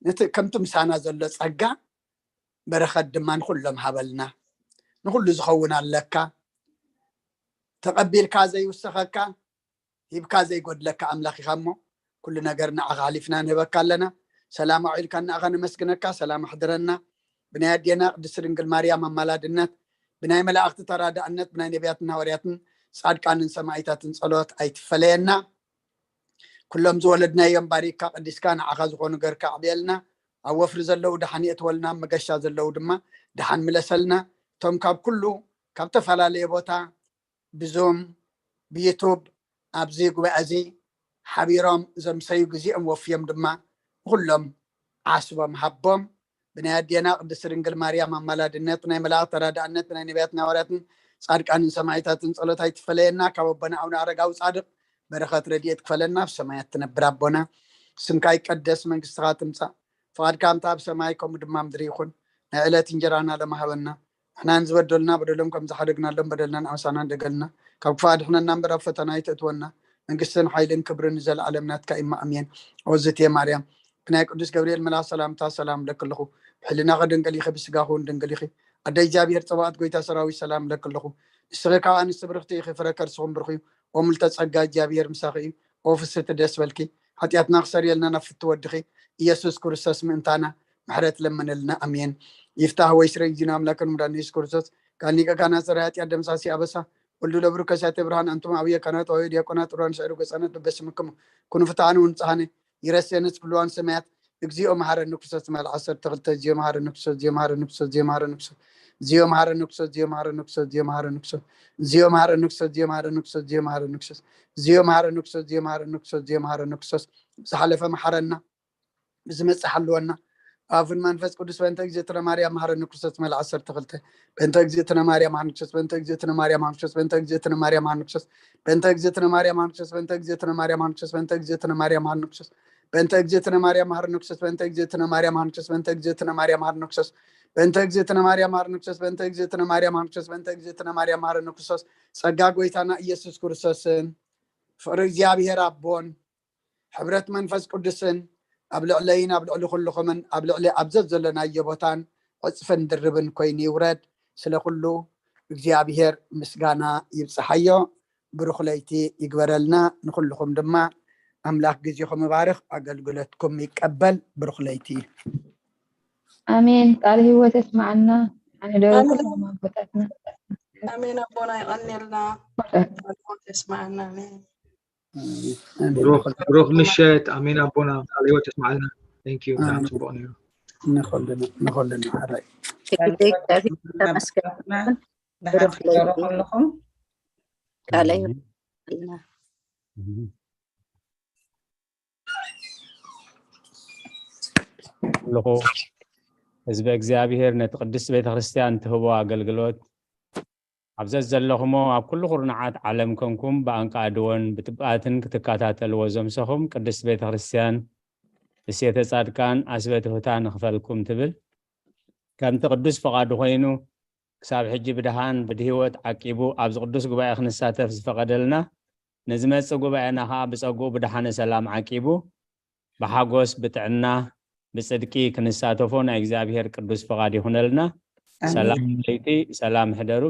ነቲ ከምቲ ምሳና ዘሎ ጸጋ በረኸት ድማ ንኹሎም ሃበልና። ንኹሉ ዝኸውን ኣለካ፣ ተቐቢልካ ዘይውሰኸካ፣ ሂብካ ዘይጎድለካ ኣምላኽ ኢኻ እሞ፣ ኩሉ ነገር ንዓኻ ኣሕሊፍና ንህበካ ኣለና። ሰላም ኣውዒልካ ንኣኻ ነመስግነካ፣ ሰላም ኣሕድረና። ብናይ ኣዴና ቅድስቲ ድንግል ማርያም ኣማላድነት፣ ብናይ መላእኽቲ ተራዳእነት፣ ብናይ ነቢያትን ሃዋርያትን ጻድቃንን ሰማዒታትን ጸሎት ኣይትፈለየና። ኩሎም ዝወለድናዮም ባሪክካ ቀዲስካ ንዓኻ ዝኾኑ ገርካ ኣዕብየልና። ኣብ ወፍሪ ዘለዉ ደሓን የእትወልና፣ ኣብ መገሻ ዘለዉ ድማ ደሓን ምለሰልና። እቶም ካብ ኩሉ ካብ ተፈላለየ ቦታ ብዙም ብዩቱብ ኣብዚ ጉባኤ እዚ ሓቢሮም ዘምሰዩ ግዜኦም ወፍዮም ድማ ንኹሎም ዓስቦም ሃቦም። ብናይ ኣዴና ቅድስቲ ድንግል ማርያም ኣማላድነት፣ ብናይ መላእክት ተራዳእነት፣ ብናይ ነቢያትን ሃዋርያትን ጻድቃንን ሰማዒታትን ጸሎት ኣይትፈለየና። ካብ ኣቦና ኣቡነ ኣረጋዊ ጻድቕ በረኸት ረድኤት ክፈለና። ኣብ ሰማያት ትነብር ኣቦና፣ ስምካ ይቀደስ፣ መንግስትኻ ትምጻእ፣ ፍቓድካ ከምታ ኣብ ሰማይ ከምኡ ድማ ኣብ ምድሪ ይኹን። ናይ ዕለት እንጀራና ሎሚ ሃበና። ንሕና ንዝበደሉና በደሎም ከም ዝሓደግናሎም በደልና ንኣምሳና ንደገልና። ካብ ክፉእ ኣድሕነና እምበር ኣብ ፈተና ኣይተእትወና። መንግስትን ሓይልን ክብርን ንዘለኣለም ናትካ እዩ። ኣሜን። ኦዝቴ ማርያም ብናይ ቅዱስ ገብርኤል መልኣኽ ሰላምታ ሰላም እብለኪ ኣለኹ። ብሕልናኺ ድንግል ኢኺ፣ ብስጋኺ እውን ድንግል ኢኺ። ኣደ እግዚኣብሔር ጸባኦት፣ ጎይታ ሰራዊት፣ ሰላም እብለኪ ኣለኹ። ንስኺ ካብ ኣንስቲ ብርኽቲ ኢኺ፣ ፍረ ከርስኹም ብሩኽ እዩ። ኦ ምልዕተ ጸጋ፣ እግዚኣብሔር ምሳኺ እዩ። ኦ ፍስሕቲ፣ ደስ በልኪ። ሓጢኣትና ክሰርየልና ናብ ፍትው ወድኺ ኢየሱስ ክርስቶስ ምእንታና ምሕረት ለምንልና። ኣሜን። ይፍታህ ወይ ስረይ ዚና ኣምላክን ምዳን ኢየሱስ ክርስቶስ፣ ጋል ሊቀ ካህናት፣ ጸረ ኃጢአት፣ ደምሳሲ አበሳ፣ ወልዱ ለብሩ ከሳቴ ብርሃን፣ አንቱም አብየ ካህናት ወአብየ ዲያቆናት፣ ጥሩያን ስዕሩ ገጻነት በበስምክሙ ኩኑ ፍትሐነ ወንጽሐነ፣ ይረሴንስ ኩልዋን ሰማያት። እግዚኦ መሐረነ ክርስቶስ። መል ዓሰርተ ክልተ። እግዚኦ መሐረነ ክርስቶስ፣ እግዚኦ መሐረነ ክርስቶስ፣ እግዚኦ መሐረነ ክርስቶስ፣ እግዚኦ መሐረነ ክርስቶስ፣ እግዚኦ መሐረነ ክርስቶስ፣ እግዚኦ መሐረነ ክርስቶስ፣ እግዚኦ መሐረነ ክርስቶስ፣ እግዚኦ መሐረነ ክርስቶስ፣ እግዚኦ መሐረነ ክርስቶስ፣ እግዚኦ መሐረነ ክርስቶስ፣ እግዚኦ መሐረነ ክርስቶስ፣ እግዚኦ መሐረነ ክርስቶስ። ዝሓለፈ መሐረና፣ ብዝመጽእ ሓልወና። ኣፍን መንፈስ ቅዱስ። በእንተ እግዝእትነ ማርያም መሐረነ ክርስቶስ። መል ዓሰርተ ክልተ። በእንተ እግዝእትነ ማርያም መሐረነ ክርስቶስ፣ በእንተ እግዝእትነ ማርያም መሐረነ ክርስቶስ፣ በእንተ እግዝእትነ ማርያም መሐረነ ክርስቶስ፣ በእንተ እግዝእትነ ማርያም መሐረነ ክርስቶስ፣ በእንተ እግዝእትነ ማርያም መሐረነ ክርስቶስ፣ በእንተ እግዝእትነ ማርያም መሐረነ ክርስቶስ፣ በእንተ እግዝእትነ ማርያም መሐረነ ክርስቶስ፣ በእንተ እግዝእትነ ማርያም መሐረነ ክርስቶስ፣ በእንተ እግዝእትነ ማርያም መሐረነ ክርስቶስ፣ በእንተ እግዝእትነ ማርያም መሐረነ ክርስቶስ፣ በእንተ እግዝእትነ ማርያም መሐረነ ክርስቶስ፣ በእንተ እግዝእትነ ማርያም መሐረነ ክርስቶስ። ጸጋ ጎይታና ኢየሱስ ክርስቶስን ፍቕሪ እግዚኣብሔር ኣቦን ሕብረት መንፈስ ቅዱስን ኣብ ልዕለይን ኣብ ልዕሊ ኩልኹምን ኣብ ልዕሊ ኣብ ዘዘለናዮ ቦታን ዕጽፍን ድርብን ኮይኑ ይውረድ። ስለ ኩሉ እግዚኣብሔር ምስጋና ይብጽሓዮ። ብሩኽ ለይቲ ይግበረልና። ንኹልኹም ድማ ኣምላኽ ግዜኹም ይባርኽ፣ ኣገልግሎትኩም ይቀበል። ብሩኽ ለይቲ። ኣሜን። ቃል ህይወት የስማዓልና። ኣነ ደወልኩ ኣሜን። ኣቦታትና። ኣሜን። ኣቦና ይቐንየልና። ቃል ህይወት የስማዓልና። ኣሜን። ኣሜን። ብሩኽ፣ ብሩኽ ምሸት። ኣሜን ኣቦና፣ ቃል ህይወት የስማዓልና። Thank you። ብጣዕሚ ኣሜን። ጽቡቕ ነይሩ። ንኸለና፣ ንኸለና፣ ሓራይ። ቃል ህይወት ተመስገን። ኣቦና፣ ደሓን ብሩኽ ትሕደሩ ለይቲ። ኩልኹም። ቃል ህይወት ኣሜን። ኣለኹ። ህዝበ እግዚኣብሔር ነቲ ቅድስት ቤተ ክርስቲያን ትህቦ ኣገልግሎት ኣብ ዘዘለኹሞ ኣብ ኩሉ ኩርናዓት ዓለም ኮንኩም ብኣንቃድዎን ብትብኣትን ክትከታተልዎ ዘምሰኹም ቅድስት ቤተ ክርስቲያን እሴተ ጻድቃን ኣስበ ትሑታ ንኽፈልኩም ትብል። ከምቲ ቅዱስ ፍቓዱ ኮይኑ ክሳብ ሕጂ ብድሃን ብድህይወት ዓቂቡ ኣብዚ ቅዱስ ጉባኤ ክንሳተፍ ዝፈቐደልና፣ ንዝመጽእ ጉባኤና ኸዓ ብጸግኡ ብድሓነ ሰላም ዓቂቡ ብሓጎስ ብጥዕና ብጽድቂ ክንሳተፎ ናይ እግዚኣብሔር ቅዱስ ፍቓድ ይኹነልና። ሰላም ለይቲ፣ ሰላም ሕደሩ።